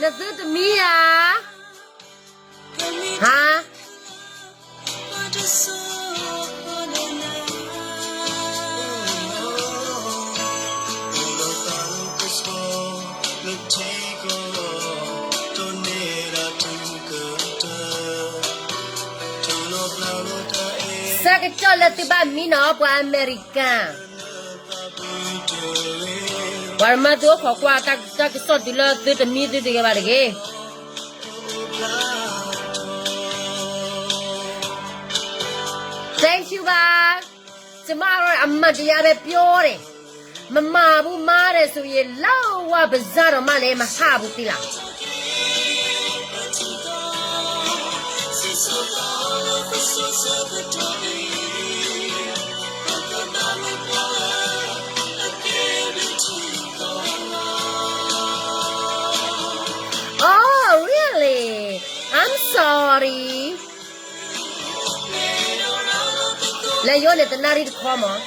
နသုတမံယၤ, ဟါ, ဆၢကတီၢ်လၢသုဘၣ်မံနီၤ ပှၤအမဲရကၤ, ပှၤမၤသုအိၣ်ခိးကွၢ်တၢ်ကစီၣ်တုၤလၢသုတမံသုတဂ့ၤဘၣ်တဂ့ၤ. Thank you ဘၣ်. ကျမအီၤအမှန်တရားပဲပြောတယ်, မမၤဘူးမားတယ်ဆိုရင် လုံးဝပစံးတော့မလဲ မဟးဘူးသီးလး. Oh, really? I'm sorry. လဲၤယိန့ၣ်တနၣ်ရံၣ်တခီမး.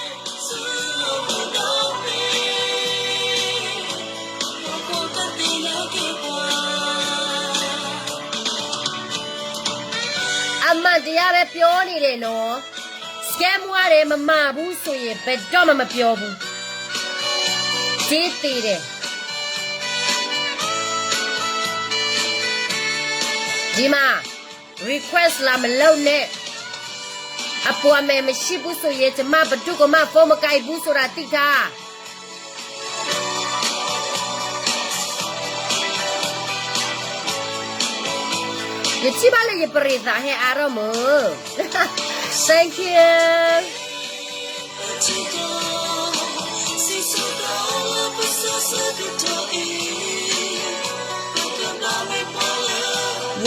အမှန်တရားပဲပြောနေတယ်နော်. Scam ဝါတယ် မမၤဘူးဆိုရင် ဘယ်တော့မှမပြောဘူး. ကြေးသေးတယ်. ဒီမှာ request လာမလုပ်နဲ့. အပွားမယ်မရှိဘူးဆိုရင် ကျမဘယ်သူ့ကိုမှ ဖုန်းမကိုင်ဘူးဆိုတာ သိထား. ယထံၣ်ဘၣ်လၢယ ပရိသတ် ဟဲအါထီၣ်မုၢ်. Thank you.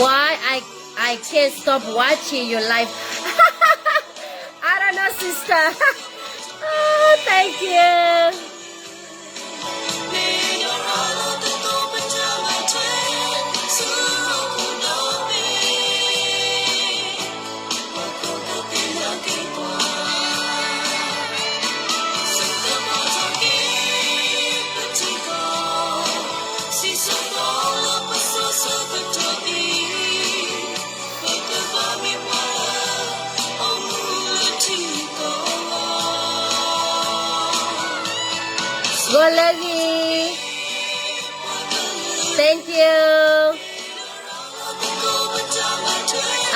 Why I, I can't stop watching your life. I don't know, sister. Oh, thank you. ဂီၤလၢဂ့ၤ. Thank you.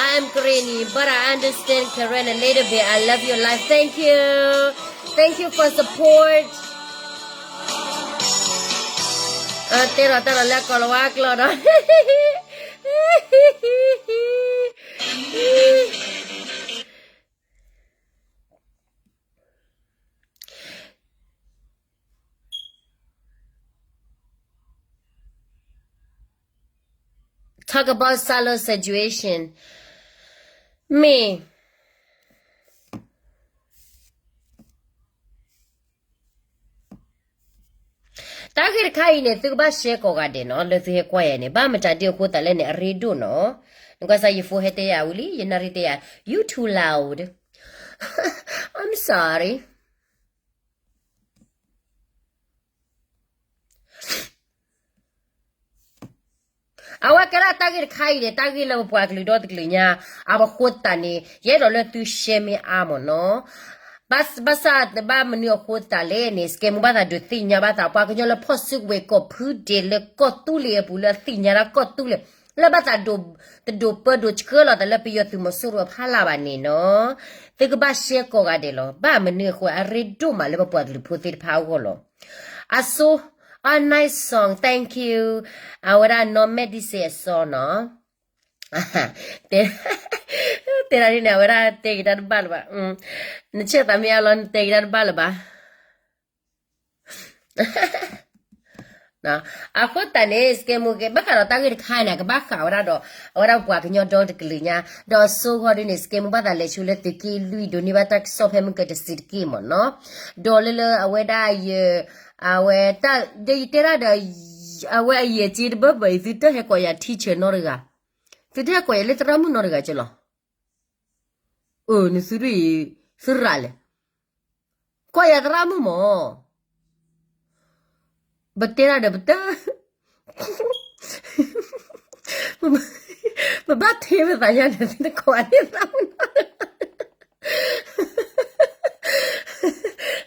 I'm Greeny, but I understand Karen a little bit. I love your life. Thank you. Thank you for support. တဲလီၤတၢ်လီၤလၢကီၢ်လီၤဝါကျိာ်ဒီး Talk about Salo situation. မ့ၢ် တၢ်ဂ့ၢ်တခါအံၤန့ၣ် သုကဘၣ်ရှဲကိးဂၤဒဲးနီၤ လၢသုဟဲကွၢ်ယၤန့ၣ် ဘၣ်မတၤဒ်အဃိသတးလဲၣ်န့ၣ် အရ့ဒိၣ်နီၤ. နကွၢ်စၢ်ယ phone ဟဲတဲယၤဝံၤလံ ယနၣ်ရံၣ်တဲယၤ you too loud. I'm sorry. အဝဲကဲဒၣ်တၢ်ဂ့ၢ်တခါအံၤန့ၣ် တၢ်ဂ့ၢ်လၢပပှၤကလုာ်ဒီတကလုာ်ညါ အဝဲဃိသတးန့ၣ် ယအဲၣ်ဒိးလၢသုရှဲမ့ၢ်အါမ့ၢ်နီၤ. ဘၣ်ဆၣ်တဘၣ်မနုၤအဃိသတးလဲၣ်န့ၣ် စကဲမူဘၣ်သးဒုးသ့ၣ်ညါဘၣ်သး ပှၤကညီလၢဖီၣ်စုကဝဲၤကီၢ်ဖုဒဲးလၢကီၢ်သူလ့ၤအပူၤလၢအသ့ၣ်ညါတၢ်ကီၢ်သူလ့ၤ လၢဘၣ်သးဒိး တဒိးပၢဒိးဆှၢလီၤသးလၢပယီၤသုးမီၤစိရိၤအဖီလာ်ဘၣ်န့ၣ်နီၤ. သုကဘၣ်ရှဲကိးဂၤဒဲးလီၤ. ဘၣ်မနုၤအဃိ အရ့ဒိၣ်မးလၢပပှၤကလုာ်ဖိသ့ၣ်တဖၣ်အဂီၢ်လီၤ. အစိ, a nice song, thank you. အဝဲဒၣ်နီၢ်မဲာ်ဒံစ့အစီနီၤ. တဲ, တဲဒၣ်ဒ်န့ၣ် အဝဲဒၣ်တဲက့ၤတၢ်တဘၣ်လၢၤဘၣ်. နဆဲးသးမ့ၢ်အါလီၤ နတဲက့ၤတၢ်တဘၣ်လၢၤဘၣ်. အဃိသတးန့ၣ် စကဲမူကဲ ဘၣ်ဃးဒီးတၢ်ဂ့ၢ်တခါန့ၣ် ကဘၣ်ဃးဝဲဒၣ်ဒီး အဝဲဒၣ်ပပှၤကညီဒီတကလုာ်ညါ, ဒီးအစိဂီၢ်ဒ်န့ၣ် စကဲမူဘၣ်သးလဲၤဆူလၢသုးက့လွံၢ် ဒိးန့ၢ်ဘၣ်တၢ်ကစီၣ်ဖဲမုၢ်ကတစံးတက့ၢ်မ့ၢ်နီၤ. ဒီးလၢလၢအဝဲဒၣ်ယ, အဝဲတၢ် ဒီးယတဲဒၣ်ဒီး အဝဲအယဲၢ်က့တဘၢဘၢအံၤ သုတဟဲကိးယၤ teacher နီတဂၤ, သုတဟဲကိးယၤလၢသရၣ်မုၣ်နီတဂၤကလီၤ. အၢ နသုဒ်အံၤ သရၣ်လဲၣ်, ကိးယၤသရၣ်မုၣ်မ့ၢ် ပတဲဒၣ်ဒီးပတ, ဘၣ်ထံၣ်ပသးညါန့ၣ် သုတကိးအန့ၣ်သးမုၢ်နီၤ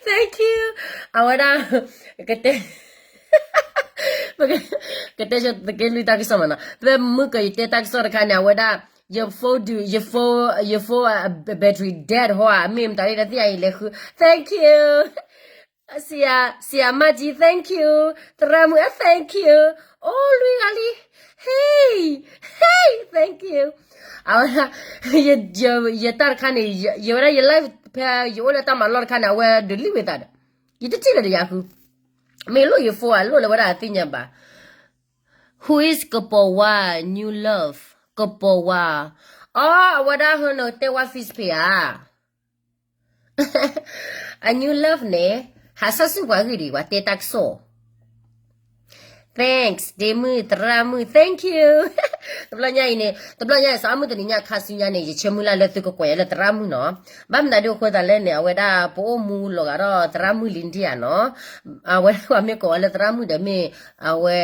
Thank you အဝဲဒၣ် ကတဲ ကတဲသုးက့လွံၢ်တၢ်ကစီၣ်မးနီၤ ဖဲမုၢ်ကယတဲတၢ်ကစီၣ်တခါန့ၣ် အဝဲဒၣ် ယ phone ဒုး ယ phone ယ phone battery dead ဟီဧါ မ့ၢ်မတၤဒ်လဲၣ်သ့ၣ်ညါအံၤလဲၤဃု Thank you ဆရာမကြီး thank you သရၣ်မုၣ် thank you အိၣ်လွံၢ်ဂၤလံ Hey Hey thank you အဝဲဒၣ် ယတၢ်တခါန့ၣ် ယဝဲဒၣ်ယ live ဖဲယအိၣ်လၢတၢ်မၤလီၢ်တခါန့ၣ် အဝဲဒုးလံာ်ဝဲသးဒီး ယတထံၣ်လၢၤဒီးယၤဃု မ့ၢ်လိၣ်ယ phone အလိၣ်လၢဝဲဒၣ်အသ့ၣ်ညါဘၣ် Who is ကပီၤဝါ new love ကပီၤဝါ အီ အဝဲဒၣ်ဟၢနတဲဝါ face ဖဲဧါ အ new love န့ၣ် ဟးဆၣ်စုပှၤဂ့ၢ်ဒံး ပှၤတဲတၢ်ကစီၣ် Thanks ဒ့မုၣ် သရၣ်မုၣ် thank you တဘျီညါအံၤန့ၣ် တဘျီညါအံၤ စီၤအမုၢ်တနံၤညါခါဆူညါန့ၣ် ယဆၢမုၢ်လၢ်လၢသုကကွဲးယၤလၢသရၣ်မုၣ်နီၤ ဘၣ်မနုၤဒ်အဃိသတးလဲၣ်န့ၣ် အဝဲဒၣ်ပအိၣ်မူလီၤဂာ်ဒီးသရၣ်မုၣ်လံဒံဧါနီၤ အဝဲဒၣ်ပှၤမ့ၢ်ကိးဝဲလၢသရၣ်မုၣ်ဒီးမ့ၢ် အဝဲ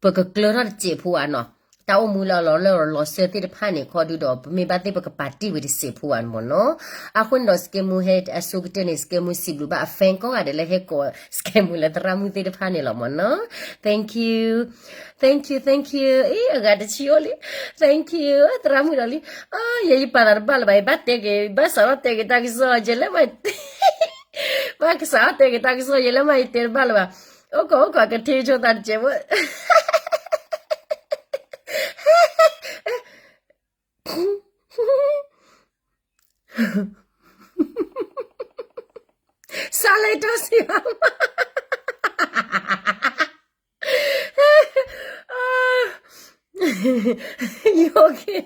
ပကကျၢထီၣ်တစဲးဖိဧါနီၤ တၢ်အိၣ်မူလၢအလီၤလၢလီၤဆၢသ့ၣ်တဖၣ်န့ၣ် ခီဒုဒီး ပမ့ၢ်ဘၣ်သ့ၣ်ပကပာ်တ့ၢ်ဝဲတစဲးဖိဧါန့ၣ်မ့ၢ်နီၤ အဃိန့ၣ်ဒီး စကဲမူဟဲအဆိကတၢၢ်န့ၣ် စကဲမူစံးဘျုးဘၣ်အ fan ကိးဂၤဒဲးလၢဟဲကိး စကဲမူလၢသရၣ်မုၣ်သ့ၣ်တဖၣ်န့ၣ်လီၤမ့ၢ်နီၤ Thank you Thank you Thank you အ့ အဂၤတဆံအိၣ်လံ Thank you သရၣ်မုၣ်ဒီးလံ ယဲယပာ်သးတဘၣ်လၢၤဘၣ် ယဘၣ်တဲက့ၤ ဘၣ်စးထီၣ်တဲက့ၤတၢ်ကစီၣ် ယဲလၢမၤ ဘၣ်ကစးထီၣ်တဲက့ၤတၢ်ကစီၣ် ယဲလၢမၤယတဲတဘၣ်လၢၤဘၣ် အိၣ်ခိးအိၣ်ခိး ကထံၣ်ဆိသးတစဲးဖိ စးလဲၤတၢ်စံးဘၣ် You okay?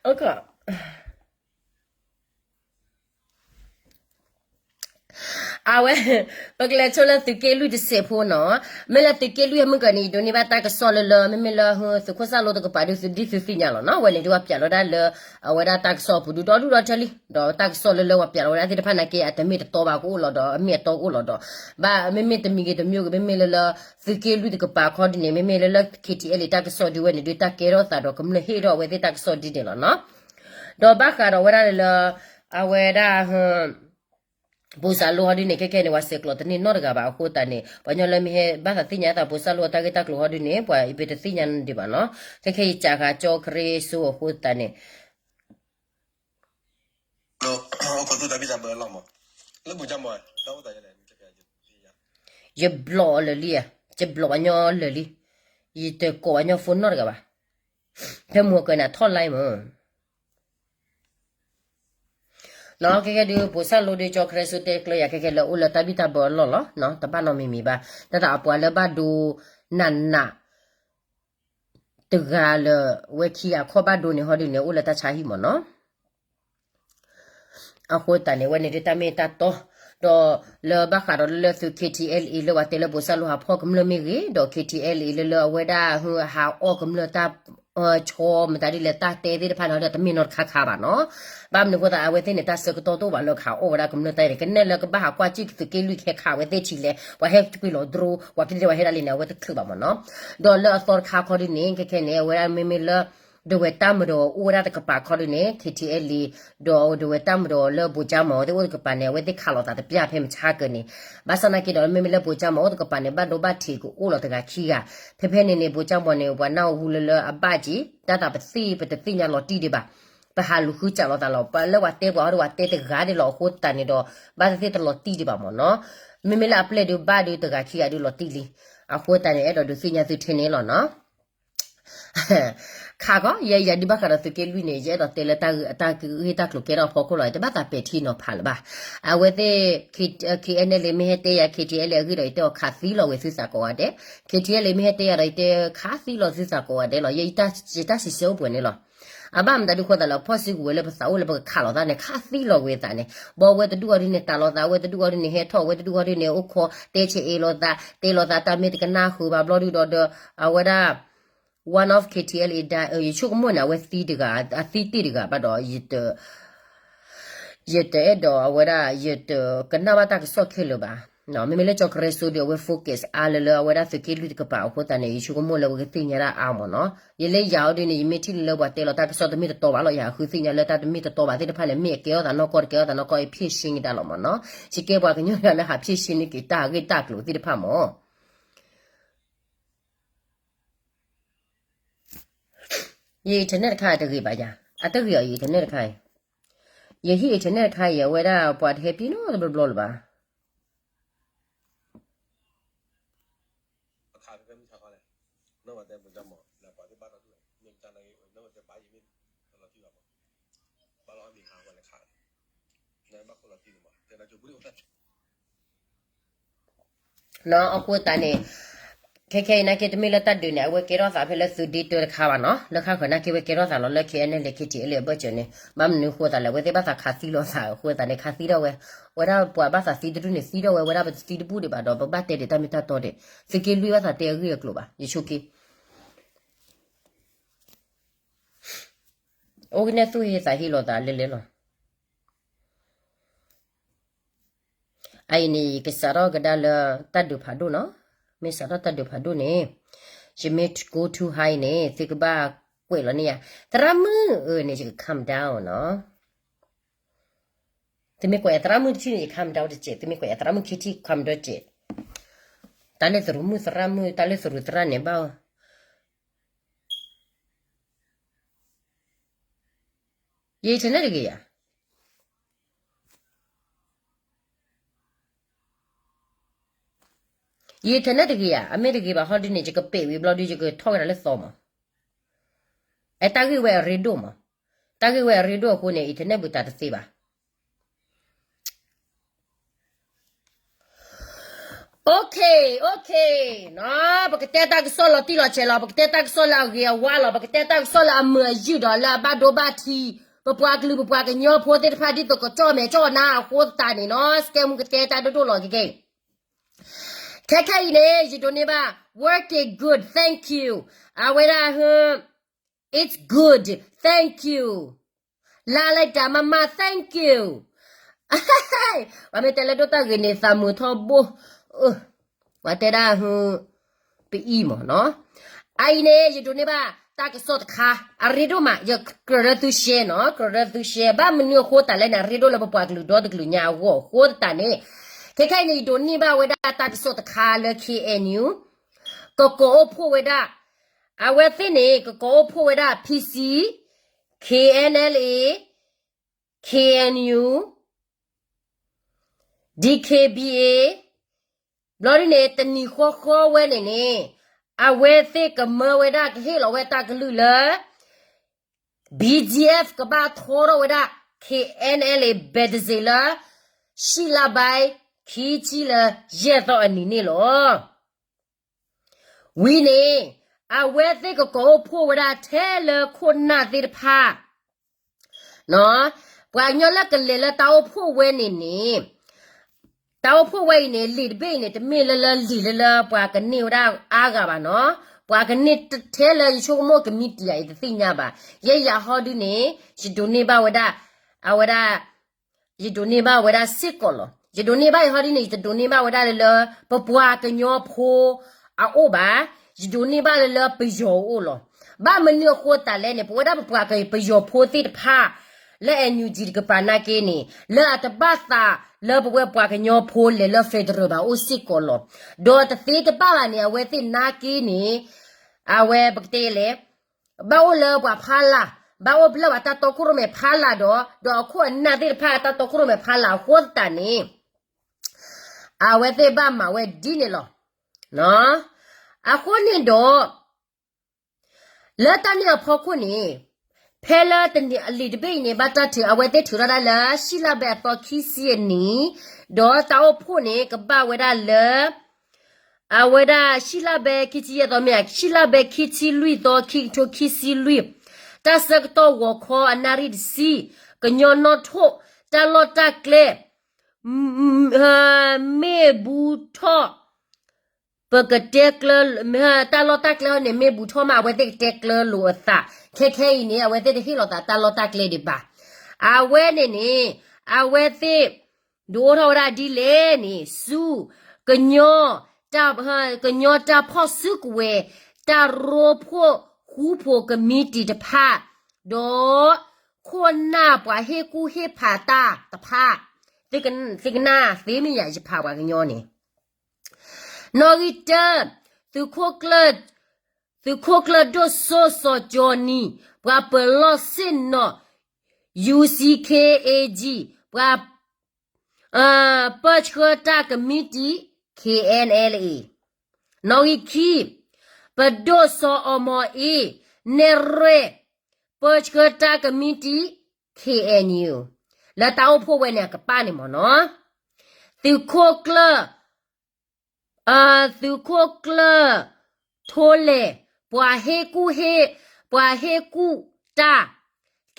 အိၣ်ခိး အဝဲ ပကလဲၤဆိလၢသုးက့လွံၢ်တစဲးဖိနီၤ, မ့ၢ်လၢသုးက့လွံၢ်အမုၢ်ကီၢ်န့ၣ် ယဒိးန့ၢ်ဘၣ်တၢ်ကစီၣ်လၢလၢ မ့မ့ၢ်လၢ သုးခိၣ်စၣ်လိတကပၤဒုး သုဒ်သုသ့ၣ်ညါလီၤနီၤ, အဝဲန့ၣ်ဒုးပှၤပၠးလီၤဒၣ်လၢ အဝဲဒၣ်တၢ်ကစီၣ်အပူၤဒုးဒီဒူၣ်ဒီထၢလံ, ဒီးတၢ်ကစီၣ်လၢလၢပှၤပၠးလီၤဝဲဒၣ်သ့ၣ်တဖၣ်နာ်က့ အတမ့ၢ်တတီဘၣ်ကအိၣ်လီၤဒီး အမ့ၢ်အတီကအိၣ်လီၤဒီး ဘၣ်မ့မ့ၢ်တမံၤဂ့ၤတမံၤဂ့ၤ မ့မ့ၢ်လၢလၢ သုးက့လွံၢ်တကပၤခီဒ်န့ၣ် မ့မ့ၢ်လၢလၢ KTLA တၢ်ကစီၣ်ဒုးဝဲန့ၣ်ဒုး တၢ်ကဲထီၣ်သးဒီးကမျၢၢ်ဟ့ၣ်ထီၣ်အဝဲသ့ၣ်တၢ်ကစီၣ်ဒ်န့ၣ်လီၤနီၤ. ဒီးဘၣ်ဃးဒီးဝဲဒၣ်လၢ အဝဲဒၣ် ပိစၢလိဟီဒုးန့ၣ် ခဲခဲန့ၣ် ပှၤဆဲးကျိးတန့ၢ်နီတဂၤဘၣ်အဃိသတးန့ၣ် ပှၤကညီလၢမ့ၢ်ဟဲဘၣ်သးသ့ၣ်ညါအသးပိစၢလိအတၢ်ဂ့ၢ်တၢ်ကျိၤဟီဒုးန့ၣ် ပှၤပတသ့ၣ်ညါဒံးဘၣ်နီၤ. ခဲခဲယစးဃာ်ကၠီခရ့စိအဃိသတးန့ၣ် ယဘျီၣ်လၢာ်လံဧါ, ယဘျီၣ်ပှၤညီလၢာ်လံ, ယတကိးပှၤညီဖိနီတဂၤဘၣ်. ဖဲမုၢ်ကၢန့ၣ် ထီၣ်လါမး နီၤ. ခဲခဲဒုး ပိစၢလိဒုး ကၠီခရ့စိတဲကျၢၤယၤ ခဲခဲလၢအိၣ်လၢတၢ်ဘံၣ်တၢ်ဘၢအလီၢ်လီၤ. တဘၣ်နီတမံၤမံၤဘၣ်. တၢ်သးအပှၤလၢဘၣ်ဒိနးနး တဂၤလၢာ်ဝဲခံဂၤခီၣ်ဘၣ်ဒိန့ၣ်ဟီဒုးန့ၣ် အိၣ်လၢတၢ်ဆါဟံၣ်မးနီၤ. အဃိသတးန့ၣ် အဝဲန့ၣ်ဒုးတၢ်မ့ၢ်တၢ်တီ ဒီးလၢဘၣ်ဃးဒီးလၢသုး KTLA လၢပှၤတဲလၢပိစၢလိဟးဖီၣ်ကမျၢၢ်မ့ၢ်ဂ့ၤ ဒီး KTLA လၢလၢအဝဲဒၣ်ဟးအီၣ်ကမျၢၢ်တၢ် ဆီမတၤဒ်လဲၣ်တၢ်တဲသ့ၣ်တဖၣ်န့ၣ်ဒီးတမ့ၢ်နီတခါခါဘၣ်နီၤ. ဘၣ်မနုၤအဃိသတး အဝဲသ့ၣ်န့ၣ် တၢ်ဆၢကတီၢ်တအိၣ်ဘၣ်လၢကဟးအီၣ်ဝဲဒၣ်ကမျၢၢ်တၢ်န့ၣ် ကနဲၣ်လၢကဘၣ်ဟးကွၢ်စ့ၢ်ကီးသုးက့လွံၢ်ကဟဲခးဝဲသ့ၣ်ထံလဲၣ် ပှၤဟဲကွံာ်လီၤဒြိ ပှၤကဒဲဝဲဟဲဒၣ်လံန့ၣ် အဝဲတချုးဘၣ်မးနီၤ. ဒီးလၢအသီတခါခီဒုးန့ၣ် ခဲခဲန့ၣ် အဝဲဒၣ်မ့မ့ၢ်လၢ ဒဝဲၢ်တၢ်မၤဒီးအိၣ်ဝဲဒၣ်တကပၤခီဒုးန့ၣ် KTLA ဒီးဒဝဲၢ်တၢ်မၤဒီးလၢဘိၣ်ကၠၢမီၤအဝဲသ့ၣ်အိၣ်တကပၤန့ၣ် အဝဲသ့ၣ်ခးလိာ်သးတပျၢ်ဖဲမဆါကၢန့ၣ် ဘၣ်ဆၣ်နာ်က့ဒီး မ့မ့ၢ်လၢဘိၣ်ကၠၢမီၤအိၣ်တကပၤန့ၣ် ဘၣ်ဒိဘၣ်ထံးကအိၣ်လီၤတဂၤခံဂၤ, ဖဲဖဲန့ၣ်န့ၣ် ဘိၣ်ကၠၢမီၤန့ၣ် ပှၤနၢ်ဟူလၢလၢအဘၣ်က့ၤ တၢ်သးပသ့ၣ်ပတသ့ၣ်ညါလီၤတံၢ်ဒံးဘၣ်, ပဟးလူၤဃုစးလိာ်သးလီၤ, ပှၤလၢပှၤတဲပှၤဟီဒီးပှၤတဲတဂၤဒံးလီၤအဃိသတးန့ၣ်ဒီး ဘၣ်သ့ၣ်သ့ၣ်တလီၤတံၢ်ဒံးဘၣ်မးနီၤ, မ့မ့ၢ်လၢအပျဲၢ်ဒုးဘၣ်ဒုးတဂၤခံဂၤဒုးလီၤတံၢ်လံ, အဃိသတးန့ၣ် အဲၣ်ဒိးဒုးသ့ၣ်ညါသုထဲန့ၣ်လီၤနီၤ. ခးကီး ယဲယၤဒုးဘၣ်ဃးဒီးသုးက့လွံၢ်န့ၣ် ယအဲၣ်ဒိးတဲလၢတၢ်ဂ့ၢ်တၢ်ကျိၤကဲထီၣ်အဖီခိၣ်လီၤ, ယတဘၣ်သးပဲာ်ထံနီၤဖးလၢၤဘၣ်. အဝဲသ့ၣ် KNLA မ့ၢ်ဟဲတဲယၤ KTLA အဂ့ၢ်ဒီး ယတဲအီၤခးသံလီၤဝဲသုသးကိးဂၤဒဲး, KTLA မ့ၢ်ဟဲတဲယၤဒီး ယတဲခးသံလီၤသုသးကိးဂၤဒဲးလီၤ, ယတၢ်စံးဆၢအိၣ်ပှဲၤန့ၣ်လီၤ. အဘၣ်မတၤဒုးဃိသးလၢ ဖီၣ်စုကဝဲၤလၢပသးအိၣ်လၢပကခးလိာ်သးန့ၣ် ခးသံလီၤဝဲသးန့ၣ်, ဘၣ်ဝဲတဒူၣ်အီၤဒုးန့ၣ် တၢ်လိာ်သး ဝဲတဒူၣ်အီၤဒုးန့ၣ် ဟဲထီၣ်ဝဲတဒူၣ်အီၤဒုးန့ၣ် အိၣ်ခိးတဲဆဲးအ့ၣ်လိာ်သး တဲလိာ်သးတၢ်မ့ၢ်တကနၣ်ဃုာ်ဘၣ်ဘျီဒုးဒီး အဝဲဒၣ် one of KTLA ယဆိကမိၣ်န့ၣ် အဝဲသံတဂၤ အသံတ့ၢ်တဂၤဘၣ်ဒီး ယတအဲၣ်ဒိးအဝဲဒၣ် ယတကနၣ်ဘၣ်တၢ်ကစီၣ်ခဲလၢာ်ဘၣ် မ့မ့ၢ်လၢကၠီကရၢစိဒုး အဝဲ focus အါလၢလၢအဝဲဒၣ်သုးက့လွံၢ်တကပၤအဃိသတးန့ၣ် ယဆိကမိၣ်လၢအဝဲကသ့ၣ်ညါဒၣ်အါမးနီၤ. ယလၢယၤအီၤဒ်န့ၣ် ယမ့ၢ်ထံၣ်လၢလၢပှၤတဲလီၤတၢ်ကစီၣ်တမ့ၢ်တတီဘၣ်လီၤ ယဃုသ့ၣ်ညါလၢတၢ်တမ့ၢ်တတီဘၣ်သ့ၣ်တဖၣ်န့ၣ် မ့ၢ်အကဲထီၣ်သးနီၢ်ကီၢ်တကဲထီၣ်သးနီၢ်ကီၢ် ယဖြေရှင်းကဒါလီၤမးနီၤ. ယကဲပှၤကညီလၢဟးဖြေရှင်းန့ၢ်က့ၤတၢ်ဂ့ၢ်တၢ်ကျိၤသ့ၣ်တဖၣ်မး ယ internet တခါအတဂ့ၤဘၣ်ယၤ, အတဂ့ၤအီၤ ယ internet တခါအံၤ, ယဟံၣ် internet တခါအံၤ အဝဲဒၣ်ပှၤတဟဲပံနီတဘျီဘျီလၢၤဘၣ်. အဃိသတးန့ၣ် ခဲခဲအံၤနာ်က့ တမ့ၢ်လၢတၢ်ဒုးန့ၣ် အဝဲကဲထီၣ်သးဖဲလၢသုးဒ့တၢတခါဘၣ်နီၤ, လၢခါဃၢၤနာ်က့ ဝဲကဲထီၣ်သးလီၤလၢ KNLA KTLA အဘၢၣ်စၢၤန့ၣ်, ဘၣ်မနုၤအဃိသတးလဲၣ်, အဝဲသ့ၣ်ဘၣ်သးခးသံလိာ်သးအဃိသတးန့ၣ် ခးသံထီၣ်ဝဲ, ဝဲဒၣ်ပှၤဘၣ်သးသံတဒူၣ်န့ၣ်သံထီၣ်ဝဲ, ဝဲဒၣ်ပသံတဘူၣ်ဒံးဘၣ်ဒီး ပဘၣ်တဲဒံးတၢ်မ့ၢ်တၢ်တီဒံး, သုးက့လွံၢ်ဘၣ်သးတဲအဂ့ၢ်အကျိၤဘၣ်, ယဆိက့ အိၣ်ကနဲၣ်သူၣ်ဟ့သးဟ့လိာ်သးလဲၤလဲၤလီၤ. အအံၤန့ၣ် ယကစးထီၣ်ကဒါလၢတၢ်ဒုးဖးဒိၣ်နီၤ, မ့ၢ်စးထီၣ်တၢ်ဒုးဖးဒိၣ်န့ၣ်, ယမ့ၢ် go too high န့ၣ် သုကဘၣ်ကွဲးလီၤန့ၢ်ယၤ, သရၣ်မုၣ်ဧၢန့ၣ် ယက calm down နီၤ. သုမ့ၢ်ကွဲးသရၣ်မုၣ်တထံၣ်န့ၣ် ယ calm down တစဲး, သုမ့ၢ်ကွဲးသရၣ်မုၣ်ခံထံၣ် calm down တစဲး, တၢ်လၢသရူးမုၣ်သရၣ်မုၣ် တၢ်လၢသရူးသရၣ်န့ၣ်ဘၣ် ယ internet တဂ့ၤဧါ, ယ internet တဂ့ၤဧါ, အမ့ၢ်တဂ့ၤဘၣ်ဟီဒ်န့ၣ် ယကပဲာ်ဝံၤဘျီဒုး ယကထီၣ်ကဒါလၢသီမး, အဲ တၢ်ဂ့ၢ်ဝဲအရ့ဒိၣ်မး, တၢ်ဂ့ၢ်ဝဲအရ့ဒိၣ်အဃိန့ၣ် internet ဘူးတၢ်တသ့ဘၣ်. Okay, okay, နီၤ, ပကတဲတၢ်ကစီၣ်လီၤတံၢ်လီၤဆဲးလီၤ, ပကတဲတၢ်ကစီၣ်လၢအဂ့ၤအဝါလီၤ, ပကတဲတၢ်ကစီၣ်လၢအမုာ်အယုၢ်ဒီးလၢအဘၣ်ဒိဘၣ်ထံး, ပပှၤကလုာ်ပပှၤကညီဖိသ့ၣ်တဖၣ်ဒ်သိးကကၠီၣ်မဲာ်ကၠီၣ်နါအဃိသတးန့ၣ်နီၤ, စကဲမူကတဲတၢ်ဒိၣ်ဒိၣ်လီၤကကဲအံၤ, ခဲခဲအံၤန့ၣ် ယဒိးန့ၢ်ဘၣ် work it good, thank you, အဝဲဒၣ် it's good, thank you, လၢလၢတၢ်မၤမၤ thank you, ပှၤမ့ၢ်တဲလၢဒိၣ်တၢ်ဂ့ၤန့ၣ် သးမုာ်ထီဘိ, ပှၤတဲဒၣ် ပအံၤမးနီၤ, အအံၤန့ၣ် ယဒိးန့ၢ်ဘၣ်တၢ်ကစီၣ်တခါ, အရ့ဒိၣ်မး, ယကြၢးလၢသု share နီၤ, ကြၢးလၢသု share, ဘၣ်မနုၤအဃိသတးလဲၣ်န့ၣ် အရ့ဒိၣ်လၢပပှၤကလုာ်ဒီတကလုာ်ညါအဂီၢ်အဃိသတးန့ၣ်, ခဲခဲအံၤန့ၣ် ယဒိးန့ၢ်ဘၣ်ဝဲဒၣ်တၢ်ကစီၣ်တခါလၢ K N U ကကိးအိၣ်ဖှိၣ်ဝဲဒၣ်, အဝဲသ့ၣ်န့ၣ် ကကိးအိၣ်ဖှိၣ်ဝဲဒၣ် P C, K N L A, K N U, D K B A, ဘျီဒ်န့ၣ် တနံၤဃီဃီဝဲန့ၣ်န့ၣ်, အဝဲသ့ၣ်ကမၢဝဲဒၣ်ကဟ့ၣ်လီၤဝဲတၢ်ကလုၢ်လၢ B G F ကဘၣ်ထီထီၣ်ဝဲဒၣ် K N L A ဘဲးတစ့းလၢ ရှံလါဘဲ ခံဆံလၢယဲၢ်သီအနံၤန့ၣ်လီၤ. ဝံၤန့ၣ် အဝဲသ့ၣ်ကကိးအိၣ်ဖှိၣ်ဝဲဒၣ်ထဲလၢခိၣ်နၢ်သ့ၣ်တဖၣ် ပှၤကညီလၢကလဲၤလၢတၢ်အိၣ်ဖှိၣ်ဝဲန့ၣ်န့ၣ်, တၢ်အိၣ်ဖှိၣ်ဝဲအံၤန့ၣ် လံာ်တဘ့ၣ်အံၤန့ၣ် တမ့ၢ်လၢလၢလံာ်လၢလၢပှၤကန့ၢ်ဝဲဒၣ်အါဂၤဘၣ်နီၤ, ပှၤကန့ၢ်ထဲလၢယဆိကမိၣ်ကမံးတံာ်ယၤအံၤတသ့ၣ်ညါဘၣ်, ယဲယၤဟီဒုန့ၣ် ယဒိးန့ၢ်ဘၣ်ဝဲဒၣ်, အဝဲဒၣ် ယဒိးန့ၢ်ဘၣ်ဝဲဒၣ်စ့ၢ်ကီးလီၤ. ယဒိးန့ၢ်ဘၣ်အံၤဟီဒ်န့ၣ် ယတဒိးန့ၢ်ဘၣ်ဝဲဒၣ်လၢလၢ ပပှၤကညီဖိအအိၣ်ဘၣ်, ယဒိးန့ၢ်ဘၣ်လၢလၢပယီၤအအိၣ်လီၤ. ဘၣ်မနုၤအဃိသတးလဲၣ်န့ၣ် ပဝဲဒၣ်ပပှၤကပယီၤဖိသ့ၣ်တဖၣ် လၢ N U G တကပၤနာ်က့န့ၣ် လၢအတဘၣ်သးလၢပဝဲပှၤကညီဖိလဲၤလၢ federal ဘၣ်အိၣ်စ့ၢ်ကီးလီၤ. ဒီးတသ့တဘၣ်ဘၣ်န့ၣ် အဝဲသ့ၣ်နာ်က့န့ၣ် အဝဲပကတဲလဲၣ် ဘၣ်အိၣ်လၢပှၤဖးလာ်, ဘၣ်အိၣ်လၢပှၤတၢ်တီခိၣ်ရိၣ်မဲဖးလာ်ဒီး, ဒီးအခိၣ်အနၢ်သ့ၣ်တဖၣ်အတၢ်တီခိၣ်ရိၣ်မဲဖးလာ်အဃိသတးန့ၣ် အဝဲသ့ၣ်ဘၣ်မၤဝဲဒ်န့ၣ်လီၤ. အဃိန့ၣ်ဒီး လၢတၢ်န့ၣ်အဖီခိၣ်န့ၣ် ဖဲလၢတနံၤအလံာ်တဘ့ၣ်အံၤန့ၣ် ဘၣ်တၢ်ထုး အဝဲသ့ၣ်ထုးထီၣ်ဒၣ်လၢ ရှံလါဘဲအသီခံဆံအနံၤ, ဒီးတၢ်အိၣ်ဖှိၣ်န့ၣ် ကဘၣ်ဝဲဒၣ်လၢ အဝဲဒၣ်ရှံလါဘဲခံဆံယဲၢ်သီမ့ၢ်ဧါ, ရှံလါဘဲခံဆံလွံၢ်သီ ခံကထိခံဆံလွံၢ်, တၢ်ဆၢကတီၢ်ဂီၤခီအနၣ်ရံၣ်တဆံ, ကညီနီၣ်ထိၣ်, တၢ်လီၢ်တၢ်ကျဲ မ့ၢ်ဘူးထီၣ်, ပကတဲကျၢ, တၢ်လီၢ်တၢ်ကျဲန့ၣ် မ့ၢ်ဘူးထီၣ်မး အဝဲသ့ၣ်ကတဲကျၢလိာ်အသး, ခဲခဲအံၤန့ၣ် အဝဲသ့ၣ်တဟ့ၣ်လီၤသးတၢ်လီၢ်တၢ်ကျဲဒံးဘၣ်. အဝဲန့ၣ်န့ၣ် အဝဲသ့ၣ် ဒုးအိၣ်ထီၣ်ဝဲဒၣ်ဒ်လဲၣ်န့ၣ် ဆူ ကညီ တၢ် ကညီတၢ်ဖီၣ်စုကဝဲၤ တၢ်ရိဖှိၣ်ဃူဖိးကမံးတံာ်တဖၣ် ဒီး ခိၣ်နၢ်ပှၤဟ့ၣ်ကူၣ်ဟ့ၣ်ဖးတၢ်တဖၣ်, သုကနၣ်သ့မ့ၢ်ယၤ ယဖးပှၤကညီန့ၣ် နီၣ်ဂံၢ်တၢ, သုးခိၣ်ကျၢၢ်, သုးခိၣ်ကျၢၢ်ဒိၣ်စိစီၤကၠီနံၤ ပှၤပၢၤလီၢ်ဆ့ၣ်နီၤ ယူၣ်စံခ့အ့ကၠံ, ပှၤ ပၢဆှၢတၢ်ကမံးတံာ် ခ့အဲၣ်အဲလ်အ့, နီၣ်ဂံၢ်ခံ, ပဒိၣ်စီၤအီမီၤအ့, နဲၣ်ရွဲၣ်, ပၢဆှၢတၢ်ကမံးတံာ် ခ့အဲၣ်ယူၣ်, လၢတၢ်အိၣ်ဖှိၣ်ဝဲန့ၣ်အကပၣ်န့ၣ်မ့ၢ်နီၤ, သုးခိၣ်ကျၢၢ် သုးခိၣ်ကျၢၢ် ထိလဲၣ်, ပှၤဟ့ၣ်ကူၣ်ဟ့ၣ်, ပှၤဟ့ၣ်ကူၣ်တၢ်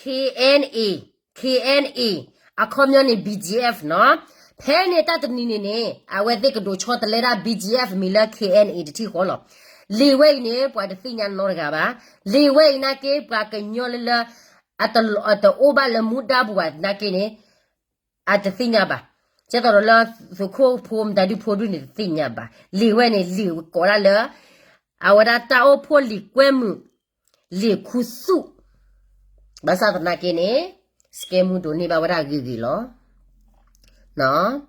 ခ့အဲၣ်အ့, ခ့အဲၣ်အ့, အခီပညီန့ၣ် ဘံၣ်ကၠံၣ်အဲၣ်နီၤ, ဖဲန့ၣ်တၢ်တနံၤန့ၣ်န့ၣ် အဝဲသ့ၣ်ကဒိးဆီတလဲဒၣ် ဘံၣ်ကၠံၣ်အဲၣ် မံၤလၢ ခ့အဲၣ်အ့ တထံၣ်ဃီလီၤ. လံာ်ဝဲအံၤန့ၣ် ပှၤတသ့ၣ်ညါနီတဂၤဘၣ်. လံာ်ဝဲအံၤနာ်က့ ပှၤကညီလၢလၢ အတအိၣ်ဘၣ်လၢမူဒါပူၤဘၣ်နာ်က့န့ၣ် အတသ့ၣ်ညါဘၣ်. ကဲသိးဒီးလၢသုးခိၣ်ဖိမတၤဒုဖိဒုန့ၣ်တသ့ၣ်ညါဘၣ်. လံာ်ဝဲန့ၣ် လံာ်ကိးဒၣ်လၢ အဝဲဒၣ်တၢ်အိၣ်ဖှိၣ်လံာ်ကွဲမုာ် လံာ်ခူသူၣ်, ဘၣ်ဆၣ်သနာ်က့န့ၣ် စကဲမူဒိးန့ၢ်ဘၣ်ဝဲဒၣ်ဂ့ၤဂ့ၤလီၤ. နီၣ်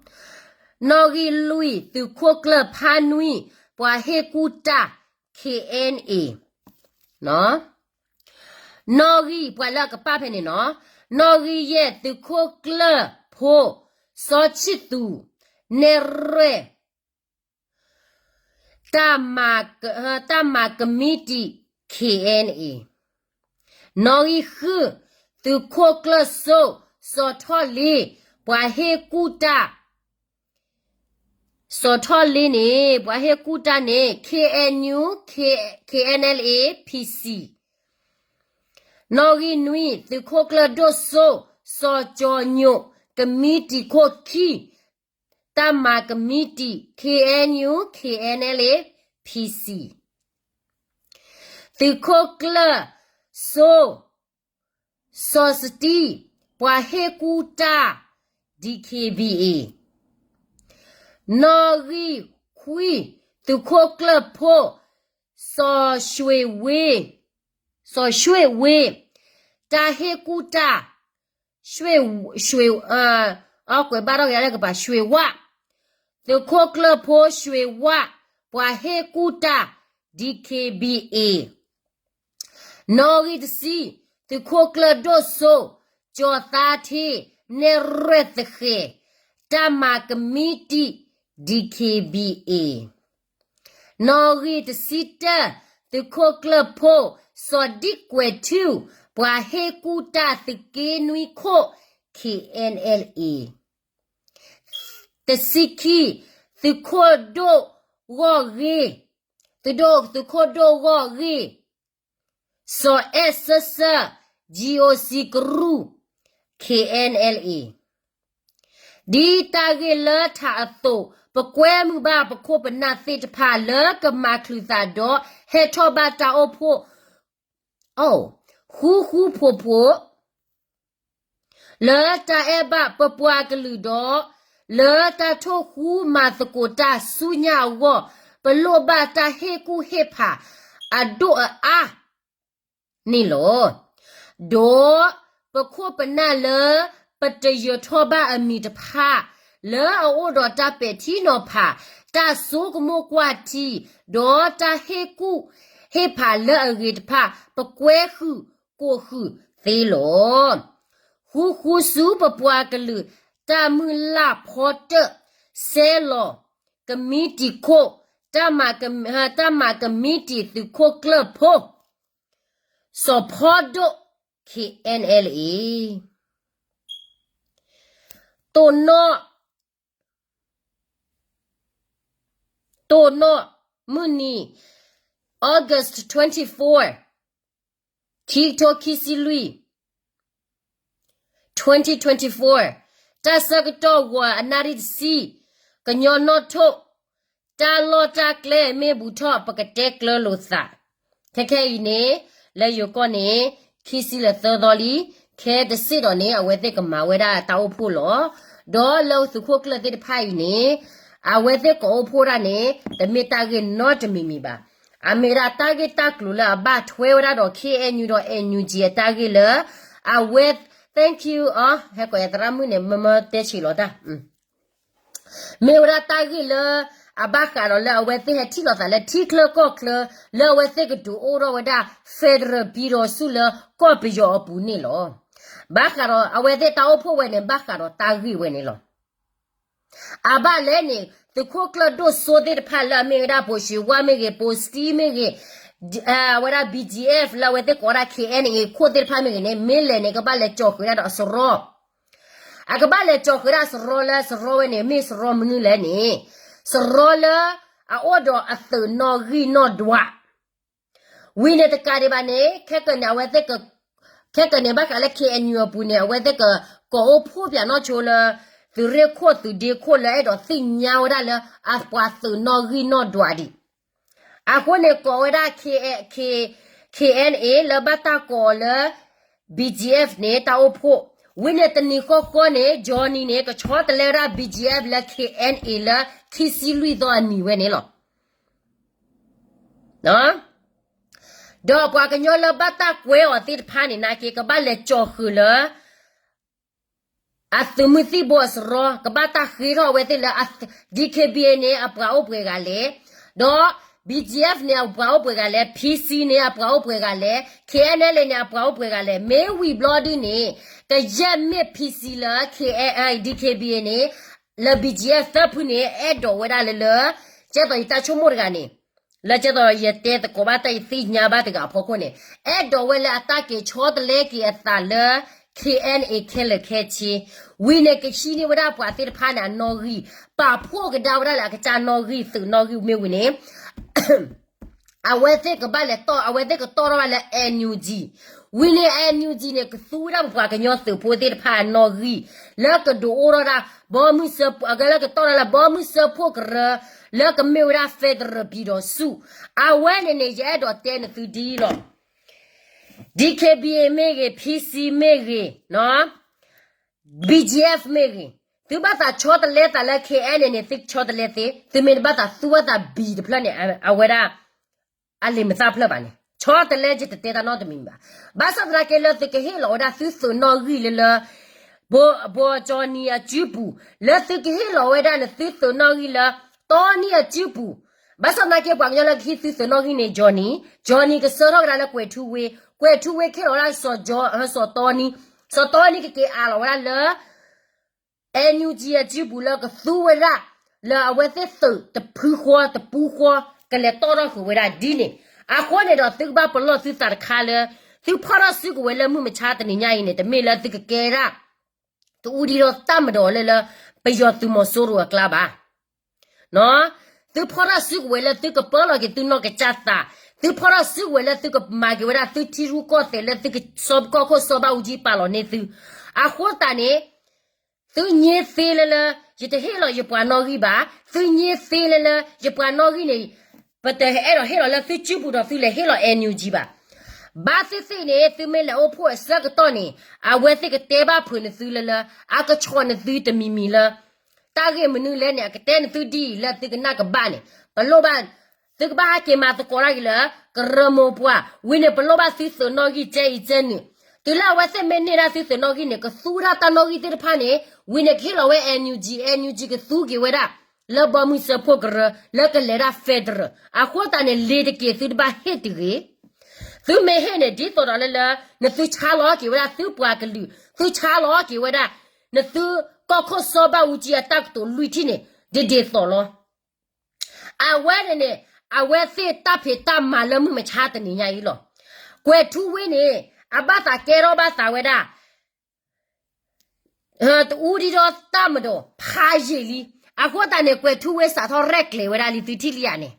ဂံၢ်လွံၢ် သုးခိၣ်ကျၢၢ်ဖးနွံ ပှၤဟ့ၣ်ကူၣ်တၢ် ခ့အဲၣ်အ့, နီၣ်ဂံၢ် ပှၤလၢအကပၣ်ဖဲန့ၣ်နီၤ, နီၣ်ဂံၢ်ယဲၢ် သုးခိၣ်ကျၢၢ်ဖိ စီၤဆံၣ်သူး နဲၣ်ရွဲၣ် တၢ်မၤကမံးတံာ် ခ့အဲၣ်အ့, နီၣ်ဂံၢ်ဃု သုးခိၣ်ကျၢၢ်စိ စီၤထီၣ်လ့, ပှၤဟ့ၣ်ကူၣ်တၢ် စီၤထီၣ်လ့န့ၣ် ပှၤဟ့ၣ်ကူၣ်တၢ်န့ၣ် ခ့အဲၣ်ယူၣ်, ခ့အဲၣ်အဲလ်အ့, ဖံစံၣ်, နီၣ်ဂံၢ်နွံ သုးခိၣ်ကျၢၢ်ဒိၣ်စိ စီၤကၠီညိၣ် ကမံးတံာ်ခိၣ်ခံ တၢ်မၤကမံးတံာ် ခ့အဲၣ်ယူၣ်, ခ့အဲၣ်အဲလ်အ့, ဖံစံၣ်, သုးခိၣ်ကျၢၢ်စိ စီၤစတံ ပှၤဟ့ၣ်ကူၣ်တၢ် ဒံခ့ဘံအ့, နီၣ်ဂံၢ်ခွံ သုးခိၣ်ကျၢၢ်ဖိ စီၤရွှ့ၣ်ဝ့, စီၤရွှ့ၣ်ဝ့, တၢ်ဟ့ၣ်ကူၣ်တၢ် ရွှ့ၣ်, ရွှ့ၣ်, အကွဲးဘၣ်ထီၣ်က့ၤလၢကပၤ ရွှ့ၣ်ဝၣ်, သုးခိၣ်ကျၢၢ်ဖိ ရွှ့ၣ်ဝၣ် ပှၤဟ့ၣ်ကူၣ်တၢ် ဒံခ့ဘံအ့, နီၣ်ဂံၢ်တဆံ သုးခိၣ်ကျၢၢ်ဒိၣ်စိ ကၠီၤသါထ့ နဲၣ်ရွဲၣ်သဃဲၤ တၢ်မၤကမံးတံာ် ဒံခ့ဘံအ့, နီၣ်ဂံၢ်တဆံတၢ သုးခိၣ်ကျၢၢ်ဖိ စီၤဒံကွဲးထူ ပှၤဟ့ၣ်ကူၣ်တၢ်သုးက့နွံခိၣ် ခ့အဲၣ်အဲလ်အ့, တဆံခံ သုးခိၣ်ဒိၣ်ဂီၢ်ဂ့ၢ်, သုးဒိၣ်, သုးခိၣ်ဒိၣ်ဂီၢ်ဂ့ၢ် စီၤအဲၣ်စၢၢ်စၢၢ် ကၠံအိစံကရူၢ် ခ့အဲၣ်အဲလ်အ့, ဒ်တၢ်ဂ့ၢ်လၢထးအသိး ပကွဲမုာ်ဘၣ်ပခိၣ်ပနၢ်သ့ၣ်တဖၣ်လၢကမၤချုးသးဒီးဟဲထီၣ်ဘၣ်တၢ်အိၣ်ဖှိၣ် ဃူဃူဖိးဖိး လၢတၢ်အဲၣ်ဘၣ်ပပှၤကလုာ်ဒီး လၢတၢ်ထိၣ်ဃူမၤသကိးတၢ်ဆူညါအဂီၢ် ပလိၣ်ဘၣ်တၢ်ဟ့ၣ်ကူၣ်ဟ့ၣ်ဖးအဒိၣ်အအါန့ၣ်လီၤ. ဒီးပခိၣ်ပနၢ်လၢ ပတယၢၤထီၣ်ဘၣ်အမံၤတဖၣ် လၢအအိၣ်ဒီးတၢ်ပဲာ်ထံနီၤဖး, တၢ်ဆိကမိၣ်ကွၢ်ထံ, ဒီးတၢ်ဟ့ၣ်ကူၣ်ဟ့ၣ်ဖးလၢအဂ့ၤတဖၣ် ပကွဲဃုာ်ကိးဃုာ်သ့လီၤ. ဃူဃူဆူပပှၤကလုာ် တၢ်မုၢ်လၢ်ဖီတၢၣ် ဆဲးလီၤကမံးတံာ်ခိၣ် တၢ်မၤက, တၢ်မၤကမံးတံာ်သုးခိၣ်ကျၢၢ်ဖိ စီၤဖီဒိၣ် ခ့အဲၣ်အဲလ်အ့ တိၢ်နီၣ် တိၢ်နီၣ် မုၢ်နံၤ August twenty-four, ခံကထိခံဆံလွံၢ်, twenty twenty-four, တၢ်ဆၢကတီၢ်ဂီၤအနၣ်ရံၣ်တဆံ, ကညီနီၣ်ထိၣ်, တၢ်လီၢ်တၢ်ကျဲမ့ၢ်ဘူးထီၣ် ပကတဲကျၢၤလိာ်သး. ခဲခဲအံၤန့ၣ် လၢယိၤကီၢ်န့ၣ် ခံဆံလၢသၢသီလံ, ခဲတစ့ၣ်ဒီးန့ၣ် အဝဲသ့ၣ်ကမၤဝဲဒၣ်တၢ်အိၣ်ဖှိၣ်လီၤ. ဒီးလၢသုးခိၣ်ကျၢၢ်သ့ၣ်တဖၣ်အံၤန့ၣ် အဝဲသ့ၣ်ကိးအိၣ်ဖှိၣ်ဒၣ်န့ၣ် တမ့ၢ်တၢ်ဂ့ၢ်နီတမံၤမံၤဘၣ်. အမ့ၢ်ဝဲဒၣ်တၢ်ဂ့ၢ်တၢ်ကျိၤလၢအဘၣ်ထွဲဝဲဒၣ်ဒီး KNU ဒီး NUG အတၢ်ဂ့ၢ်လၢ အဝဲ thank you အီၤ ဟဲကိးယသရၣ်မုၣ်န့ၣ် မ့မ့ၢ်တဲဆံးလီၤတၢ် မ့ၢ်ဝဲဒၣ်တၢ်ဂ့ၢ်လၢ အဘၣ်ဃးဒီးလၢအဝဲသ့ၣ်ဟဲထံၣ်လိာ်သးလၢထံချၢကီၢ်ချၢ လၢအဝဲသ့ၣ်ကဒုးအိၣ်ထီၣ်ဝဲဒၣ် federal ပံၤဒီးဆူၣ်လၢကီၢ်ပယီၤအပူၤန့ၣ်လီၤ. ဘၣ်ဃးဒီးအဝဲသ့ၣ်တၢ်အိၣ်ဖှိၣ်ဝဲန့ၣ် ဘၣ်ဃးဒီးတၢ်ဂ့ၢ်ဝဲန့ၣ်လီၤ. အဘၣ်လဲၣ်န့ၣ် သုးခိၣ်ကျၢၢ်ဒိၣ်စိသ့ၣ်တဖၣ်လၢအမ့ၢ်ဝဲဒၣ် ပိၤၡ့ဝါမ့ၢ်ဂ့ၤ ပိၤစတံမ့ၢ်ဂ့ၤ အဝဲဒၣ် BGF လၢအဝဲသ့ၣ်ကိးဝဲဒၣ် KNA ခိၣ်သ့ၣ်တဖၣ်မ့ၢ်ဂ့ၤန့ၣ် မ့ၢ်လဲၤန့ၣ် ကဘၣ်လဲၤကၠီၤဃုာ်ဒၣ်ဒီးအစရီ အကဘၣ်လဲၤကၠီၤဃုာ်ဒၣ်စရီလၢစရီဝဲန့ၣ် မ့ၢ်စရီမနုၤလဲၣ်န့ၣ် စရီလၢအအိၣ်ဒီးအသုးနီၣ်ဂံၢ်နီၣ်ဒွး ဝံၤန့ၣ်တကးဒံးဘၣ်န့ၣ် ခဲကနံၣ်အဝဲသ့ၣ် ခဲကနံၣ်ဘၣ်ဃးလၢ KNU အပူၤန့ၣ် အဝဲသ့ၣ်က ကိးအိၣ်ဖှိၣ်ပၠးနီၣ်ဆိလၢ သုးရ့ၣ်ခိၣ်သုးဒ့ခိၣ်လၢအဲၣ်ဒိးသ့ၣ်ညါဝဲဒၣ်လၢအပှၤသုးနီၣ်ဂံၢ်နီၣ်ဒွးဒံး အဃိန့ၣ် ကိးဝဲဒၣ် K- K- KNA လၢဘၣ်တၢ်ကိးအီၤလၢ BGF န့ၣ် တၢ်အိၣ်ဖှိၣ် ဝံၤန့ၣ်တနံၤဃီဃီန့ၣ် Johnny န့ၣ် ကဆီတလဲဝဲဒၣ် BGF လၢ KNA လၢခံဆံလွံၢ်သီအနံၤဝဲန့ၣ်လီၤ. ဒီးပှၤကညီလၢဘၣ်တၢ်ကွဲအီၤသ့ၣ်တဖၣ်န့ၣ် နာ်က့ ကဘၣ်လဲၤကၠီၤဃုာ်လၢ အသုးမုၢ်သံၣ်ဘိအစရီ ကဘၣ်တၢ်ဃ့ထီၣ်အဝဲသ့ၣ်လၢ DKBA န့ၣ် အပှၤအိၣ်ပှဲၤဂၤလဲၣ်, ဒီး BGF န့ၣ် အပှၤအိၣ်ပှဲၤဂၤလဲၣ်, PC န့ၣ် အပှၤအိၣ်ပှဲၤဂၤလဲၣ်, KNLA န့ၣ် အပှၤအိၣ်ပှဲၤဂၤလဲၣ်, မ့ၢ်ဝံၤဘျီဒုန့ၣ် ကယဲၢ်မ့ၢ် PC လၢ DKBA န့ၣ် လၢ BGF သၢဖုန့ၣ် အဲၣ်ဒိးဝဲဒၣ်လၢလၢ ကဲသိးယတၢ်ဆိကမိၣ်တဂၤန့ၣ် လၢကဲသိးယတဲသကိးဘၣ်တၢ်ယသ့ၣ်ညါဘၣ်တဂၤအဖီခိၣ်န့ၣ် အဲၣ်ဒိးဝဲလၢအတၢ်က့ၤဆီတလဲက့ၤအသးလၢ KNA ခဲလၢာ်ခဲဆ့, ဝံၤန့ၣ် ကဟံးန့ၢ်ဝဲဒၣ်ပှၤသ့ၣ်တဖၣ်န့ၣ် အနီၣ်ဂံၢ်, ပာ်ဖှိၣ်ကဒါဝဲဒၣ်လၢအကစၢ်နီၣ်ဂံၢ် သုးနီၣ်ဂံၢ်မ့ၢ်ဝံၤန့ၣ် အဝဲသ့ၣ်ကဘၣ်လဲၤတီၢ် အဝဲသ့ၣ်ကတီၢ်ထီၣ်ဘၣ်လၢ NUG, ဝံၤန့ၣ် NUG န့ၣ် ကသူဝဲဒၣ်ပပှၤကညီသုးဖိသ့ၣ်တဖၣ်အနီၣ်ဂံၢ် လၢကဒုးအိၣ်ထီၣ်ဒၣ် ဘီမုၢ်စၢဖှိၣ် အကဲလၢကတီၢ်ထီၣ်လၢဘီမုၢ်စၢဖှိၣ်ကရၢ လၢကမ့ၢ်ဝဲဒၣ် federal ပံၤဒီးဆူၣ်, အဝဲန့ၣ်န့ၣ် ယအဲၣ်ဒိးတဲနသုဒ်အံၤလီၤ. DKBA မ့ၢ်ဂ့ၤ, PC မ့ၢ်ဂ့ၤ, BGF မ့ၢ်ဂ့ၤ, သုဘၣ်သးဆီတလဲသးလၢ KNA န့ၣ် သုဆီတလဲသ့, သုမ့ၢ်တဘၣ်သးသူဝဲသးဘံၤတဖျၢၣ်န့ၣ် အဝဲဒၣ် အလံာ်မသၣ်ဖျၢၣ်ဘၣ်န့ၣ် ဆီတလဲယတတဲတၢ်နီတမံၤဘၣ်. ဘၣ်ဆၣ်သနာ်က့လၢသုကဟ့ၣ်လီၤဝဲဒၣ်သုသုးနီၣ်ဂံၢ်လၢလၢ ဘိ Johnny အစုပူၤ, လၢသုကဟ့ၣ်လီၤဝဲဒၣ်နသုသုးနီၣ်ဂံၢ်လၢ တီနံအစုပူၤ, ဘၣ်ဆၣ်သနာ်က့ပှၤကညီလၢကဟ့ၣ်သုသုးနီၣ်ဂံၢ်န့ၣ် Johnny, Johnny ကဆှၢထီၣ်ကဒါလၢကွဲၤထူဝ့, ကွဲၤထူဝ့ကဟ့ၣ်လီၤဝဲဒၣ် စီၤတီနံ, စီၤတီနံကက့ၤအးလီၤဝဲဒၣ်လၢ NUG အစုပူၤလၢကသူဝဲဒၣ် လၢအဝဲသ့ၣ်သုးတဖုဃီတပူဃီ ကလဲၤတီၢ်ထီၣ်ဃုာ်ဝဲဒၣ်ဒ်န့ၣ်, အဃိန့ၣ်ဒီးသုကဘၣ်ပလီၢ်သုသးတခါလၢ သုဖီၣ်ထီၣ်စုကဝဲၤလၢမုၢ်မဆါတနံၤညါအံၤန့ၣ် တမ့ၢ်လၢသုကကဲဒၣ် တအူဒံဒီးတၢ်မၤဒီးလၢလၢ ပယီၤသုးမီၤစိရိၤအကျါဘၣ် သုဖီၣ်ထီၣ်စုကဝဲၤလၢသုကပၢလီၤက့ၤသုနီၢ်ကစၢ်သး, သုဖီၣ်ထီၣ်စုကဝဲၤလၢသုကမၤက့ၤဝဲဒၣ်သုထံရူၢ်ကီၢ်သဲးလၢသုကီၢ်ခိၣ်စီၤဘၣ်အူကၠံပာ်လီၤန့ၢ်သု, အဃိသတးန့ၣ် သုညါသ့လၢလၢ ယတဟ့ၣ်လီၤယပှၤနီၣ်ဂံၢ်ဘၣ်, သုညါသ့လၢလၢ ယပှၤနီၣ်ဂံၢ်န့ၣ် ပတအဲၣ်ဒိးဟ့ၣ်လီၤလၢသုစုပူၤဒီးသုလဲၤဟ့ၣ်လီၤ NUG ဘၣ်. ဘၣ်သ့ၣ်သ့ၣ်န့ၣ် သုမ့ၢ်လဲၤအိၣ်ဖှိၣ်အဆၢကတီၢ်န့ၣ် အဝဲသ့ၣ်ကတဲဘၣ်ဖုးနသုလၢလၢ အကဆီၣ်နသုတမံၤမံၤလၢ တၢ်ဂ့ၢ်မနုၤလဲၣ်န့ၣ် အကတဲနသုဒ်အံၤလၢသုကနၣ်ကဘၣ်န့ၣ် ပလိၣ်ဘၣ် သုကဘၣ်ဟဲက့ၤမၤသကိးတၢ်က့ၤလၢ ကရၢမိၢ်ပှၢ် ဝံၤန့ၣ် ပလိၣ်ဘၣ်သုသုးနီၣ်ဂံၢ်ကဲအံၤကဲနုာ်, တုၤလၢအဝဲသ့ၣ်မ့ၢ်န့ၢ်ဒၣ်သုသုးနီၣ်ဂံၢ်န့ၣ် ကသူဝဲဒၣ်တၢ်နီၣ်ဂံၢ်သ့ၣ်တဖၣ်န့ၣ် ဝံၤန့ၣ်ကဟ့ၣ်လီၤဝဲ NUG, NUG ကသူက့ၤဝဲဒၣ် လၢဘီမုၢ်စၢဖှိၣ်ကရၢ လၢကလဲၤဒၣ် federal, အဃိသတးန့ၣ် လ့ၤတက့ၤသုတဘၣ်ဟ့ၣ်တဂ့ၤ သုမ့ၢ်ဟ့ၣ်န့ၣ် ဒ်သိးဒီးလၢလၢ နသုဆါလီၤက့ၤဝဲဒၣ်သုပှၤကလုာ်, သုဆါလီၤက့ၤဝဲဒၣ် နသုကီၢ်ခိၣ်စီၤဘၣ်အူကၠံအတၢ်ကတိၤလွံၢ်ထံၣ်န့ၣ် ဒ်ဒ်သိးလီၤ. အဝဲန့ၣ်န့ၣ် အဝဲသ့ၣ်တၢ်ဖံးတၢ်မၤလၢမုၢ်မဆါတနံၤညါအံၤလီၤ. ကွဲၤထူဝ့န့ၣ် အဘၣ်သးကဲထီၣ်ဘၣ်သးဝဲဒၣ် တအူဒံဒီးတၢ်မၤဒီး ဖးယံာ်လံ. အဃိသတးန့ၣ် ကွဲၤထူဝ့စးထီၣ်ရဲၣ်ကျဲၤဝဲဒၣ်လံ သုထံၣ်လံဧါန့ၣ်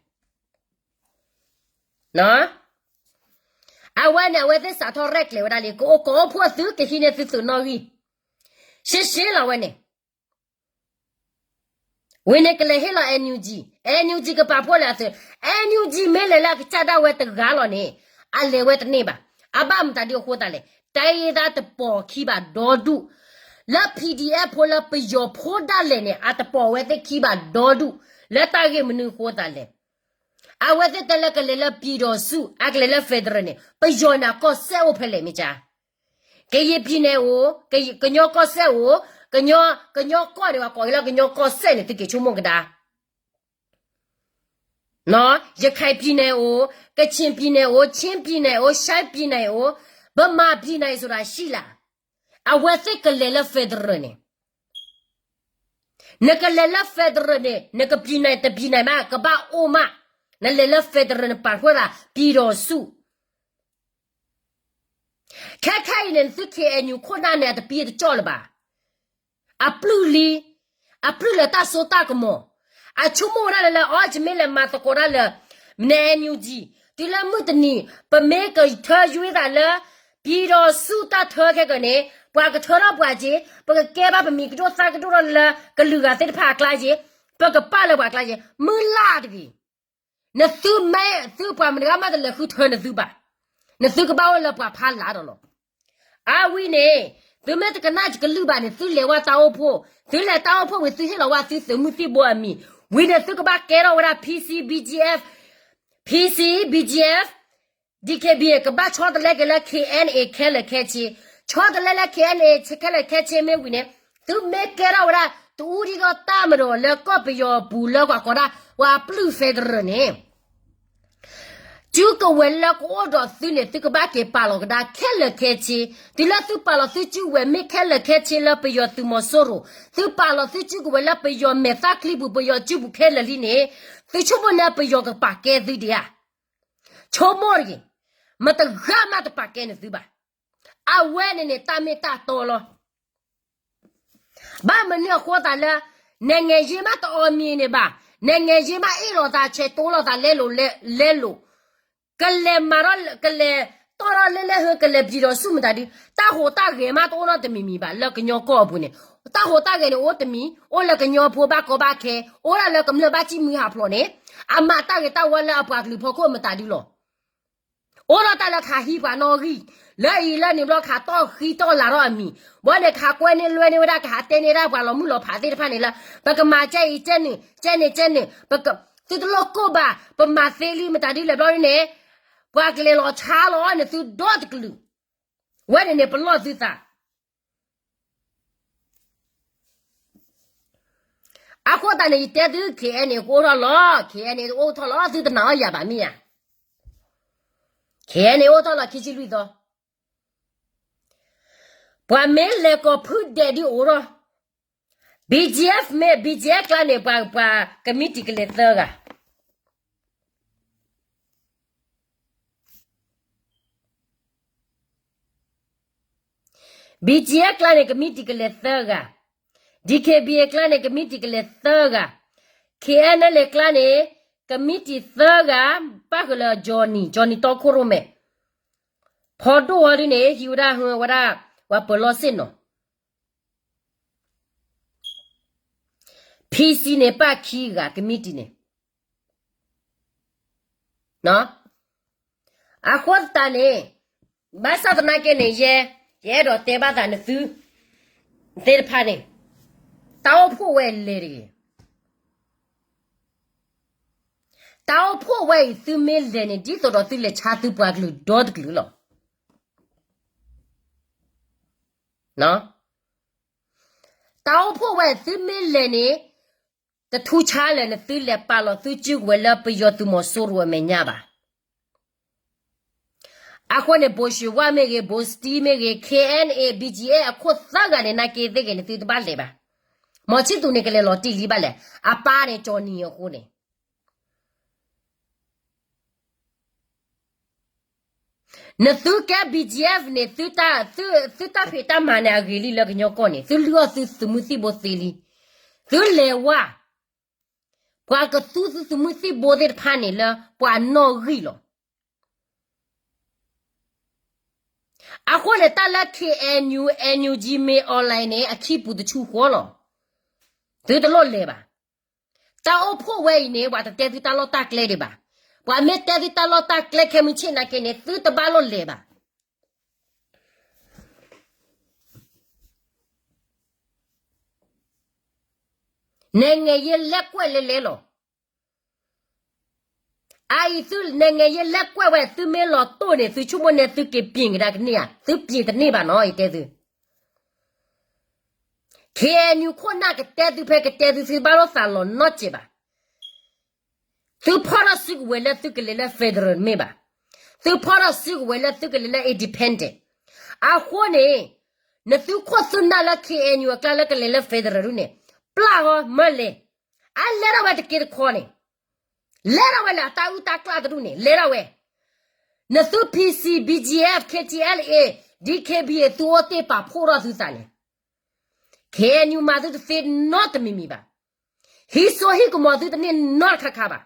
အဝဲန့ၣ် အဝဲသ့ၣ်စးထီၣ်ရဲၣ်ကျဲၤဝဲဒၣ်လံ ကအိၣ်ကိးအိၣ်ဖှိၣ်သုကဟံးန့ၢ်သုသုးနီၣ်ဂံၢ် ရှဲရှဲလီၤဝဲန့ၣ် ဝံၤန့ၣ်ကလဲၤဟ့ၣ်လီၤ NUG, NUG ကပာ်ဖှိၣ်လၢအသုး, NUG မ့ၢ်လဲၤလၢအကစၢ်ဒၣ်ဝဲတဂၤလီၤန့ၣ် အလဲၤဝဲတန့ၢ်ဘၣ်. အဘၣ်မတၤဒ်အဃိသတးလဲၣ်, တိုင်းရင်းသားတပီၤခံဘၣ်ဒီဒူၣ် လၢ P D F ဖိလၢပယီၤဖိဒၣ်လဲာ်န့ၣ် အတပိာ်ဝဲသ့ၣ်ခံဘၣ်ဒီဒူၣ်, လၢတၢ်ဂ့ၢ်မနုၤအဃိသးလဲၣ်. အဝဲသ့ၣ်တဲလၢကလဲၤလၢ ပြည်ထောင်စု, အကလဲၤလၢ federal န့ၣ် ပယီၤန့ၣ်အကီၢ်စဲၣ်အိၣ်ဖဲလဲၣ်မ့ၢ်ကါ. ကရင်ပြည်နယ်အိၣ်, ကညီကီၢ်စဲၣ်အိၣ်, ကညီကီၢ်န့ၣ် ပှၤကိးက့ၤလၢကညီကီၢ်စဲၣ်န့ၣ် သုက့ၤဆိကမိၣ်ကဒါ ရခိုင်ပြည်နယ်အိၣ်, ကချင်ပြည်နယ်အိၣ်, ချင်းပြည်နယ်အိၣ်, ရှမ်းပြည်နယ်အိၣ်, ဗမာပြည်နယ်ဆိုတာရှိလား. အဝဲသ့ၣ်ကလဲၤလၢ federal န့ၣ်, နကလဲၤလၢ federal န့ၣ် နက ပြည်နယ် တ ပြည်နယ် မး ကဘၣ်အိၣ်မး, နလဲၤလၢ federal န့ၣ် ပာ်ဃုာ်သး ပြည်ထောင်စု. ခဲခဲအံၤန့ၣ် နသု K N U ခိၣ်နၢ်န့ၣ် အတပံတကၠီၣ်လၢၤဘၣ်. အပျုၢ်လံ, အပျုၢ်လၢတၢ်စိတၢ်ကမီၤ, အဆိကမိၣ်ဝဲဒၣ်လၢ လၢအီၤ ယမ့ၢ်လဲၤမၤသကိးတၢ်လၢ န N U G, တုၤလၢမုၢ်တနံၤ ပမ့ၢ်ကထၢယွံသးလၢ ပြည်ထောင်စု တၢ်ထၢခဲကၢန့ၣ် ပှၤကထၢထီၣ်ပှၤက့ၤ, ပကကဲဘၣ်ပမံၤကဒိၣ်သၣ်ကဒိၣ်ထီၣ်လၢကလုာ်ဂၤသ့ၣ်တဖၣ်အကျါက့ၤ, ပကပာ်လၢပှၤအကျါက့ၤ, မုၢ်လၢ်တဂ့ၤ. နသုမ့ၢ်သုပှၤမတၤတဂၤမး တလဲၤဃုထၢနသုဘၣ်. နသုကဘၣ်အိၣ်လၢပှၤဖးလၢ်ဒီးလီၤ. အဝံၤန့ၣ် သုမ့ၢ်တကနၣ်ကလုၢ်ဘၣ်န့ၣ် သုလဲၤဝဲတၢ်အိၣ်ဖှိၣ်, သုလဲၤတၢ်အိၣ်ဖှိၣ်ဝံၤ သုဟ့ၣ်လီၤဝဲသုသုးမုၢ်သံၣ်ဘိအမံၤ, ဝံၤန့ၣ်သုကဘၣ်ကဲထီၣ်ဝဲဒၣ် P C, B G F, P C, B G F, D K B A ကဘၣ်ဆီတလဲက့ၤလၢ K N A ခဲလၢာ်ခဲဆ့, ဆီတလဲလၢ K N A ခဲလၢာ်ခဲဆ့မ့ၢ်ဝံၤန့ၣ်, သုမ့ၢ်ကဲထီၣ်ဝဲဒၣ် တအူဒံကီတၢ်မၤဒီးလၢကီၢ်ပယီၤပူၤလၢပှၤကိးဒၣ် ပှၤပျုၢ် federal န့ၣ် စုကဝဲၤလၢကအိၣ်ဒီးသုန့ၣ် သုကဘၣ်က့ၤပာ်လီၤကဒါခဲလၢာ်ခဲဆ့, တုၤလၢသုပာ်လီၤသုစုကဝဲၤမ့ၢ်ခဲလၢာ်ခဲဆ့လၢပယီၤသုးမီၤစိရိၤ, သုပာ်လီၤသုစုကဝဲၤလၢပယီၤမဲာ်သၣ်ချံပူၤ ပယီၤစုပူၤခဲလၢာ်လံန့ၣ်, သုဆိကမိၣ်န့ၣ်ပယီၤကပာ်ကဲသုဒံးဧါ. ဆိကမိၣ်တဂ့ၤ, မတဂၤမးတပာ်ကဲနသုဘၣ်. အဝဲန့ၣ်န့ၣ် တၢ်မ့ၢ်တၢ်တီလီၤ. ဘၣ်မနုၤအဃိသးလၢ နိုင်ငံရေးမးတအီၣ်မံၤန့ၣ်ဘၣ်, နိုင်ငံရေးမးအ့ၣ်လိာ်သးဆဲးတိလိာ်သးလဲလိာ်လဲလိာ်, ကလဲၤမၤထီၣ် ကလဲၤတီၢ်ထီၣ်လၢလဲဟၢ ကလဲၤပျံၤဒီးဆူၣ်မတၤဒု, တၢ်ဟူးတၢ်ဂဲၤမးတအိၣ်နီတမံၤမံၤဘၣ် လၢကညီကီၢ်အပူၤန့ၣ်, တၢ်ဟူးတၢ်ဂဲၤန့ၣ်အိၣ်တမံၤ, အိၣ်လၢကညီဖိဘၣ်ကီဘၣ်ခဲ, အိၣ်ဒၣ်လၢကမျၢၢ်ဘၣ်စံၣ်မုၢ်ဟးဖျိးန့ၣ်, အမၤတၢ်ဂ့ၤတၢ်ဝါလၢအပှၤကလုာ်ဖီခိၣ်မတၤဒုလီၤ. အိၣ်ဒီးတၢ်လၢခးဟံးပှၤနီၣ်ဂံၢ်, လၢအံၤလၢန့ၣ်ဘျီခးတီၢ်ဃံတီၢ်လၤထီၣ်အမံၤ, ဘၣ်န့ၣ်ခးကွဲန့ၢ်လွဲန့ၢ်ဝဲဒၣ် ကဟးတဲန့ၢ်ဒၣ်ပှၤလီၤမုၢ်လီၤဖးသ့ၣ်တဖၣ်န့ၣ်လၢ ပကမၤကဲအံၤကဲန့ၣ် ကဲန့ၣ်ကဲန့ၣ်, သုတလိၣ်ကိၢ်ဘၣ်, ပမၤသ့လံမတၤဒုလဲၣ်ဘျီဒုန့ၣ်, ပှၤကလဲၤလီၤဆါလီၤန့ၣ်သုဒီတကလုာ်, ဝဲန့ၣ်န့ၣ်ပလီၢ်သုသး အဃိသတးန့ၣ် ယတဲသု K N A ကအိၣ်ထီၣ်လီၤ, K N A အိၣ်ထီၣ်လီၤ သုတနာ်အီၤယၤဘၣ်မ့ၢ်ဧါ. K N A အိၣ်ထီၣ်လီၤခံဆံလွံၢ်သီ, ပှၤမ့ၢ်လဲၤကီၢ်ဖုဒဲးဒ်အိၣ်ထီၣ်, B G F မ့ၢ် B G F ကျါန့ၣ် ပှၤ ပှၤကမံးတံာ်ကလဲၤသၢဂၤ B G F ကျါန့ၣ် ကမံးတံာ်ကလဲၤသၢဂၤ, D K B A ကျါန့ၣ် ကမံးတံာ်ကလဲၤသၢဂၤ, K N L A ကျါန့ၣ် ကမံးတံာ်သၢဂၤ, ပၣ်ဃုာ်လၢ Johnny, Johnny တီခိၣ်ရိၣ်မဲာ်, ဖီဒိၣ်ဝဲဒုန့ၣ် ဟံးဝဲဒၣ်ဟၢဝဲဒၣ် ပှၤပၢၤလီၢ်ဆ့ၣ်နီၤ P C န့ၣ် ပၣ်ခံဂၤ ကမံးတံာ်န့ၣ် အဃိသတးန့ၣ် ဘၣ်ဆၣ်သနာ်က့န့ၣ် ယဲ ယအဲၣ်ဒိးတဲဘၣ်သးနသု သ့ၣ်တဖၣ်န့ၣ် တၢ်အိၣ်ဖှိၣ်ဝဲလဲၤတဂ့ၤ. တၢ်အိၣ်ဖှိၣ်ဝဲအံၤ သုမ့ၢ်လဲၤန့ၣ် ဒ်သိးဒီးသုလဲၤဆါသုပှၤကလုာ်ဒီတကလုာ်လီၤ. တၢ်အိၣ်ဖှိၣ်ဝဲအံၤ သုမ့ၢ်လဲၤန့ၣ် တထူးခြားလၢၤ နသုလဲၤပာ်လီၤသုစုကဝဲၤလၢပယီၤသုးမီၤစိရိၤအမဲာ်ညါဘၣ်. အဃိန့ၣ် ဘိၣ်ၡ့ဝါမ့ၢ်ဂ့ၤ, ဘိၣ်စတံမ့ၢ်ဂ့ၤ, K N A, B G F အခိၣ်သၢဂၤန့ၣ် နာ်က့သ့ၣ်ဂ့ၤန့ၣ် သုတဘၣ်လဲၤဘၣ်. မီၤဆံၣ်သူးန့ၣ် ကလဲၤလီၤတံၢ်လံဘၣ်လဲၣ်, အပၢ်န့ၣ် ကၠီနံၤ အဃိန့ၣ် နသုကဲ B G F န့ၣ် သုတၢ်ဖံးတၢ်မၤန့ၣ် အဂ့ၤလံလၢကညီကီၢ်န့ၣ် သုလုၢ်အီၣ်သုသုးမုၢ်သံၣ်ဘိသ့လံ. သုလဲၤဝါ, ပှၤကသူသုသုးမုၢ်သံၣ်ဘိသ့ၣ်တဖၣ်န့ၣ်လၢပှၤနီၣ်ဂံၢ်လီၤ. အဃိန့ၣ် တၢ်လၢ K N U, N U G မ့ၢ် online န့ၣ် အခံပူၤတဆူၣ်ဃီလီၤ. သုတလိၣ်လဲၤဘၣ်. တၢ်အိၣ်ဖှိၣ်ဝဲအံၤန့ၣ် ပှၤတတဲသုတၢ်လီၢ်တၢ်ကျဲဒံးဘၣ်. ပှၤမ့ၢ်တဲသုတၢ်လီၢ်တၢ်ကျဲခဲမုၢ်ဆ့ၣ်နာ်က့န့ၣ် သုတဘၣ်လိၣ်လဲၤဘၣ်. နဲၣ်ငဲၤယဲလဲကွဲးလဲလဲလီၤ. အအံၤသုနဲၣ်ငဲၤယဲလဲကွဲးဝဲ သုမ့ၢ်လီၤတိၢ်န့ၣ် သုဆိကမိၣ်န့ၣ် သုက့ၤပျ့ၤကဒါကန့ၢ်ဧါ, သုပျ့ၤတန့ၢ်ဘၣ်နီၤ ယတဲသု. ခ့ၣ်အဲၣ်ယူၣ် ခိၣ်နၢ်ကတဲသုဖဲကတဲသု သုဘၣ်လိာ်သးလီၤနီတစဲးဘၣ်. သုဖီၣ်ထီၣ်စုကဝဲၤလၢသုကလဲၤလၢ federal တမ့ၢ်ဘၣ်. သုဖီၣ်ထီၣ်စုကဝဲၤလၢသုကလဲၤလၢ independent. အဃိန့ၣ် နသုခိၣ်သုနၢ်လၢ ခ့ၣ်အဲၣ်ယူၣ် အကျါလၢကလဲၤလၢ federal ဒ်န့ၣ် ပျၢ်ဃီမၢလဲၤ. အလဲၤထီၣ်ဝဲတက့တခီန့ၣ် လဲၤထီၣ်ဝဲလၢအတၢ်အုၣ်တၢ်ကျၢ်တဒူၣ်န့ၣ် လဲၤထီၣ်ဝဲ. နသု P C, B G F, K T L A, D K B A သုအိၣ်တ့ၢ်ပာ်ဖှိၣ်ထီၣ်သုသးန့ၣ် ခ့ၣ်အဲၣ်ယူၣ် မၤသုတသ့နီတမံၤမံၤဘၣ်. ဟံးစိဟံးကမီၤသုတန့ၢ်နီတခါခါဘၣ်.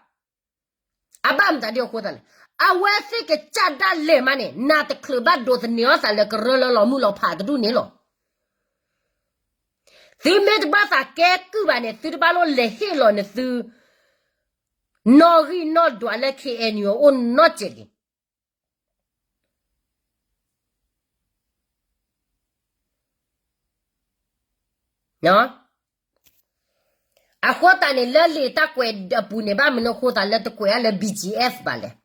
အဘၣ်မတၤဒ်အဃိသတးလဲၣ်, အဝဲသ့ၣ်ကစၢ်ဒၣ်လဲာ်မးန့ၣ် နးတချုးဘၣ်ဒိးသန့ၤအီၣ်သးလၢကရၢလၢလီၤမုၢ်လီၤဖးတဒူၣ်န့ၣ်လီၤ. သုမ့ၢ်တဘၣ်သးကဲကုၢ်ဘၣ်န့ၣ် သုတဘၣ်လိၣ်လဲၤဟ့ၣ်လီၤနသု နီၣ်ဂံၢ်နီၣ်ဒွးလၢ ခ့ၣ်အဲၣ်ယူၣ် အအိၣ်နီတစဲးတဂ့ၤ. အဃိသတးန့ၣ် လၢလံာ်တၢ်ကွဲးအပူၤန့ၣ် ဘၣ်မနုၤဃိသးလၢတကွဲးအါလၢ B G F ဘၣ်လဲၣ်.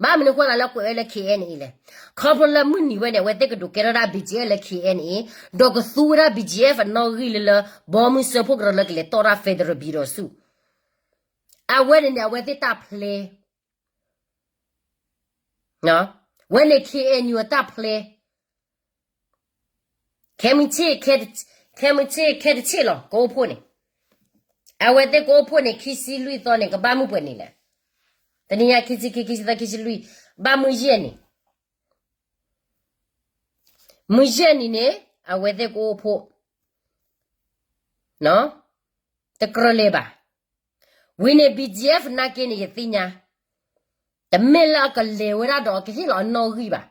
ဘၣ်မနုၤဃိသးလၢကွဲးဝဲလၢ K N A လဲၣ်. ခီဖျိလၢမုၢ်နံၤဝဲန့ၣ် အဝဲသ့ၣ်ကဒိးကဲထီၣ်ဒၣ် B G F လၢ K N A, ဒီးကသူဝဲဒၣ် B G F အနီၣ်ဂံၢ်လၢလၢ ဘီမုၢ်စၢဖှိၣ်ကရၢလၢကလဲၤတီၣ်တၢ် federal ဘံၤဒီးဆူၣ်. အဝဲန့ၣ်န့ၣ် အဝဲသ့ၣ်တၢ်ဖျဲ ဝဲန့ၣ် K N U အတၢ်ဖျဲ ခဲမုၢ်ဆ့ၣ်, ခဲမုၢ်ဆ့ၣ်ခဲတဆ့ၣ်လီၤ ကအိၣ်ဖှိၣ်န့ၣ်, အဝဲသ့ၣ်ကအိၣ်ဖှိၣ်န့ၣ် ခံဆံလွံၢ်သီန့ၣ် ကဘၣ်မုၢ်ပှဲၤနံၤလဲၣ်. တနံၤညါခံဆံခံ, ခံဆံသၢ, ခံဆံလွံၢ်, ဘၣ်မုၢ်ယဲၢ်နံၤ, မုၢ်ယဲၢ်နံၤန့ၣ် အဝဲသ့ၣ်ကအိၣ်ဖှိၣ် တကြၢးလဲၤဘၣ်. ဝံၤန့ၣ် B G F နာ်က့န့ၣ် ယသ့ၣ်ညါ, တမ့ၢ်လၢအကလဲၤဝဲဒၣ်ဒီးအကဟ့ၣ်လီၤအနီၣ်ဂံၢ်ဘၣ်.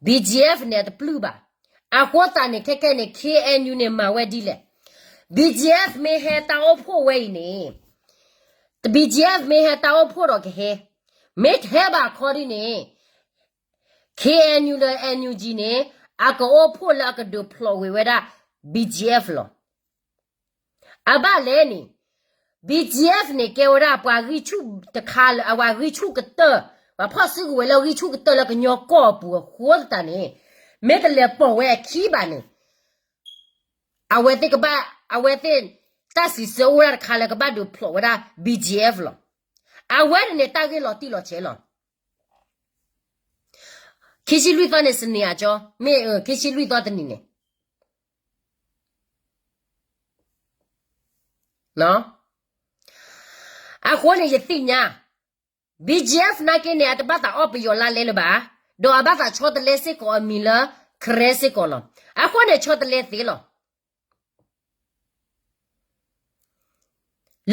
B G F န့ၣ် အတပျုၢ်ဘၣ်. အဃိသတးန့ၣ် ခဲကဲန့ၣ် K N U န့ၣ် မၤဝဲဒ်လဲၣ်. B G F မ့ၢ်ဟဲတၢ်အိၣ်ဖှိၣ်ဝဲအံၤန့ၣ်, B G F မ့ၢ်ဟဲတၢ်အိၣ်ဖှိၣ်ဒီးကဟဲ, မ့ၢ်တဟဲဘၣ်ခီဒ်န့ၣ် K N U ဒီး N U G န့ၣ် အကအိၣ်ဖှိၣ်လၢအကဒုးဖျိးဝ့ၤဝဲဒၣ် B G F လီၤ. အဘၣ်လဲၣ်န့ၣ် B G F န့ၣ် ကဲဝဲဒၣ်ပှၤဂံၢ်ဆူၣ်တခါလၢ အဝဲဂံၢ်ဆူၣ်ကတၢၢ်, ပှၤဖီၣ်စုကဝဲၤလၢဂံၢ်ဆူၣ်ကတၢၢ်လၢကညီကီၢ်အပူၤအဃိသတးန့ၣ်, မ့ၢ်တလဲၤပိာ်ဝဲအခံဘၣ်န့ၣ် အဝဲသ့ၣ်ကဘၣ်, အဝဲသ့ၣ်တၢ်စံးဆၢအိၣ်ဝဲဒၣ်တခါလၢကဘၣ်ဒုးဖျိးဝဲဒၣ် B G F လီၤ. အဝဲန့ၣ်န့ၣ် တၢ်ဂ့ၢ်လီၤတံၢ်လီၤဆဲးလီၤ. ခံဆံလွံၢ်သီန့ၣ် စနံၤအကၠီ, မ့ၢ်ခံဆံလွံၢ်သီတနံၤန့ၣ် အဃိန့ၣ် ယသ့ၣ်ညါ, B G F နာ်က့န့ၣ် အတဘၣ်သးအီၣ်ပယီၤလါလဲလၢၤဘၣ်, ဒီးအဘၣ်သးဆီတလဲစ့ၢ်ကီးအမံၤလၢ ခရဲစ့ၢ်ကီးလီၤ. အဃိန့ၣ် ဆီတလဲသ့လီၤ.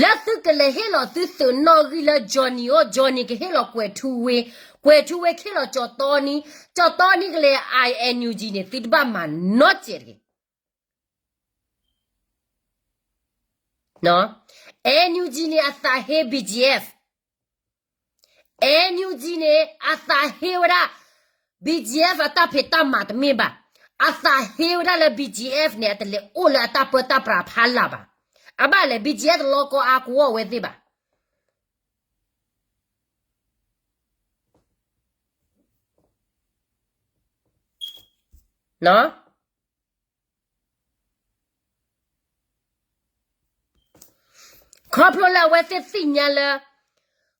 လၢသုကလဲၤဟ့ၣ်လီၤသုသုးနီၣ်ဂံၢ်လၢ Johnny အိၣ်, Johnny ကဟ့ၣ်လီၤကွဲၤထူဝ့, ကွဲၤထူဝ့ဟ့ၣ်လီၤကၠီတီနံ, ကၠီတီနံကလဲၤ I N U G န့ၣ် သုတဘၣ်မၤနီတစဲးတဂ့ၤ. N U G န့ၣ် အသးဟ့ B G F, N U G န့ၣ် အသးဟ့ဝဲဒၣ် B G F အတၢ်ဖံးတၢ်မၤတမ့ၢ်ဘၣ်, အသးဟ့ဝဲဒၣ်လၢ B G F န့ၣ် အတလဲၤအိၣ်လၢအတၢ်ပၢတၢ်ပြးဖးလၢ်ဘၣ်. အဘၣ်လဲၣ် B G F တလီကီအါကဝီၤဝဲသ့ၣ်ဘၣ်. ခီဖျိလၢအဝဲသ့ၣ်သ့ၣ်ညါလၢ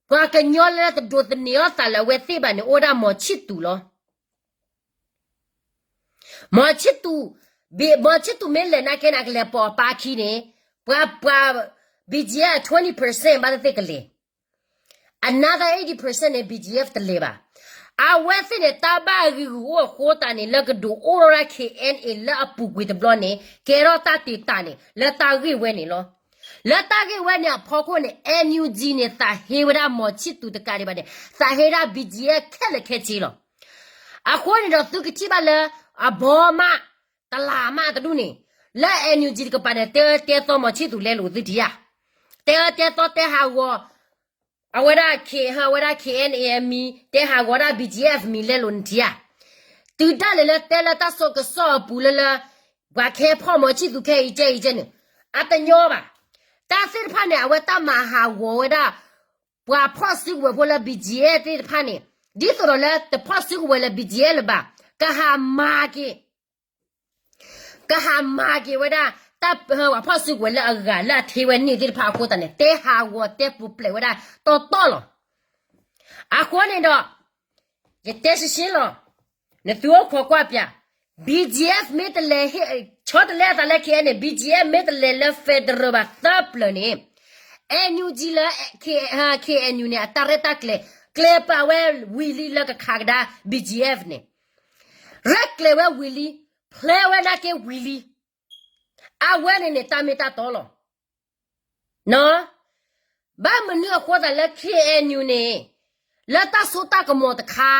ပှၤကညီလၢတဒိးသန့ၤအီၣ်သးလၢအဝဲသ့ၣ်ဘၣ်န့ၣ် အိၣ်ဒၣ်မီၤဆံၣ်သူးလီၤ. မီၤဆံၣ်သူး, မီၤဆံၣ်သူးမ့ၢ်လဲၤနာ်က့န့ၣ် အကလဲၤပိာ်အပၢ်ခံန့ၣ်, ပှၤ, ပှၤ B G F twenty percent ဘၣ်သ့ၣ်သ့ၣ်ကလဲၤ, another eighty percent န့ၣ် B G F တလဲၤဘၣ်. အဝဲသ့ၣ်န့ၣ် တၢ်ဘၣ်ဂံာ်ဂူာ်အိၣ်အဃိသတးန့ၣ် လၢကဒုးအိၣ်ထီၣ်ဒၣ် K N A လၢအပူၤကွံာ်တဘျီန့ၣ် ကဲထီၣ်တၢ်တ့ၢ်တၢ်န့ၣ် လၢတၢ်ဂ့ၢ်ဝဲန့ၣ်လီၤ. လၢတၢ်ဂ့ၢ်ဝဲန့ၣ်အဖီခိၣ်န့ၣ် N U G န့ၣ် သးဟ့ဝဲဒၣ်မီၤဆံၣ်သူးတကးဒံးဘၣ်န့ၣ် သးဟ့ဒၣ် B G F ခဲလၢာ်ခဲဆ့လီၤ. အဃိန့ၣ်ဒီးသုကထံၣ်ဘၣ်လၢ အဘီမး တလးမးတဒူၣ်န့ၣ် လၢ N U G တကပၤန့ၣ် တဲအၢတဲသီမီၤဆံၣ်သူးလဲလိာ်သုထံဧါ. တဲအၢတဲသီတဲဟးဂီၤ အဝဲဒၣ် K, အဝဲဒၣ် K N A အမံၤ တဲဟးဂီၤဒၣ် B G F မံၤလဲလိာ်နထံဧါ. တုၤဒၣ်လဲာ်လၢတဲလၢတၢ်ဆိးကစီၣ်အပူၤလၢလၢ ပှၤကဟဲဖီၣ်မီၤဆံၣ်သူးခဲအံၤကဲအံၤကဲန့ၣ် အတညီဘၣ်. တၢ်သ့ၣ်တဖၣ်န့ၣ် အဝဲတၢ်မၤဟးဂီၤဝဲဒၣ် ပှၤဖီၣ်စုကဝဲၤဖိလၢ B G F သ့ၣ်တဖၣ်န့ၣ် ဒ်သိးဒီးလၢတဖီၣ်စုကဝဲၤလၢ B G F လၢၤဘၣ်, ကဟးမၤက့ၤ ကဟးမၤက့ၤဝဲဒၣ် တၢ်ပှၤဖီၣ်စုကဝဲၤလၢအဂၤလၢအထ့ဝဲန့ၣ်သ့ၣ်တဖၣ်အဃိသတးန့ၣ် တဲဟးဂီၤတဲပူၤဖျဲးဝဲဒၣ်တီတီလီၤ. အဃိန့ၣ်ဒီး ယတဲရှဲရှဲလီၤ, နသုအိၣ်ခိးကွၢ်ပၠး, B G F မ့ၢ်တလဲၤဟ့ၣ် ဆီတလဲအသးလၢ K N န့ၣ် B G F မ့ၢ်တလဲၤလၢ federal ဘၣ်သၢပျၢၤန့ၣ် N U G လၢ K N U န့ၣ် အတၢ်ရဲၣ်တၢ်ကျဲၤ ကျဲၤပာ်ဝဲဝံၤလံလၢကခးကဒါ B G F န့ၣ် ရဲၣ်ကျဲၤဝဲဝံၤလံ, ဖျဲဝဲနာ်က့ဝံၤလံ. အဝဲန့ၣ်န့ၣ် တၢ်မ့ၢ်တၢ်တီလီၤ. ဘၣ်မနုၤအဃိသတးလၢ K N U န့ၣ် လၢတၢ်စိတၢ်ကမီၤတခါ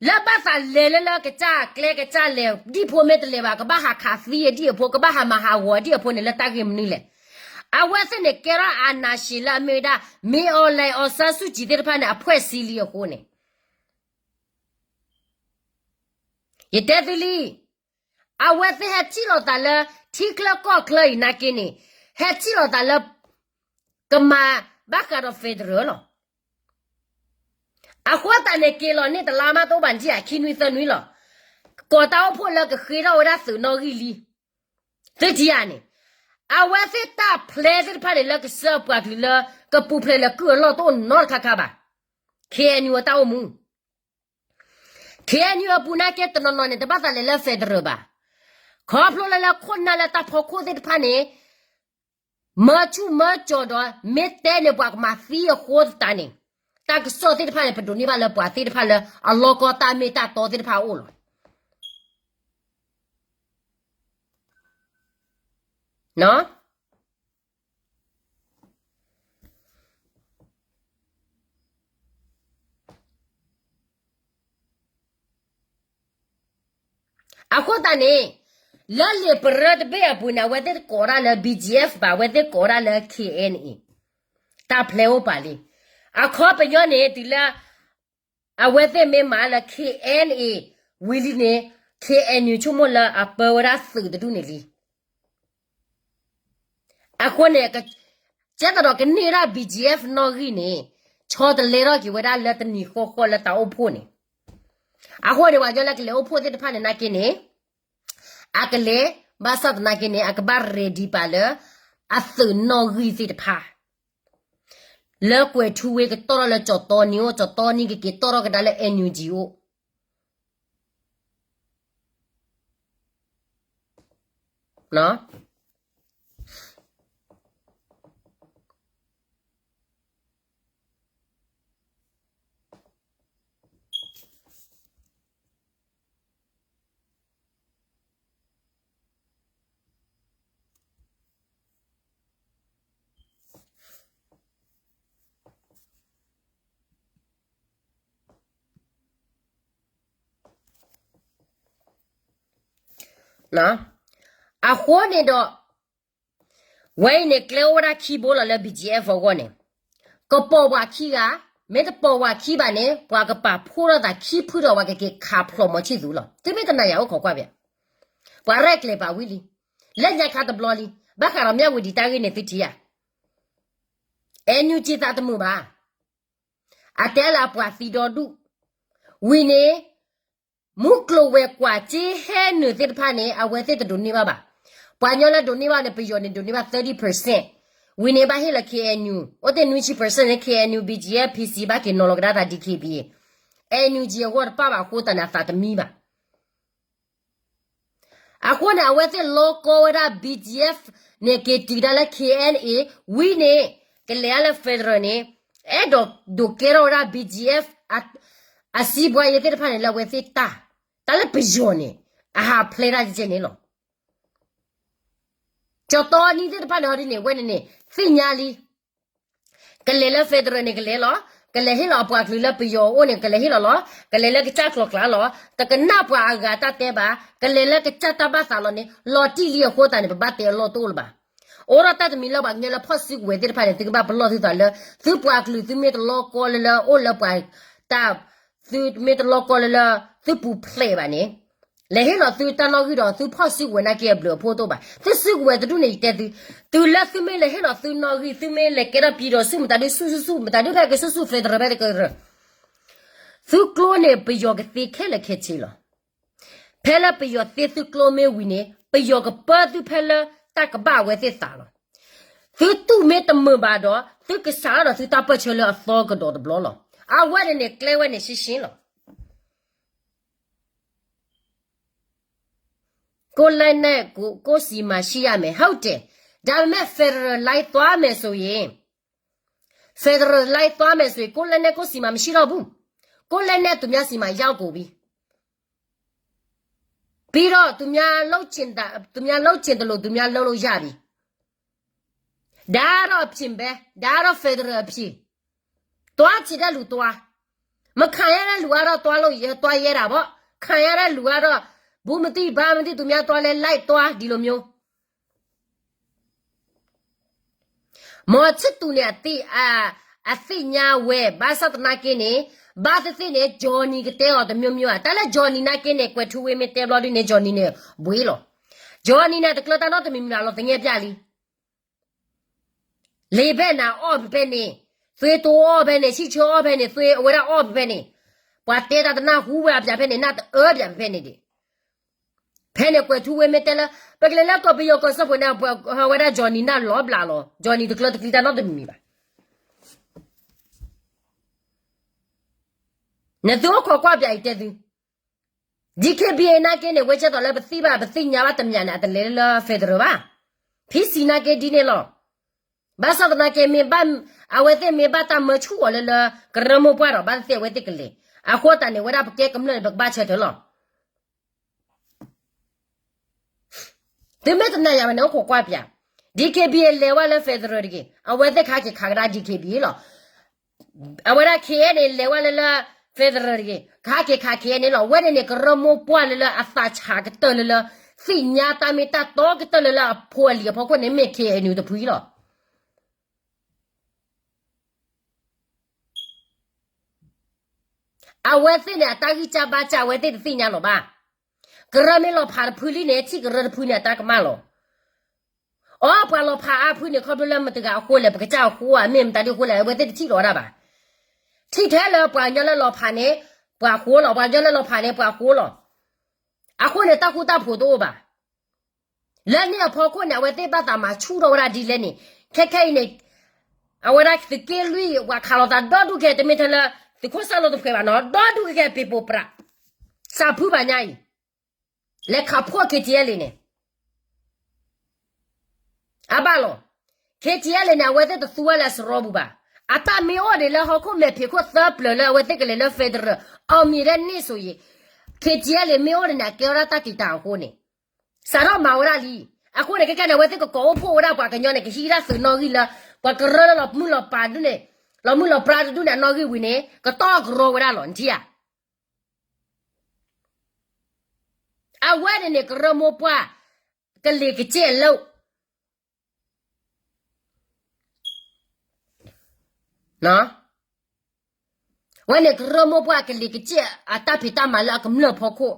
လၢဘၣ်သးလဲၤလၢလၢကစၢ်ကျဲကစၢ်လဲၤ ဒ်ဖိမ့ၢ်တလဲၤဘၣ် ကဘၣ်ဟးခးသံအဒံၣ်အဖိ ကဘၣ်ဟးမၤဟးဂီၤအဒံၣ်အဖိန့ၣ် လၢတၢ်ဂ့ၢ်မနုၤလဲၣ်. အဝဲသ့ၣ်န့ၣ် ကဲထီၣ်အာဏာရှင်လၢအမ့ၢ်ဝဲဒၣ် မင်းအောင်လှိုင် အောင်ဆန်းစုကြည် သ့ၣ်တဖၣ်န့ၣ် အဖွဲ့အစည်းလံအဃိန့ၣ် ယတဲသုလံ, အဝဲသ့ၣ်ဟဲထံၣ်လိာ်သးလၢ ထံချၢကီၢ်ချၢအံၤနာ်က့န့ၣ် ဟဲထံၣ်လိာ်သးလၢ ကမၤဘၣ်ဃးဒီး federal လီၤ. အဃိသတးန့ၣ် က့ၤလီၤန့ၢ်တလါမးတအိၣ်ဘၣ်နထံၣ်ဧါ ခံနွံသၢနွံလီၤ. ကီးတၢ်အိၣ်ဖှိၣ်လၢကဃ့ထီၣ်ဝဲဒၣ်သုးနီၣ်ဂံၢ်လံ. သုထံၣ်ဧါန့ၣ်, အဝဲသ့ၣ်တၢ်ဖျဲသ့ၣ်တဖၣ်န့ၣ် လၢကစၢၢ်ပှၤကလုာ်လၢ ကပူၤဖျဲးလၢကုၢ်အလီၢ်တအိၣ်နီတခါခါဘၣ်. K N U အတၢ်အိၣ်မူ K N U အပူၤနာ်က့တနီၤနီၤန့ၣ် တဘၣ်သးလဲၤလၢ federal ဘၣ်. ခီဖျိလၢလၢခိၣ်နၢ်လၢတၢ်ဖီခိၣ်သ့ၣ်တဖၣ်န့ၣ် မၢဆူၣ်မၢကၠီၤဒီး မ့ၢ်တဲန့ၣ်ပှၤကမၤသံအဃိသတးန့ၣ် တၢ်ကစီၣ်သ့ၣ်တဖၣ်န့ၣ် ပဒိးန့ၢ်ဘၣ်လၢပှၤသ့ၣ်တဖၣ်လၢအလီၢ်ကီတၢ်မ့ၢ်တၢ်တီသ့ၣ်တဖၣ်အအိၣ်လီၤ. အဃိသတးန့ၣ် လၢလံာ်ပရၢတဘ့ၣ်အပူၤန့ၣ် အဝဲသ့ၣ်တကိးဒၣ်လၢ B G F ဘၣ် အဝဲသ့ၣ်ကိးဒၣ်လၢ K N A တၢ်ဖျဲအိၣ်ပာ်လံ. အခီပညီန့ၣ် တုၤလၢ အဝဲသ့ၣ်မ့ၢ်မၤလၢ K N A ဝံၤလံန့ၣ် K N U ဆိကမိၣ်လၢအပၢဝဲဒၣ်သုးတဒူၣ်န့ၣ်လံ. အဃိန့ၣ် ကဲသးဒီးကန့ၢ်ဒၣ် B G F နီၣ်ဂံၢ်န့ၣ် ဆီတလဲထီၣ်က့ၤဝဲဒၣ်လၢတနံၤဃီဃီလၢတၢ်အိၣ်ဖှိၣ်န့ၣ်. အဃိန့ၣ် ပှၤကညီလၢကလဲၤအိၣ်ဖှိၣ်သ့ၣ်တဖၣ်န့ၣ်နာ်က့န့ၣ် အကလဲၤ ဘၣ်ဆၣ်သနာ်က့န့ၣ် အကဘၣ် ready ပာ်လၢ အသုးနီၣ်ဂံၢ်သ့ၣ်တဖၣ် လၢကွဲၤထူဝ့ကတီၢ်ထီၣ်လၢ ကၠီၣ်တီနံၤအိၣ် ကၠီၣ်တီနံၤကက့ၤတီၢ်ထီၣ်ကဒါလၢ N U G အိၣ် အဃိန့ၣ်ဒီး ဝဲအံၤန့ၣ် ကျဲအိၣ်ဝဲဒၣ်ခံဘိလီၤလၢ B G F အဂီၢ်န့ၣ်, ကပိာ်ပှၤခံဂၤ, မ့ၢ်တပိာ်ပှၤခံဘၣ်န့ၣ် ပှၤကပာ်ဖှိၣ်ထီၣ်သးခံဖုဒီးပှၤကက့ၤခးဖျိးမီၤဆံၣ်သူလီၤ. သုမ့ၢ်တနာ်ယၤအိၣ်ခိးကွၢ်ပၠး, ပှၤရဲၣ်ကျဲၤပာ်ဝံၤလံ, လၢညါခါတဘျီလံ, ဘၣ်ဃးဒီးမၠၣ်ဝတံၤတၢ်ဂ့ၢ်န့ၣ်သုထံၣ်ဧါ, NUG သးတမုာ်ဘၣ်. အတဲလၢအပှၤသံဒီဒူၣ်, ဝံၤန့ၣ် မူကျိၤဝဲၤကွာ်က့ဟဲနုာ်သ့ၣ်တဖၣ်န့ၣ် အဝဲသ့ၣ်တဒိးန့ၢ်ဘၣ်ဘၣ်. ပှၤကညီလၢဒိးန့ၢ်ဘၣ်န့ၣ် ပယီၤန့ၣ်ဒိးန့ၢ်ဘၣ် thirty percent, ဝံၤန့ၣ်ဘၣ်ဟ့ၣ်လၢ K N U, အိၣ်တ့ၢ်နွံဆံ percent န့ၣ် K N U, B G F, P C ဘၣ်က့ၤနီၤလီၤကဒါသး D K B A, NUG အဂီၢ်တပၣ်ဘၣ်အဃိသတးန့ၣ် အသးတမံဘၣ်. အဃိန့ၣ် အဝဲသ့ၣ်လီကီဝဲဒၣ် B G F န့ၣ် က့ၤတုၤဒၣ်လၢ K N A, ဝံၤန့ၣ် ကလဲၤဒၣ်လၢ federal န့ၣ် အဲၣ်ဒိးဒိးကဲထီၣ်ဝဲဒၣ် B G F အစံးဘှါယဲသ့ၣ်တဖၣ်န့ၣ် လၢအဝဲသ့ၣ်တၢ်, တၢ်လၢပယီၤန့ၣ် အဟးဖျဲဒၣ်ကဲန့ၣ်လီၤ. ကၠီၣ်တီနံၤသ့ၣ်တဖၣ်န့ၣ် ဟီဒ်န့ၣ် ဝဲန့ၣ်န့ၣ် သ့ၣ်ညါလံ. ကလဲၤလၢ federal န့ၣ် ကလဲၤလီၤ, ကလဲၤဟ့ၣ်လီၤအပှၤကလုာ်လၢပယီၤအအိၣ်န့ၣ် ကလဲၤဟ့ၣ်လီၤလီၤ, ကလဲၤလၢကစၢ်ကျိၤကျါလီၤ, တကနၣ်ပှၤအဂၤတၢ်တဲဘၣ်, ကလဲၤလၢကစၢ်တၢ်ဘၣ်သးလီၤန့ၣ် လီၤတံၢ်လံအဃိသတးန့ၣ် ပဘၣ်တဲအလီၢ်တအိၣ်လၢၤဘၣ်. အိၣ်ဒီးတၢ်တမံၤလၢပှၤကညီလၢဖီၣ်စုကဝဲၤသ့ၣ်တဖၣ်န့ၣ် သုကဘၣ်ပလီၢ်သုသးလၢ သုပှၤကလုာ်သုမ့ၢ်တလီကီလၢလၢ အိၣ်လၢပှၤတၢ်, သုမ့ၢ်တလီကီလၢလၢ သုပူၤဖျဲးဘၣ်န့ၣ်, လဲၤဟ့ၣ်လီၤသုတၢ်နီၣ်ဂံၢ်ဒီး သုဖီၣ်စုကဝဲၤနာ်က့အဘျုးအဖှိၣ်တအိၣ်ဘၣ်. သုစုကဝဲၤတဒူၣ်န့ၣ် ယတဲသု, တုၤလၢသုမ့ၢ်လဲၤဟ့ၣ်လီၤသုနီၣ်ဂံၢ်, သုမ့ၢ်လဲၤကဲထီၣ်ပံၤဒီးဆူၣ်မတၤဒု ဆူၣ်ဆူၣ်ဆူၣ်မတၤဒု ဖဲကဆူၣ်ဆူၣ် federal ဖဲတကရၢ သုကျိန့ၣ် ပယီၤကသ့ခဲလၢာ်ခဲဆ့လီၤ. ဖဲလၢပယီၤသ့သုကျိမ့ၢ်ဝံၤန့ၣ် ပယီၤကပၢသုဖဲလၢတၢ်ကဘၣ်အဝဲသ့ၣ်သးလီၤ. သုတူၢ်မ့ၢ်တမုာ်ဘၣ်ဒီး သုကစးထီၣ်ဒီးသုတၢ်ပၢၢ်ဆၢလၢအသီကဒီးတဘျီလီၤ. အဝဲန့ၣ်န့ၣ် ကျဲဝဲန့ၣ်ရှင်းရှင်းလီၤ. ကိုယ့်လက်နဲ့ကိုယ်စီမံရှိရမယ် ဟုတ်တယ်. ဒါပေမဲ့ federal လိုက်သွားမယ်ဆိုရင် federal လိုက်သွားမယ်ဆိုရင် ကိုယ့်လက်နဲ့ကိုယ်စီမံမရှိတော့ဘူး. ကိုယ့်လက်နဲ့သူများစီမံရောက်ကုန်ပြီ. ပြီးတော့ သူများလုပ်ချင်တာ သူများလုပ်ချင်သလို သူများလုပ်လို့ရပြီ. ဒါကတော့အဖြေပဲ. ဒါကတော့ federal အဖြေ. သွားချင်တဲ့လူသွား. မခံရတဲ့လူကတော့သွားလို့ရ သွားရဲတာပေါ့. ခံရတဲ့လူကတော့ ဘူးမသိ ဘါမသိ သူများသွားလဲ လိုက်သွား ဒီလိုမျိုး. မောင်ချစ်သူန့ၣ် အသ့ၣ် အ အသ့ၣ်ညါဝဲ ဘၣ်ဆၣ်သနာ်က့န့ၣ် ဘၣ်သ့ၣ်သ့ၣ်န့ၣ် Johnny ကတဲအီၤတမျိုးမျိုးဧါ. တၢ်လၢ Johnny နာ်က့န့ၣ် ကွဲးထူဝ့မ့ၢ်တဲဘျီဒုန့ၣ် Johnny န့ၣ် ဘှ့လီၤ. Johnny န့ၣ် တကျၢၤတၢ်နီတမံၤမံၤလီၤ သငဲးပြလံ. လေဖဲန့ၣ် အီၣ်ဖဲဖဲန့ၣ်, သွေးတိုးအီၣ်ဖဲန့ၣ်, ဆီးဆၢအီၣ်ဖဲန့ၣ်, သွေး အဝဲဒၣ်အီၣ်ဖဲဖဲန့ၣ်, ပှၤတဲတၢ်တနၢ်ဟူဝဲအပျးဖဲန့ၣ်, နၢ်တအၢပျးဖဲဖဲန့ၣ်ဒံး. ဖဲန့ၣ်ကွဲးထူဝ့မ့ၢ်တဲလၢ ပကလဲၤလၢကီၢ်ပယီၤကီၢ်စၢဖှိၣ်န့ၣ် ပှၤဟးဝဲဒၣ် Johnny နၢ်လီၤဘျးလီၤ. Johnny တကျၢၤတကျံးတၢ်နီတမံၤမံၤဘၣ်. နသုအိၣ်ခိးကွၢ်ပျးအံၤတဲသု DKBA နာ်က့န့ၣ် ဝဲကဲသိးလၢပသ့ၣ်ဘၣ် ပသ့ၣ်ညါဘၣ်တမံၤန့ၣ် အတလဲၤလၢ federal ဘၣ်. PC နာ်က့ဒ်န့ၣ်လီၤ. ဘၣ်ဆၣ်သနာ်က့မ့ၢ်ဘၣ် အဝဲသ့ၣ်မ့ၢ်ဘၣ်တၢ်မၢဆူၣ်အီၤလၢလၢ ကရၢမိၢ်ပှၢ်ဒီး ဘၣ်သ့ၣ်သ့ၣ်အဝဲသ့ၣ်ကလဲၤ. အဃိသတးန့ၣ် ဝဲဒၣ်ပကဲကမျၢၢ်န့ၣ် ပကဘၣ်ဆၢထၢၣ်လီၤ. သုမ့ၢ်တနာ်ယၤဝဲန့ၣ် အိၣ်ခိးကွၢ်ပျး, DKBA လဲၤဝဲလၢ federal တဂ့ၤ, အဝဲသ့ၣ်ခးက့ၤခးကဒါ DKBA လီၤ. အဝဲဒၣ် KNA လဲၤဝဲလၢလၢ federal တဂ့ၤ, ခးက့ၤခး KNA လီၤ. ဝဲန့ၣ်န့ၣ် ကရၢမိၢ်ပှၢ်လၢလၢအသးဆးကတၢၢ်လၢလၢ သ့ၣ်ညါတၢ်မ့ၢ်တၢ်တီကတၢၢ်လၢလၢအဖိအလံၤအဖီခိၣ်န့ၣ် မ့ၢ် KNU တဖုလီၤ. အဝဲသ့ၣ်န့ၣ် အတၢ်ဂံၢ်စၢ်ဘါစၢ် အဝဲသ့ၣ်တသ့ၣ်ညါလီၤဘၣ်. ကရၢမ့ၢ်လီၤဖးတဖုလံန့ၣ် ထံၣ်ကရၢတဖုန့ၣ် အတၢ်ကမၣ်လီၤ. အီ ပှၤလီၤဖးအါဖုန့ၣ် ခီဖျိလၢမတၤတဂၤအဃိလဲၣ်, ပကစၢ်အဃိဧါ မ့ၢ်မတၤဒ်အဃိလဲၣ်, အဝဲသ့ၣ်တထံၣ်လီၤဝဲဒၣ်ဘၣ်. ထံၣ်ထဲလၢပှၤကညီလၢလီၤဖးန့ၣ် ပှၤဃိလီၤ, ပှၤကညီလၢလီၤဖးန့ၣ် ပှၤဃိလီၤ. အဃိန့ၣ် တၢ်ဃူတၢ်ဖိးတအိၣ်ဘၣ်. လၢန့ၣ်အဖီခိၣ်န့ၣ် အဝဲသ့ၣ်ဘၣ်သးမၤဆူၣ်ထီၣ်ဝဲဒၣ်ဒ်လဲၣ်န့ၣ်, ခဲခဲအံၤန့ၣ် အဝဲဒၣ်သုးက့လွံၢ် ပှၤခးလိာ်သးဒီဒူၣ်ခဲ တမ့ၢ်ထဲလၢ သုးခိၣ်စၢ်လိတဖှဲးဘၣ်နီၤ, ဒီဒူၣ်ခဲခဲ ပ့ၤပိာ်ပြး စးဖုဘၣ်ညါအံၤ လဲၤခးဖှိၣ် KTLA န့ၣ် အဘၣ်လီၤ. KTLA န့ၣ် အဝဲသ့ၣ်တသူဝဲလၢအစရီပူၤဘၣ်. အတၢ်မ့ၢ်အိၣ်ဒံးလၢဟီၣ်ခိၣ်မဲာ်ဖံးခိၣ်သၢပျၢၤလၢအဝဲသ့ၣ်ကလဲၤလၢ federal အီၣ်မံၤဒဲးန့ၣ်စိၤယံၤ, KTLA မ့ၢ်အိၣ်ဒံးန့ၣ် အကဲဝဲဒၣ်တၢ်တံာ်တာ်အဃိန့ၣ် စးထီၣ်မၤဝဲဒၣ်လံ. အဃိန့ၣ် ခဲခဲန့ၣ် အဝဲသ့ၣ်ကကိးအိၣ်ဖှိၣ်ဝဲဒၣ်ပှၤကညီန့ၣ် ကဟံးဒၣ်သုးနီၣ်ဂံၢ်လၢ ပှၤကရၢလၢလီၤမုၢ်လီၤပၤတဒူၣ်န့ၣ်, လီၤမုၢ်လီၤပြါတဒူၣ်န့ၣ် အနီၣ်ဂံၢ်ဝံၤန့ၣ် ကတီၢ်ကရီဝဲဒၣ်လီၤ နထံၣ်ဧါ. အဝဲန့ၣ်န့ၣ် ကရၢမိၢ်ပှၢ် ကလံၤကစ့ၢ်အလိၤ ဝဲန့ၣ်ကရၢမိၢ်ပှၢ်ကလံၤကစ့ၢ်အတၢ်ဖံးတၢ်မၤလၢအကမျၢၢ်ဖီခိၣ်.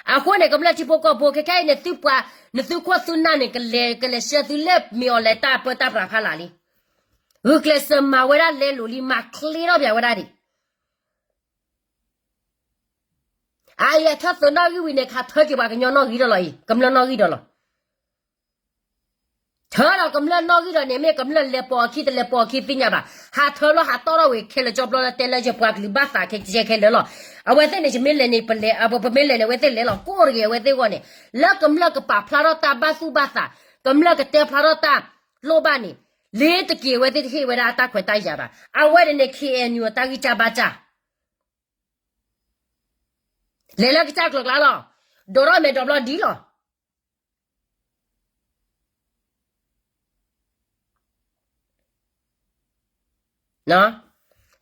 အဃိန့ၣ် ကမျၢၢ်ထံဖိကီၢ်ဖိ ခဲခဲအံၤန့ၣ် သုပှၤ နသုခိၣ်သုနၢ်န့ၣ် ကလဲၤ ကလဲၤဆှၢသုလၢမ့ၢ်အီၤလဲၤတၢ်ပၢတၢ်ပြးဖးလာ်လံ. ဂုာ်ကျဲးစၢးမၤဝဲဒၣ်လဲလိာ်လံ မၤချ့ထီၣ်ပၠးဝဲဒၣ်ဒံး အအံၤအထၢၣ်သုးနီၣ်ဂံၢ်ဝံၤန့ၣ် ခးထၢက့ၤပှၤကညီနီၣ်ဂံၢ်ဒီးလီၤအံၤ ကမျၢၢ်နီၣ်ဂံၢ်ဒီးလီၤ. ထၢဒီးကမျၢၢ်နီၣ်ဂံၢ်ဒီးန့ၣ် မ့ၢ်ကမျၢၢ်လဲၤပိာ်အခံတလဲၤပိာ်အခံသ့ၣ်ညါဘၣ်. ဟးထၢလီၤဟးတီၣ်ထီၣ်ဝံၤခဲလၢာ်ကၠီဖျီလၢတဲလၢယပှၤကလုာ်ဘၣ်သးခဲကဲခဲလၢာ်လီၤ. အဝဲသ့ၣ်န့ၣ် ယမ့ၢ်လဲၤန့ၣ် ပလဲၤ ပမ့ၢ်လဲၤန့ၣ် အဝဲသ့ၣ်လဲၤလီၤ ကိးတဂ့ၤအဝဲသ့ၣ်အဂီၢ်န့ၣ် လၢကမျၢၢ်ကပာ်ဖျါထီၣ်တၢ်ဘၣ်သူၣ်ဘၣ်သး ကမျၢၢ်ကတဲဖျါထီၣ်တၢ်လိၣ်ဘၣ်န့ၣ် လ့ၤတက့ၤအဝဲသ့ၣ်တဟ့ၣ်ဝဲဒၣ်အတၢ်ခွဲးတၢ်ယာ်ဘၣ်. အဝဲန့ၣ်န့ၣ် KNU အတၢ်ဂံၢ်စၢ်ဘါစၢ် လဲၤလၢကစၢ်ကျိၤကျါလီၤ. ဒိးထီၣ်မဲာ်ဒိးဘျီဒ်လီၤ.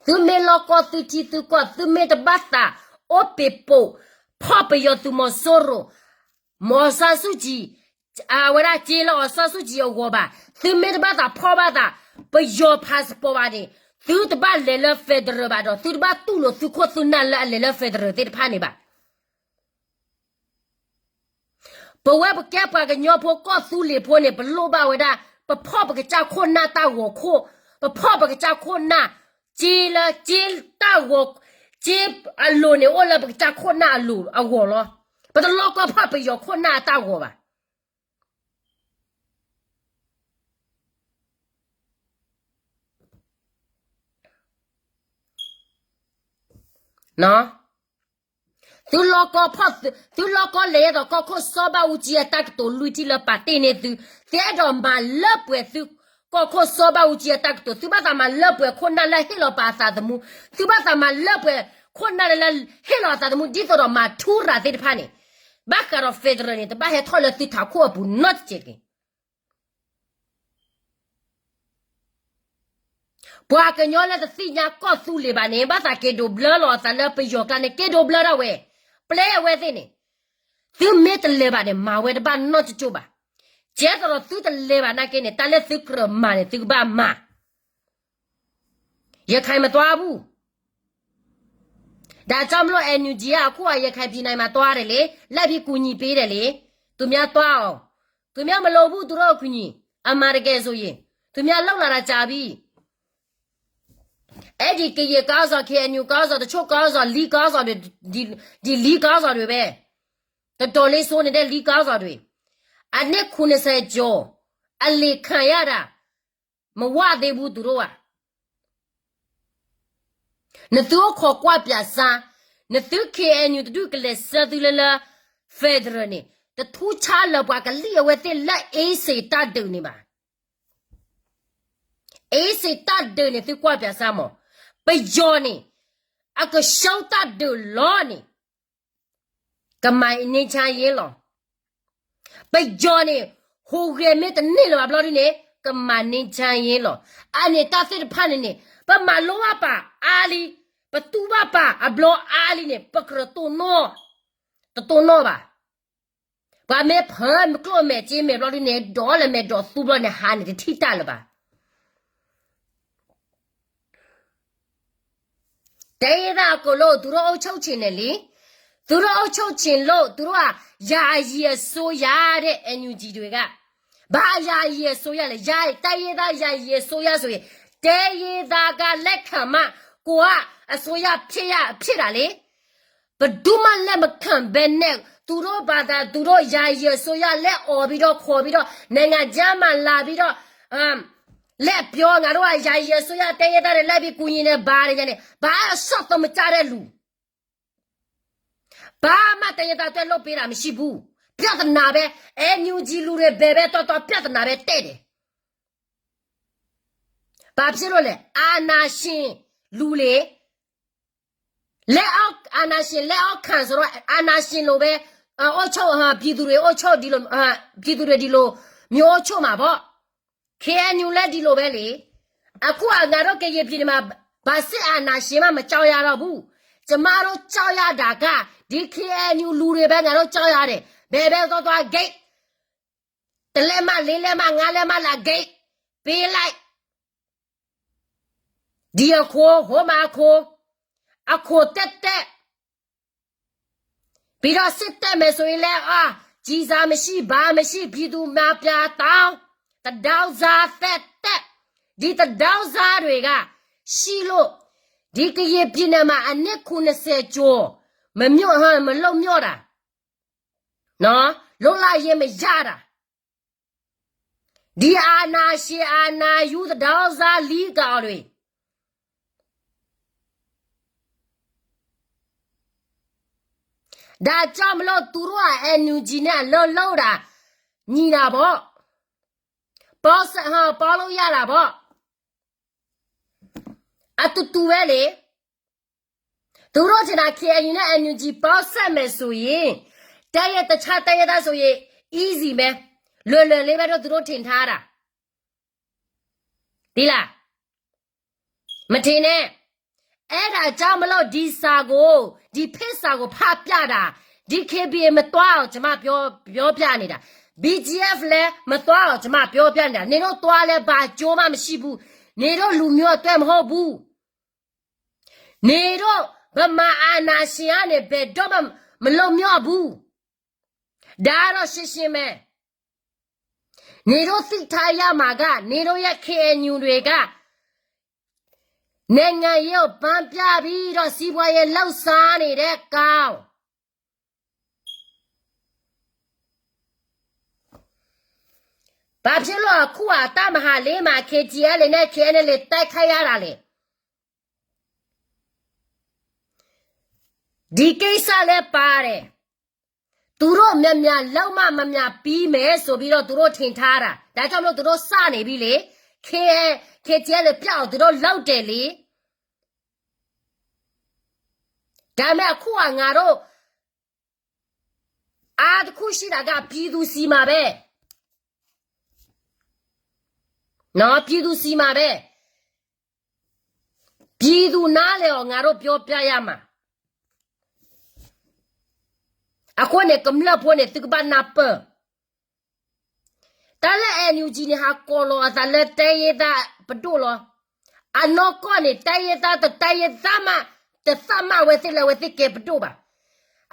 သုမ့ၢ်လီၢ်ကီၢ်သုထံသုကီၢ် သုမ့ၢ်တဘၣ်သး အိၣ်ပ့ၤပိာ် ဖီၣ်ပယီၤသုးမီၤစိရိၤ မီၤစီဆူၣ်ကံ အဝဲဒၣ်စ့လၢအီၤစီဆူၣ်ကံအဂီၤဘၣ်. သုမ့ၢ်တဘၣ်သးဖီၣ်ဘၣ်သး ပယီၤ passport ဘၣ်န့ၣ် သုတဘၣ်လဲၤလၢ federal ဘၣ်ဒီး သုတဘၣ်တူၢ်လိာ်သုခိၣ်သုနၢ်လၢအလဲၤလၢ federal သ့ၣ်တဖၣ်န့ၣ်ဘၣ်. ပဝဲပကဲပှၤကညီဖိကီၢ်သူလ့ၤဖိန့ၣ် ပလိၣ်ဘၣ်ဝဲဒၣ် ပဖီၣ်ပကစၢ်ခိၣ်နၢ်တၢ်ဂီၤခိၣ်, ပဖီၣ်ပကစၢ်ခိၣ်နၢ်, စ့လၢစ့တၢ်ဂီၤ, စ့အလိၤန့ၣ် အိၣ်လၢပကစၢ်ခိၣ်နၢ်အလိၤအဂီၢ်လီၤ. ပတလိၣ်ကီၢ်ဖီၣ်ပယီၤခိၣ်နၢ်အတၢ်ဂီၤဘၣ်. သုလီၢ်ကီၢ်ဖီၣ်, သုလီၢ်ကီၢ်လဲၤယဲၢ်ဒီးကီၢ်ခိၣ်စီၤဘၣ်အူကၠံအတၢ်ကတိၤလွံၢ်ထံၣ်လၢပာ်တ့ၢ်န့ၢ်သု, သုအဲၣ်ဒိးမၤလၢပှဲၤသုကီၢ်ခိၣ်စီၤဘၣ်အူကၠံအတၢ်ကတိၤ, သုဘၣ်သးမၤလၢပှဲၤခိၣ်နၢ်လၢဟ့ၣ်လီၤပာ်အသးသမူ, သုဘၣ်သးမၤလၢပှဲၤခိၣ်နၢ်လၢဟ့ၣ်လီၤအသးသမူ ဒ်သိးဒီးမၤထူရၤသ့ၣ်တဖၣ်န့ၣ်, ဘၣ်ဃးဒီး federal န့ၣ် တဘၣ်ဟဲထီၣ်လၢသုထးခိၣ်အပူၤနီတစဲးတဂ့ၤ. ပှၤကညီလၢတသ့ၣ်ညါကီၢ်သူလ့ၤဘၣ်န့ၣ် ဘၣ်သးက့ၤဒိးဘျၢလီၤအသးလၢပယီၤကျါန့ၣ် က့ၤဒိးဘျၢဒၣ်ဝဲ, ပျဲအဝဲသ့ၣ်န့ၣ်, သုမ့ၢ်တလဲၤဘၣ်န့ၣ် မၤဝဲတဘၣ်နီၢ်ကၠိကၠိဘၣ်. ကဲသိးဒီးသုတလဲၤဘၣ်နာ်က့န့ၣ် တၢ်လၢသုကြၢးမၤန့ၣ် သုကဘၣ်မၤ ရခိုင်မသွားဘူး. ဒါကြောင့်မလို့ NUG က အခု ရခိုင်ပြည်နယ်မှာ သွားတယ်လေ, လိုက်ပြီးကူညီပေးတယ်လေ, သူများသွားအောင်, သူများမလိုဘူး သူတို့အကူအညီ, အမှန်တကယ်ဆိုရင်, သူများလုပ်လာတာကြာပြီ. အဲ့ဒီကရင်ခေါင်းဆောင် KNU ခေါင်းဆောင် တချို့ခေါင်းဆောင် လီခေါင်းဆောင်တွေ, ဒီ, ဒီလီခေါင်းဆောင်တွေပဲ, တော်တော်လေးဆိုးနေတဲ့ လီခေါင်းဆောင်တွေ, အနှစ် ခုနှစ်ဆယ် ကျော် အလီခံရတာ မဝသေးဘူး သူတို့က. နသုအိၣ်ခိးကွၢ်ပြၢ်စါ, နသု KNU တဒူၣ်ကလဲၤဆှၢသုလၢလၢ federal န့ၣ်, တထူးဆါလၢပှၤကလံၣ်အဝဲသ့ၣ်လၢ အ့စ့းတၢ်ဒုးန့ၣ်ဘၣ်. အ့စ့းတၢ်ဒုးန့ၣ် သုကွၢ်ပြၢ်စါမး, ပယီၤန့ၣ်, အကရှုံးတၢ်ဒုးလီၤန့ၣ် ကမၤန့ၢ်ဆါယ့လီၤ. ပယီၤန့ၣ်, ဟူးဂဲၤမ့ၢ်တန့ၢ်လၢၤဘၣ်ဘျီဒ်န့ၣ် ကမၤန့ၢ်ဆါယ့လီၤ. အန့ၣ်တၢ်သ့ၣ်တဖၣ်န့ၣ်န့ၣ် ပမၤလိဘၣ်ပာ်အါလံ, ပတူၢ်ဘၣ်ပာ်အဘျီအါလံန့ၣ် ပကြၢးတိၢ်နီၣ်, တတိၢ်နီၣ်ဘၣ်. ပှၤမ့ၢ်ဖၢမ့ၢ်ကျိၣ်မဲာ်စ့မဲာ်ဘျီဒ်န့ၣ် ဒီးလဲၤမဲာ်ဒီးသူဘျီန့ၣ် ဟးန့ၣ်တထံၣ်တၢ်လၢၤဘၣ်. တိုင်းရင်းသားအကုန်လုံး သူတို့အုပ်ချုပ်ချင်တယ်လေ. သူတို့အုပ်ချုပ်ချင်လို့ သူတို့က ယာယီအစိုးရတဲ့ NUG တွေက, ဘာယာယီအစိုးရလဲ, ယာ, တိုင်းရင်းသားယာယီအစိုးရဆိုရင် တိုင်းရင်းသားကလက်ခံမှ ကိုယ်ကအစိုးရဖြစ်ရ, ဖြစ်တာလေ. ဘယ်သူမှလက်မခံဘဲနဲ့ သူတို့ဘာသာ သူတို့ယာယီအစိုးရ လက်အော်ပြီးတော့ ခေါ်ပြီးတော့ နိုင်ငံခြားမှာလာပြီးတော့ လက်ပြော ငါတို့က ယာယီအစိုးရ တိုင်းရင်းသားတွေ လိုက်ပြီးကူညီနေပါတယ် ညာနဲ့ ဘာအဆော့ သုံးမကျတဲ့လူ ဘာမှ တိုင်းရင်းသားအတွက် လုပ်ပေးတာ မရှိဘူး. ပြဿနာပဲ. NUG လူတွေ ဘယ်ပဲသွားသွား ပြဿနာပဲ တက်တယ်. ဘာဖြစ်လို့လဲ? အာဏာရှင်လူတွေ လက်အောက်, အာဏာရှင်လက်အောက်ခံဆိုတော့ အာဏာရှင်လိုပဲ အုပ်ချုပ်, ပြည်သူတွေအုပ်ချုပ်ဒီလို, ပြည်သူတွေဒီလိုမျိုးအုပ်ချုပ်မှာပေါ့. KNU လည်းဒီလိုပဲလေ. အခုက ငါတို့ ကရင်ပြည်နယ်မှာ ဘာစစ်အာဏာရှင်မှ မကြောက်ရတော့ဘူး. ကျမတို့ကြောက်ရတာက ဒီ KNU လူတွေပဲ ငါတို့ကြောက်ရတယ်. ဘယ်ပဲသွားသွား ဂိတ် တစ်လက်မ, လေးလက်မ, ငါးလက်မ လာ ဂိတ် ပေးလိုက်. ဒီအခိုး ဟိုမှာအခိုး, အခိုးတက်တက်, ပြီးတော့ စစ်တက်မယ်ဆိုရင်လည်း အာ, ကျည်ဆံမရှိ, ဘာမရှိ, ပြည်သူများပြတောင်း, တဒေါင်းစန်း သက်သက်, ဒီတဒေါင်းစန်းတွေက ရှိလို့ ဒီကရင်ပြည်နယ်မှာ အနှစ် ခုနှစ်ဆယ် ကျော် မလွတ်မြောက်တာ, နော်, လွတ်လပ်ရေးမရတာ ဒီအာဏာရှင် အာဏာယူ တဒေါင်းစန်း လီကောင်တွေ. ဒါကြောင့်မလို့ သူတို့က NUG နဲ့ အလုပ်လုပ်တာ ညီတာပေါ့. ပေါင်းစပ်, ဟ, ပေါင်းလို့ရတာပေါ့. အတူတူပဲလေ. သူတို့ထင်တာ KNU နဲ့ NUG ပေါင်းစပ်မယ်ဆိုရင် တိုင်းရင်း, တခြားတိုင်းရင်းသားဆိုရင် easy ပဲ, လွယ်လွယ်လေးပဲလို့ သူတို့ထင်ထားတာ. သိလား? မထင်နဲ့. အဲ့ဒါကြောင့်မလို့ ဒီစာကို, ဒီဖိစာကို ဖတ်ပြတာ, DKBA မသွားအောင် ကျွန်မပြော, ပြောပြနေတာ, BGF လည်း မသွားအောင် ကျွန်မပြောပြနေတာ, နင်တို့သွားလည်း ဘာအကျိုးမှမရှိဘူး, နင်တို့လူမျိုးအတွက်မဟုတ်ဘူး. နင်တို့ဗမာအာဏာရှင်ကနေ ဘယ်တော့မှ မလွတ်မြောက်ဘူး. ဒါတော့ရှင်းရှင်းပဲ နေတို့သိထားရမှာက နေတို့ရဲ့ KNU တွေက နိုင်ငံရေးကို ဘမ်းပြပြီးတော့ စီးပွားရေးလုပ်စားနေတဲ့ကောင် ဘာဖြစ်လို့အခုက တပ်မဟာလေးမှာ KTLA နဲ့ KNLA တိုက်ခိုက်ရတာလဲ ဒီကိစ္စလည်းပါတယ် သူတို့မြန်မြန်လုပ်မှ မမြန်ပြီးမယ်ဆိုပြီးတော့ သူတို့ထင်ထားတာ ဒါကြောင့်မလို့ သူတို့စနေပြီလေ K KTLA ပျောက်အောင် သူတို့လုပ်တယ်လေ ဒါပေမဲ့အခုကငါတို့ အားတစ်ခုရှိတာက ပြည်သူဆီမှာပဲ နော် ပြည်သူဆီမှာပဲ ပြည်သူနားလည်အောင် ငါတို့ပြောပြရမှာ အဃိန့ၣ် ကမျၢၢ်ဖိန့ၣ် သုကဘၣ်နၢ်ပၢၢ် တၢ်လၢ NUG န့ၣ် ဟးကိးလီၤအသးလၢ တိုင်းရင်းသား ပဒိၣ်လီၤ. အနီၢ်ကီၢ်န့ၣ် တိုင်းရင်းသား တ တိုင်းရင်းသား မှ တသတ်မှတ် အဝဲသ့ၣ်လၢအဝဲသ့ၣ်ကဲပဒိၣ်ဘၣ်.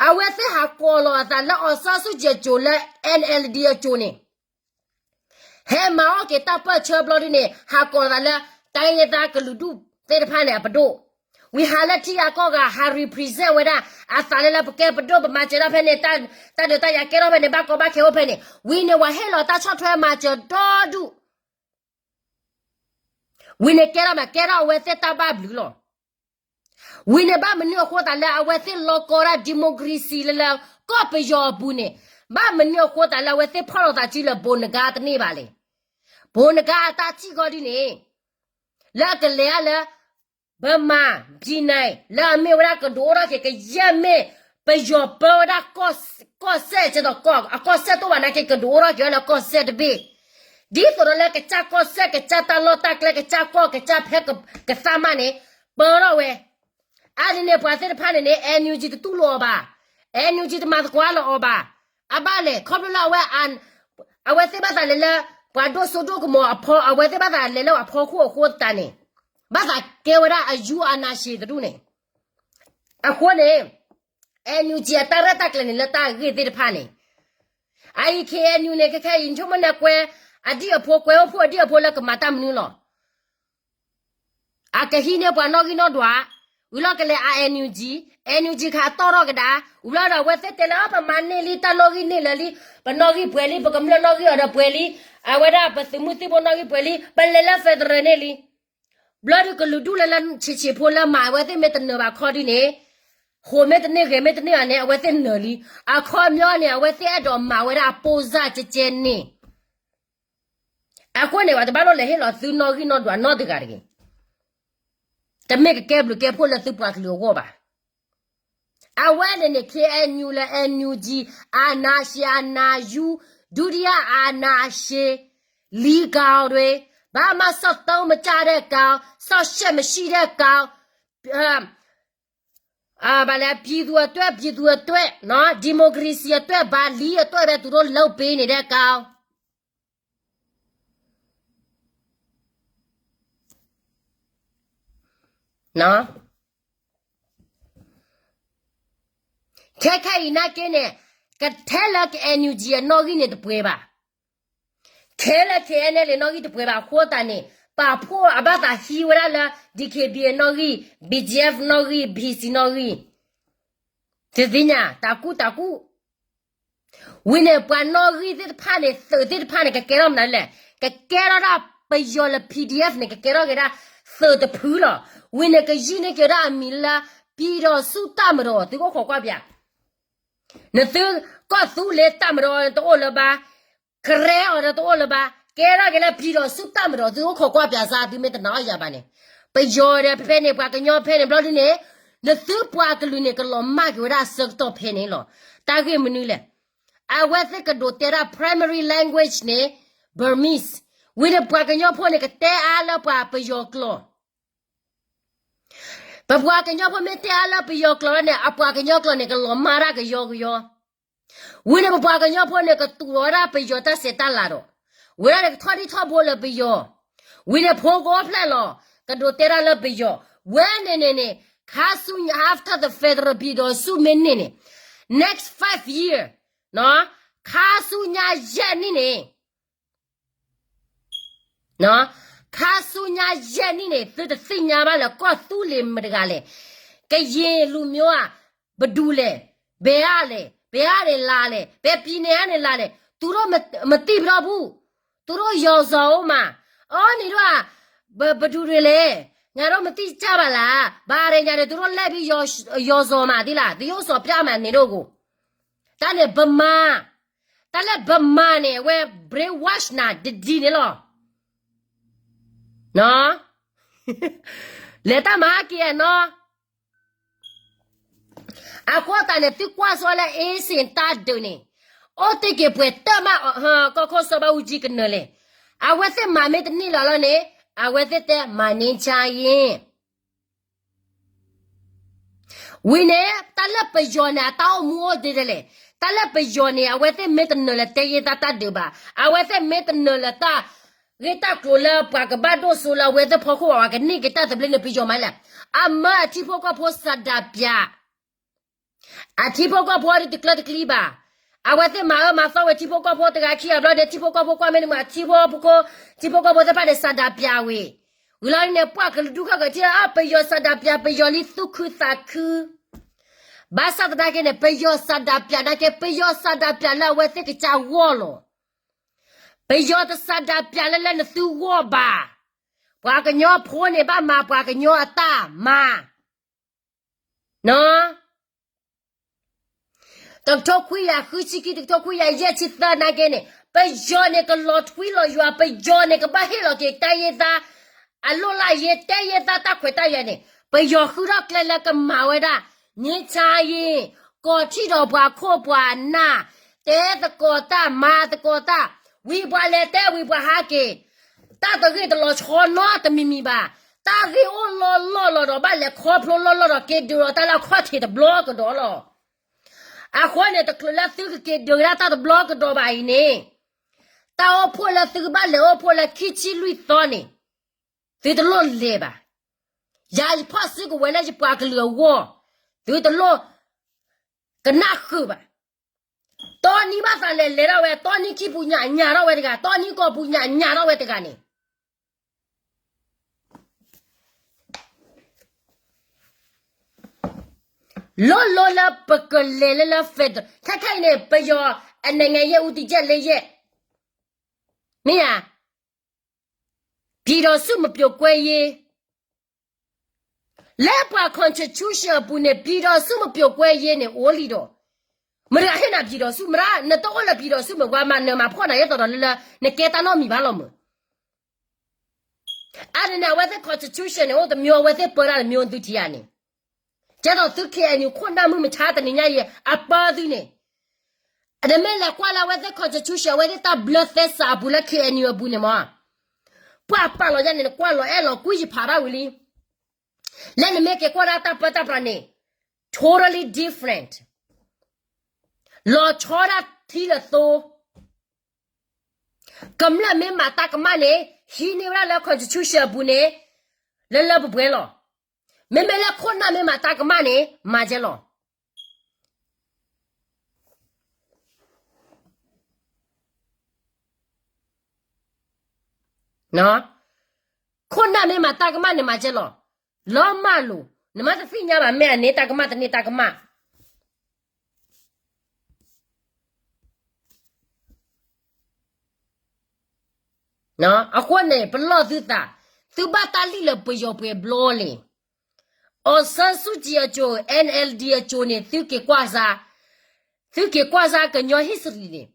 အဝဲသ့ၣ်ဟးကိးလီၤအသးလၢ အောင်ဆန်းစုကြည် အစိၤလၢ NLD အစိၤန့ၣ် ဟဲမၤအီၣ်က့ၤတၢ်ပၢၢ်ဆၢဘျီဒ်န့ၣ် ဟးကိးသးလၢ တိုင်းရင်းသား ကလုာ်ဒူၣ်သ့ၣ်တဖၣ်န့ၣ် အပဒိၣ်. ဝံၤဟးလၢထံဂၤကီၢ်ဂၤ ဟး represent ဝဲဒၣ် အသးလၢလၢပကဲပဒိၣ် ပမၤစၢၤတၢ်ဖဲန့ၣ် တၢ်ဒုးတၢ်ယၤကဲထီၣ်ဖဲန့ၣ် ဘၣ်ကီဘၣ်ခဲအိၣ်ဖဲန့ၣ် ဝံၤန့ၣ် ပှၤဟ့ၣ်လီၤတၢ်ဆီၣ်ထွဲမၤစၢၤဒီဒူၣ် ဝံၤန့ၣ်ကဲထီၣ်မး ကဲထီၣ်အဝဲသ့ၣ်တၢ်ဘၣ်ဘျုးလီၤ. ဝံၤန့ၣ် ဘၣ်မနုၤအဃိသးလၢအဝဲသ့ၣ်လီၤကီတၢ် democracy လၢလၢ ကီၢ်ပယီၤအပူၤန့ၣ် ဘၣ်မနုၤအဃိသးလၢအဝဲသ့ၣ်ဖီၣ်လိာ်သးစုလၢ ဘိးနဂါတန့ၢ်ဘၣ်လဲၣ်. ဘိးနဂါအတၢ်ထံၣ်ကီၢ်ဒ်န့ၣ် လၢအကလဲၤအါလၢ ဗမာပြည်နယ် လၢအမ့ၢ်ဝဲဒၣ်ကဒိးအိၣ်ထီၣ်က့ၤ ကယဲၢ်မ့ၢ်ပယီၤပၢဝဲဒၣ် ကီၢ်စဲၣ်ကဲသိး အကီၢ်စဲၣ်တအိၣ်ဘၣ်နာ်က့ ကဒိးအိၣ်ထီၣ်က့ၤဝဲလၢကီၢ်စဲၣ်တဘ့ၣ်, ဒ်သိးဒီးလၢကစၢ်ကီၢ်စဲၣ် ကစၢ်တၢ်လီၢ်တၢ်ကျဲ ကစၢ်ကီၢ် ကစၢ်ဖဲကသးမးန့ၣ် ပၢထီၣ်ဝဲ. အါန့ၣ်န့ၣ် ပှၤသ့ၣ်တဖၣ်န့ၣ်န့ၣ် NUG တတူၢ်လိာ်အီၤဘၣ်, NUG တမၤသကိးလၢအီၤဘၣ်. အဘၣ်လဲၣ် ခီဖျိလၢအဝဲ အဝဲသ့ၣ်ဘၣ်သးလဲၤလၢ ပှၤဒိၣ်စိဒိၣ်ကမီၤအဖီ အဝဲသ့ၣ်ဘၣ်သးလဲၤလၢအဖီခိၣ်အဃိသတးန့ၣ် ဘၣ်သးကဲဝဲဒၣ်အယူအနၤရှ့တဒူၣ်န့ၣ်. အဃိန့ၣ် NUG အတၢ်ရဲၣ်တၢ်ကျဲၤန့ၣ် လၢတၢ်ဂ့ၢ်သ့ၣ်တဖၣ်န့ၣ် အအံၤ KNU န့ၣ် ခဲခဲအံၤ နဆိကမိၣ်န့ၣ်ကွဲ အဒံၣ်အဖိ ကွဲအိၣ်ဖှိၣ်အဒံၣ်အဖိလၢကမၤတၢ်မနုၤလီၤ. အကဟံးန့ၢ်ပှၤနီၣ်ဂံၢ်နီၣ်ဒွး, ဝံၤလီၢ်ကလဲၤအ NUG, NUG ခးတီၢ်ထီၣ်ကဒါ, ဝံၤလီၢ်ဒီးအဝဲသ့ၣ်တဲလၢ ပမၤန့ၢ်လံ တၢ်နီၣ်ဂံၢ်န့ၢ်လၢာ်လံ, ပနီၣ်ဂံၢ်ပှဲၤလံ ပကမျၢၢ်နီၣ်ဂံၢ်အီၤဒီးပှဲၤလံ, အဝဲဒၣ်ပသုးမုၢ်သံၣ်ဘိနီၣ်ဂံၢ်ပှဲၤလံ ပလဲၤလၢ federal န့ၣ်လံ. ဘျီဒုးကလုာ်ဒူၣ်လၢလၢဆံးဆံးဖိလၢမၤအဝဲသ့ၣ်မ့ၢ်တနၢၤဘၣ်ခီဒ်န့ၣ်, ဃိးမ့ၢ်တန့ၢ်ဂဲၤမ့ၢ်တန့ၢ်ဘၣ်န့ၣ် အဝဲသ့ၣ်နၢၤလံ. အခီပညီန့ၣ် အဝဲသ့ၣ်အဲၣ်ဒိးမၤဝဲဒၣ်အပိၢ်စၢ်ကဲကဲန့ၣ် အဃိန့ၣ် ပှၤတဘၣ်လိၣ်လဲၤဟ့ၣ်လီၤသုနီၣ်ဂံၢ်နီၣ်ဒွးနီတဂၤတဂ့ၤ. တမ့ၢ်ကကဲဘျုးကဲဖှိၣ်လၢသုပှၤကလုာ်အဂီၢ်ဘၣ်. အဝဲန့ၣ်န့ၣ် KNU လၢ NUG အာဏာရှင် အာဏာယူ ဒုတိယအာဏာရှင် လံကီၤဒွဲ ဘာမှစောင့်သုံးမကြတဲ့ကောင်, စောင့်ရှေ့မရှိတဲ့ကောင်, ဘာလဲ ပြည်သူအတွက် ပြည်သူအတွက် နော်, democracy အတွက် ဗာလီအတွက်ပဲ သူတို့လုပ်ပေးနေတဲ့ကောင်. ခဲခဲအံၤနာ်က့န့ၣ် ကထဲလၢ NUG အနီၣ်ဂံၢ်န့ၣ်တပှဲၤဘၣ်. ခဲလၢ KNLA နီၣ်ဂံၢ်တပှဲၤဘၣ် အဃိသတးန့ၣ် ပာ်ဖှိၣ်အဘၣ်သးဟံးဝဲဒၣ်လၢ DKBA နီၣ်ဂံၢ်, BGF နီၣ်ဂံၢ်, PC နီၣ်ဂံၢ်, တသ့ၣ်ညါ တၢ်ကူၣ်တၢ်ကူၣ် ဝံၤန့ၣ် ပှၤနီၣ်ဂံၢ်သ့ၣ်တဖၣ်န့ၣ် သုးသ့ၣ်တဖၣ်န့ၣ် ကကဲထီၣ်မနုၤလဲၣ်, ကကဲထီၣ်ဒၣ်ပယီၤလၢ PDF န့ၣ် ကကဲထီၣ်က့ၤဒၣ်သုးတဖုလီၤ. ဝံၤန့ၣ် ကယုၢ်န့ၢ်က့ၤဒၣ်အမံၤလၢ ပြည်ထောင်စုတပ်မတော် သုကအိၣ်ခိးကွၢ်ပၠး နသုကီၢ်သူလ့ၤ တပ်မတော် တအိၣ်လၢၤဘၣ်, ကရဲအီၤဒီးတအိၣ်လၢၤဘၣ်, ကဲထီၣ်က့ၤလၢ ပြည်ထောင်စုတပ်မတော် သုအိၣ်ခိးကွၢ်ပၠးစၢ် သုမ့ၢ်တနာ်အီၤယၤဘၣ်န့ၣ်, ပယီၤဒီးဖဲန့ၣ် ပှၤကညီဖဲန့ၣ် ဘျီဒုန့ၣ် နသုပှၤကလုာ်န့ၣ် ကလီၤမၢ်က့ၤဝဲဒၣ်အဆၢကတီၢ်ဖဲန့ၣ်လီၤ. တၢ်ဂ့ၢ်မနုၤလဲၣ်, အဝဲသ့ၣ်ကဒိးတဲဒၣ် primary language န့ၣ် Burmese, ဝံၤန့ၣ် ပှၤကညီဖိန့ၣ် ကတဲအါလၢပှၤပယီၤကျိာ် ပပှၤကညီဖိမ့ၢ်တဲအါလၢပယီၤကျိာ်လီၤန့ၣ် အပှၤကညီကျိာ်န့ၣ် ကလီၤမၢ်ဒၣ်ကယီကယီ, ဝံၤန့ၣ် ပပှၤကညီဖိန့ၣ် ကတူၢ်လိာ်ဝဲဒၣ်ပယီၤတၢ်ဆဲးတၢ်လၤဒီး, ဝဲဒၣ်န့ၣ် ကထီၣ်ဒံၣ်ထီၣ်ဘိလၢပယီၤ, ဝံၤန့ၣ် ဖိကအိၣ်ဖျဲၣ်လီၤ, ကဒိးတဲဒၣ်လၢပယီၤ, ဝဲန့ၣ်န့ၣ်န့ၣ် ခါဆူညါ after the federal ပြည်ထောင်စု မ့ၢ်န့ၢ်န့ၣ်, next five year, နော်, ခါဆူညါယဲၢ်နံၣ်န့ၣ် ခါဆူညါယဲၢ်နံၣ်န့ၣ် သုတသ့ၣ်ညါဘၣ်လၢကီၢ်သူလ့ၤမတၤတဂၤလဲၣ်, ကရင်လူမျိုးဧါ, ဘယ်သူလဲၣ်, ဘယ်ကလဲၣ်, ဘယ်ကလဲၣ်, ဘယ်ပြည်နယ်ကလဲၣ်, သူတို့မသိဘူး, သူတို့ရော်စော်ဦးမှာ, အီၤန့ၣ်ဒီး ဘယ်သူတွေလဲၣ်, ငါတို့မသိကြပါလား, ဘာတွေညာတယ်, သူတို့လိုက်ပြီးရော်စော်မှာသ့လား, သရုပ်ဆောင်ပြမှာနေတော့ကို, တၢ်န့ၣ်ဗမာ, တၢ်လၢဗမာန့ၣ် အဝဲ brainwash နၤတဒံးန့ၣ်လီၤ. လဲၤတၢ်မၤဟါက့ၤနီၤ, အဃိသတးန့ၣ် သုကွၢ်စီလၢ အ့စ့ၣ်တၢ်ဒုးန့ၣ်, အိၣ်တ့ၢ်က့ၤပှဲၤတၢ်မး, ကီၢ်ခိၣ်စီၤဘၣ်အူကၠံကနၢၤလဲၣ်, အဝဲသ့ၣ်မၤမ့ၢ်တန့ၢ်လီၤလီၤန့ၣ်, အဝဲသ့ၣ်တဲ မၤန့ၢ်ဆါယ့ၣ် ဝံၤန့ၣ် တၢ်လၢပယီၤန့ၣ် အတၢ်အိၣ်မူအိၣ်ဒ်လဲၣ်, တၢ်လၢပယီၤန့ၣ် အဝဲသ့ၣ်မ့ၢ်တနၢၤလၢတဲယ့ၢ်တၢ်တၢ်ဒုးဘၣ်, အဝဲသ့ၣ်မ့ၢ်တနၢၤလၢတၢ်ဂ့ၢ်တၢ်ကျိၤလၢပှၤကဘၣ်ဒိၣ်စိလၢအဝဲသ့ၣ်ဖီခိၣ်ဘၣ် ပှၤကန့ၢ်က့ၤတၢ်သဘျ့န့ၣ် ပယီၤမၤလဲၣ်, အမၢအထံဖိကီၢ်ဖိစးဒးပၠး အထံဖိကီၢ်ဖိဒ်တကျၢတကျံဘၣ်, အဝဲသ့ၣ်မၤအၢမၤသီဝဲထံဖိကီၢ်ဖိတဂၤခံဂၤဘျီန့ၣ် ထံဖိကီၢ်ဖိကွၢ်မ့ၢ်န့ၣ်မး ထံဖိကီၢ်ဖိ, ထံဖိကီၢ်ဖိသ့ၣ်တဖၣ်န့ၣ် စးဒးပၠးဝဲ, ဝံၤလီၤန့ၣ် ပှၤကလုာ်ဒူၣ်ခီၣ်ကထံၣ်လၢ အၢ ပယီၤစးဒးပၠး ပယီၤလံသူၣ်ခုသးခု, ဘၣ်ဆၣ်သနာ်က့န့ၣ် ပယီၤစးဒးပၠးနာ်က့ ပယီၤစးဒးပၠးလၢအဝဲသ့ၣ်ကစၢ်ဂီၢ်လီၤ. ပယီၤတစးဒးပၠးလၢလၢနသုဂီၢ်ဘၣ်. ပှၤကညီဖိန့ၣ် ဘၣ်မၤပှၤကညီအတၢ်မၤ တကထိခွံကယၤဃုဆံခံ တကထိခွံကယၤယဲၢ်ဆံသၢနာ်က့န့ၣ် ပယီၤန့ၣ်ကလီၤထွံလီၤယွၤ, ပယီၤန့ၣ် ကဘၣ်ဟ့ၣ်လီၤက့ၤတၢ်ယ့ၢ်သါ အလိၣ်လၢယ့ၢ် တၢ်ယ့ၢ်သါတၢ်ခွဲးတၢ်ယာ်န့ၣ် ပယီၤဃုထီၣ်ကျဲလၢကမၤဝဲဒၣ် ငြိမ်းချမ်းရေး, ကီၤထံၣ်ဒီးပှၤခိၣ်ပှၤနၢ်, တဲသကိးတၢ် မၤသကိးတၢ်, ဝံၤပှၤလဲၤတဲဝံၤပှၤဟးက့ၤ တၢ်တဂ့ၢ်တလီၤဆီနီတမံၤမံၤဘၣ်. တၢ်ဂ့ၢ်အိၣ်လီၢ်လီၢ်လီၤဒီး ဘၣ်လဲၤခီဖျိလီၢ်လီၢ်ဒီးက့ၤဒုးဒီးတၢ်လၢအခီၣ်ထံးတဘျီကဒီးလီၤ. အဃိန့ၣ် တချုးလၢသုကက့ၤဒုးကဒါတၢ်တဘျီကဒီးဘၣ်အံၤန့ၣ် တၢ်အိၣ်ဖှိၣ်လၢသုကဘၣ်လဲၤအိၣ်ဖှိၣ်လၢခံဆံလွံၢ်သီန့ၣ် သုတလိၣ်လဲၤဘၣ်. ယၤယဖီၣ်စုကဝဲၤလၢယပှၤကလုာ်အဂီၢ် သုတလိၣ်ကနၣ်ဃုာ်ဘၣ်. တီနံၤဘၣ်သးလဲၤလဲၤထီၣ်ဝဲ, တီနံၤခံပူၤညၣ်ညၣ်ထီၣ်ဝဲတဂၤ, တီနံၤကီၢ်ပူၤညၣ်ညၣ်ထီၣ်ဝဲတဂၤန့ၣ် လိၤလိၤလၢပကလဲၤလၢလၢ federal ခဲခဲအံၤန့ၣ် ပယီၤအနိုင်ငံရဲ့ဦးတည်ချက်လေးရပ် မ့ၢ်ဧါ, ပြည်ထောင်စုမပြိုကွဲရေး လၢပှၤ constitution အပူၤန့ၣ် ပြည်ထောင်စုမပြိုကွဲရေးန့ၣ် အိၣ်လံဒီး မတၤဟ့ၣ်နၤ ပြည်ထောင်စု, မတၤ နတအိၣ်လၢ ပြည်ထောင်စု မ့ၢ်ပှၤမၤနၢၤမၤဖှီၣ်နၤ ယဲသိးဒီးလၢလၢ နကဲတၢ်နီတမံၤဘၣ်လီၤမၢ်. အါန့ၣ်န့ၣ် အဝဲသ့ၣ် constitution န့ၣ် အိၣ်တမျိုး အဝဲသ့ၣ်ပၢတၢ်တမျိုး သုထံၣ်ဧါန့ၣ်, ကဲသိးသု K N U ခိၣ်နၢ်မုၢ်မဆါတနံၤညါအံၤ အပၢသုန့ၣ် နမ့ၢ်လဲၤကွၢ်လၢအဝဲသ့ၣ် constitution အဝဲသ့ၣ်တၢ်ဘျၢသဲစးအပူၤလၢ K N U အပူၤန့ၣ်မ့ၢ် ပှၤပာ်လီၤယဲန့ၣ် နကွၢ်လီၤအဲၣ်လီၤကွံယဖးဘၣ်ဝံၤလံ. လၢနမ့ၢ်က့ၤကွၢ်ဒၣ်တၢ်ပၢတၢ်ပြးန့ၣ် totally different လီၤဆီဒၣ်ထံလၢသိ ကမျၢၢ်မ့ၢ်မၤတၢ်ကမၣ်န့ၣ် ဟံးန့ၢ်ဝဲဒၣ်လၢ constitution အပူၤန့ၣ် လၢလၢပှဲၤပှဲၤလီၤ. မ့မ့ၢ်လၢခိၣ်နၢ်မ့ၢ်မၤတၢ်ကမၣ်န့ၣ် မၤကဲလီၤ. ခိၣ်နၢ်မ့ၢ်မၤတၢ်ကမၣ်န့ၣ် မၤကဲလီၤ. လီၤမၢ်လိာ် နမ့ၢ်တသ့ၣ်ညါဘၣ် မ့ၢ်အန့ၢ်တၢ်ကမၣ်တန့ၢ်တၢ်ကမၣ် အဃိန့ၣ် ပလီၢ်သုသး, သုဘၣ်တၢ်လံၣ်လၢပယီၤပှဲၤဘျီလဲၣ်. အောင်ဆန်းစုကြည်အကြို, N L D အကြိုန့ၣ် သုက့ၤကွၢ်စါ, သုက့ၤကွၢ်စါကညီ history န့ၣ်,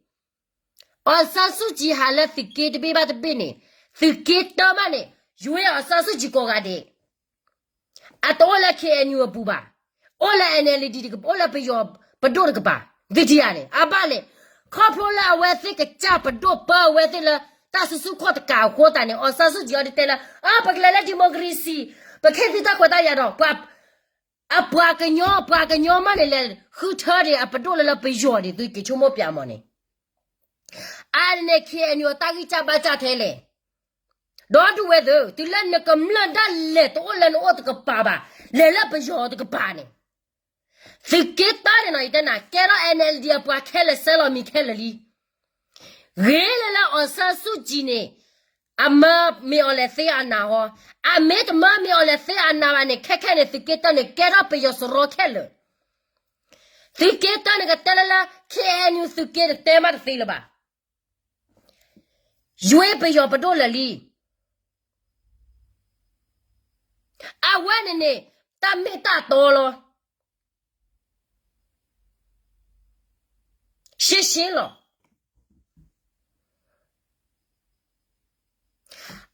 အောင်ဆန်းစုကြည် ဟးလၢသုးက့တဘ့ၣ်ဘၣ်တဘ့ၣ်န့ၣ်, သုးက့တၢ်ဘၣ်န့ၣ် ယွ့ အောင်ဆန်းစုကြည် ကိးဂၤဒဲး အတအိၣ်လၢ K N U အပူၤဘၣ်, အိၣ်လၢ N L D တကပၤ, အိၣ်လၢပယီၤပဒိၣ်တကပၤ, သုထံၣ်ဧါန့ၣ် အဘၣ်လဲၣ်. ခီဖျိလၢအဝဲသ့ၣ်ကစၢ်ပဒိၣ်ပၢအဝဲသ့ၣ်လၢ တၢ်စုဆူၣ်ခီၣ်တကးအဃိသတးန့ၣ် အောင်ဆန်းစုကြည် အီၤဒ်တဲလၢ အၢ ပကလဲၤလၢ democracy, ပကဟ့ၣ်သုတၢ်ခွဲးတၢ်ယာ်ဒီး ပှၤ အပှၤကညီ ပှၤကညီမးန့ၣ်လဲၤဃုထၢဒံးအပဒိၣ်လၢလၢပယီၤဒံး သုက့ၤဆိကမိၣ်ပၠးမးန့ၣ်, အါန့ၣ် K N U အတၢ်ဂံၢ်စၢ်ဘါစၢ်ထဲလဲၣ်. ဒီးဒုးဝဲသ့ၣ် တုၤလၢနကမျၢၢ်ဒၣ်လဲာ်တအိၣ်လၢနအိၣ်တကပၤဘၣ်, လဲၤလၢပယီၤတကပၤန့ၣ်, သုးက့တၢ်န့ၣ်နီၤ ယတဲနၤ ကဲထီၣ် N L D အပှၤခဲလၢာ် စဲလီၤမံၤခဲလၢာ်လံ. ဂ့ၤလၢလၢ အောင်ဆန်းစုကြည် န့ၣ် အမၢမ့ၢ်အီၤလဲၤသ့အနးဟီ, အမ့ၢ်တမၢမ့ၢ်အီၤလဲၤသ့အနးဘၣ်န့ၣ် ခဲခဲန့ၣ် သုးက့တၢန့ၣ် ကဲထီၣ်ပယီၤစရီခဲလၢာ်, သုးက့တၢန့ၣ် ကတဲလၢလၢ ခ့ၣ်အဲၣ်ယူၣ် သုးက့တတဲမးတသ့လၢၤဘၣ်, ယွ့ပယီၤပဒိၣ်လၢာ်လံ, အဝဲန့ၣ်န့ၣ် တၢ်မ့ၢ်တၢ်တီလီၤ. ရှင်းရှင်းလီၤ.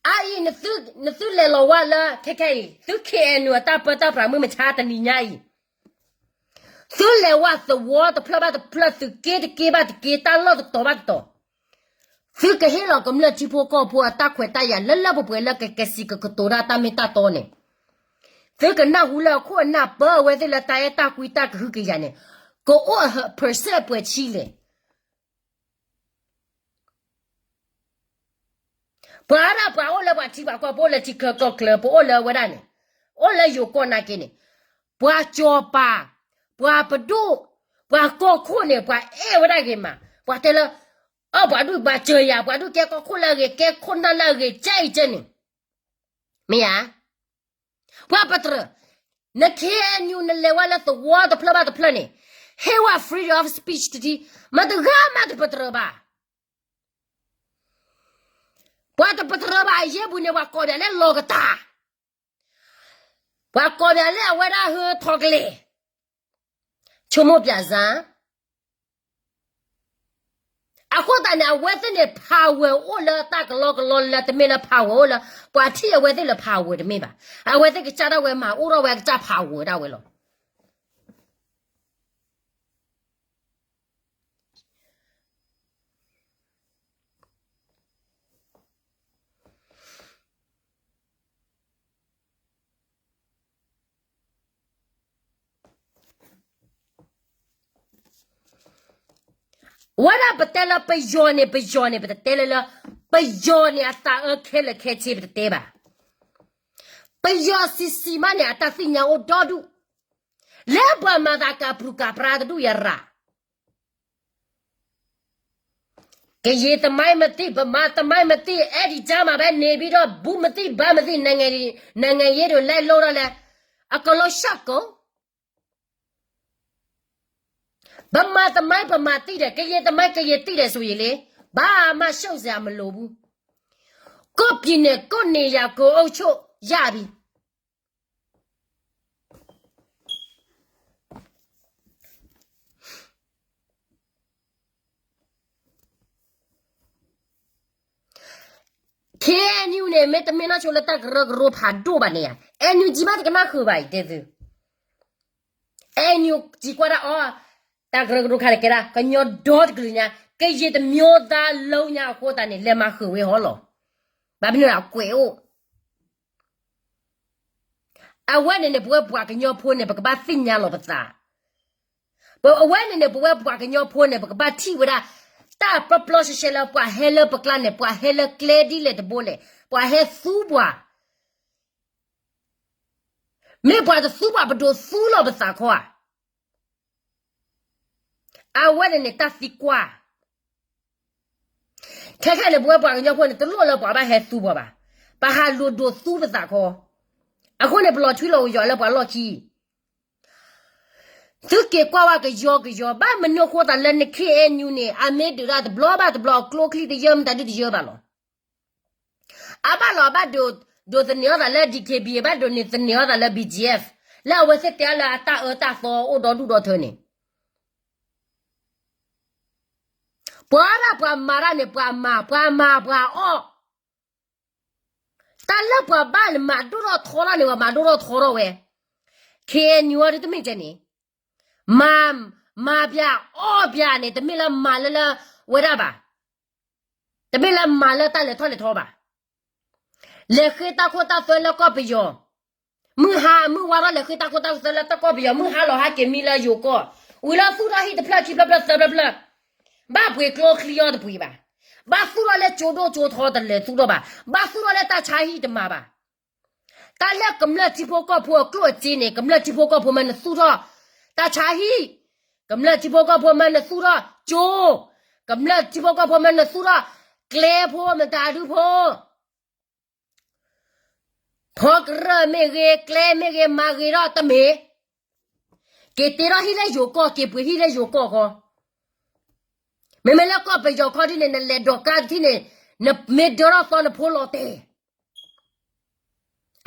အအံၤ နသုလဲၤလီၤဝဲလၢ ခဲခဲအံၤ သု ခ့ၣ်အဲၣ်ယူၣ် အတၢ်ပၢတၢ်ပြးမုၢ်မဆါတနံၤညါအံၤ, သုလဲၤဝဲသဝီတဖျၢၣ်ဘၣ်တဖျၢၣ် သုးက့တက့ဘၣ်တက့ တၢ်လီၢ်တတီၤဘၣ်တတီၤ, သုကဟ့ၣ်လီၤကမျၢၢ်ထံဖိကီၢ်ဖိအတၢ်ခွဲးတၢ်ယာ်လၢလၢပှဲၤပှဲၤလၢကကဲစံးကကတိၤတၢ်တၢ်မ့ၢ်တၢ်တီန့ၣ်, သုကနၢ်ဟူလၢအခိၣ်အနၢ်ပၢအဝဲသ့ၣ်လၢတၢ်အဲၣ်တၢ်ကွံတၢ်ကဟုကယာ်န့ၣ်, ကအိၣ် percent ပှဲၤဆံလဲၣ်. ပှၤဒၣ်ပှၤအိၣ်လၢပှၤထံပှၤကီၢ် ပအိၣ်လၢထံချၢကီၢ်ချၢ ပအိၣ်လၢအဝဲဒၣ်န့ၣ်, အိၣ်လၢယိၤကီၢ်နာ်က့န့ၣ်, ပှၤကၠီၤပၤ, ပှၤပဒိၣ်, ပှၤကီၢ်ခိၣ်န့ၣ် ပှၤအဲၣ်ဝဲဒၣ်ဂ့ၤမး, ပှၤတဲလၢ အၢ ပှၤဒူၣ်ဘၣ်စၢၤယၤ ပှၤဒူၣ်ကဲကီၢ်ခိၣ်လၢအဂ့ၤ ကဲခိၣ်နၢ်လၢအဂ့ၤ ကဲအံၤကဲန့ၣ်, မ့ၢ်ဧါ. ပှၤပတြၢၤ, န ခ့ၣ်အဲၣ်ယူၣ် နလဲၤဝဲလၢသဝီတဖျၢၣ်ဘၣ်တဖျၢၣ်န့ၣ်, ဟ့ၣ်ဝဲ freedom of speech တထံ, မတဂၤမးတပတြၢၤဘၣ်. ပှၤတပတြၢၤဘၣ်အယဲၢ်ပူၤန့ၣ် ပှၤကိးပှၤလၢလီၤကတၢ်, ပှၤကိးပှၤလၢအဝဲဒၣ်ဟၢထီၣ်ကလဲာ်, ဆိကမိၣ်ပၠးစၢ်. အဃိသတးန့ၣ် အဝဲသ့ၣ်န့ၣ် power အိၣ်လၢတၢ်ကလီကလီလၢတမ့ၢ်လၢ power အိၣ်လၢ ပှၤထံၣ်အဝဲသ့ၣ်လၢ power တမ့ၢ်ဘၣ်. အဝဲသ့ၣ်ကစၢ်ဒၣ်ဝဲမၤအိၣ်ထီၣ်ဝဲအကစၢ် power ဒၣ်ဝဲလီၤ. ဝဲဒၣ်ပတဲလၢပယီၤန့ၣ် ပယီၤန့ၣ် ပတတဲလၢလၢ ပယီၤန့ၣ် အသးအၢခဲလၢာ်ခဲဆ့ ပတတဲဘၣ်. ပယီၤဆံးဆံးမးန့ၣ် အတၢ်သ့ၣ်ညါအိၣ်ဒီဒူၣ်, လၢပှၤမၤသးကပြုၢ်ကပြါတဒူၣ်ယရၣ် ကရင်သမိုင်းမသိ, ဗမာသမိုင်းမသိ, အဲဒီကြားမှာပဲနေပြီးတော့ ဘူးမသိဘါမသိ, နိုင်ငံရေးတွေလိုက်လုပ်တော့လဲ အကုန်လုံးရှောက်ကုန်. ဗမာသမိုင်း ဗမာသိတယ်, ကရင်သမိုင်း ကရင်သိတယ်ဆိုရင်လေ, ဘာမှရှုပ်စရာမလိုဘူး. ကိုယ့်ပြည်နယ် ကိုယ့်နေရာ ကိုယ်အုပ်ချုပ်ရပြီ. KNU န့ၣ် မ့တမ့ၢ်နီၢ်ဆိလၢတၢ်ကရၢကရိဖးဒိၣ်ဘၣ်န့ၣ်ဧါ, NUG မးတကနၣ်ဃုာ်ဘၣ်အံၤ တဲသု, NUG ကွၢ်ဒၣ်အီၤ, တၢ်ကရၢကရိခါန့ၣ်ကဲဒၣ် ကညီဒီတကလုာ်ညါ, ကရင်တစ်မျိုးသားလုံးညါအဃိသတးန့ၣ် လဲၤမၤဃုာ်ဝဲဟီလီၤ. ဘၣ်မနုၤဒီးအကွဲးအိၣ် အဝဲန့ၣ်န့ၣ် ပဝဲပှၤကညီဖိန့ၣ် ပကဘၣ်သ့ၣ်ညါလီၤပသး. ပဝဲန့ၣ်န့ၣ် ပဝဲပှၤကညီဖိန့ၣ် ပကဘၣ်ထံၣ်ဝဲဒၣ် တၢ်ပျီပျီရှဲရှဲလၢ ပှၤဟဲလၢပကျါန့ၣ် ပှၤဟဲလၢကျဲဒ်လဲၣ်တဘိလဲၣ်, ပှၤဟဲသူပှၤ, မ့ၢ်ပှၤတသူပှၤ ပဒိးသူလီၤပသးခီဧါ. အဝဲန့ၣ်န့ၣ် တၢ်သံကွၢ် ခဲခဲန့ၣ် ပဝဲပှၤကညီဖိန့ၣ် တလိၣ်လၢပှၤဘၣ်ဟဲသူပှၤဘၣ်. ပဟးလိာ်ဒိးသူပသးခီ, အဃိန့ၣ် ပလီၤထွံလီၤကယီၤလၢပှၤလီၢ်ခံ. သုက့ၤကွၢ်ဝဲကယီကယီ, ဘၣ်မနုၤအဃိသတးလၢန KNU န့ၣ် အမ့ၢ်ဒုးတၢ်တဘျီဘၣ်တဘျီ အကျိချံတယၢမတၤဒုတယၢဘၣ်လီၤ. အဘၣ်လီၤ အဘၣ်ဒိးသန့ၤအီၤသးလၢ DKBA, ဘၣ်ဒိးန့ၢ်သန့ၤအီၤသးလၢ BGF, လၢအဝဲသ့ၣ်တဲလၢအတၢ်အၢတၢ်သီအိၣ်ဒီဒူၣ်ဒီထၢန့ၣ် ပှၤဒၣ်ပှၤမၤတၢ်န့ၣ် ပှၤမၤ, ပှၤမၤပှၤအီၣ်, တၢ်လၢပှၤဘၣ်န့ၣ် မၤဒိၣ်ထီၣ်ထီထီၣ်န့ၣ် ပှၤမၤဒိၣ်ထီၣ်ထီထီၣ်ဝဲ. KNU အံၤတမ့ၢ်ကဲန့ၣ်, မၤ, မၤပၠးအီၣ်ပၠးန့ၣ် တမ့ၢ်လၢမၤလၢလၢဝဲဒၣ်ဘၣ်. တမ့ၢ်လၢမၤလၢတၢ်လဲၤထီၣ်လဲၤထီဘၣ်. လဲၤဃ့တၢ်ခိတၢ်သွဲလၢကီၢ်ပယီၤ, မုၢ်ဟါမုၢ်ဝါထီၣ်လဲၤဃ့တၢ်ခိတၢ်သွဲလၢတၢ်ကီၢ်ပယီၤ, မုၢ်ဟါလီၤဟါက့ၤမံလၢယိၤကီၢ်, ဝံၤလီၤသူၣ်ထီၣ်ဟံၣ်တဖျၢၣ်ခံဖျၢၣ်ဖျၢၣ်သၢဖျၢၣ်ဖျၢၣ်, ဘၣ်ပှ့ၤကျိချံအီၤတပှ့ၤဘၣ်. ဘၣ်သူၣ်ထီၣ်လၢကၠိဒိၣ်ကၠိထီတလဲၤသူၣ်ထီၣ်ဘၣ်. ဘၣ်သူၣ်ထီၣ်လၢတၢ်ဆါဟံၣ်တမၤဘၣ်. တၢ်လၢကမျၢၢ်ထံဖိကီၢ်ဖိအကျိၣ်အစ့န့ၣ် ကမျၢၢ်ထံဖိကီၢ်ဖိမၢနသူၣ်ထီၣ်တၢ်ဆါဟံၣ်, ကမျၢၢ်ထံဖိကီၢ်ဖိမၢနသူၣ်ထီၣ်ကၠိ, ကမျၢၢ်ထံဖိကီၢ်ဖိမ့ၢ်နသူၣ်ထီၣ်ကျဲဖိ မတၤဒုဖိ ဖီကရၢၢ်မ့ၢ်ဂ့ၤ ကျဲမ့ၢ်ဂ့ၤ မၤဂ့ၤထီၣ်တမ့ၢ်, က့ၤတ့ထီၣ်ဟံၣ်လၢယိၤကီၢ် က့ၤပှ့ၤဟံၣ်လၢယိၤကီၢ်ဃီ, မ့မ့ၢ်လၢကီၢ်ပယီၤခီဒ်န့ၣ် နလဲၤဒိးကါတထံၣ်န့ၣ် နမ့ၢ်ဒၢထီၣ်သီနဖိလီၤတဲာ်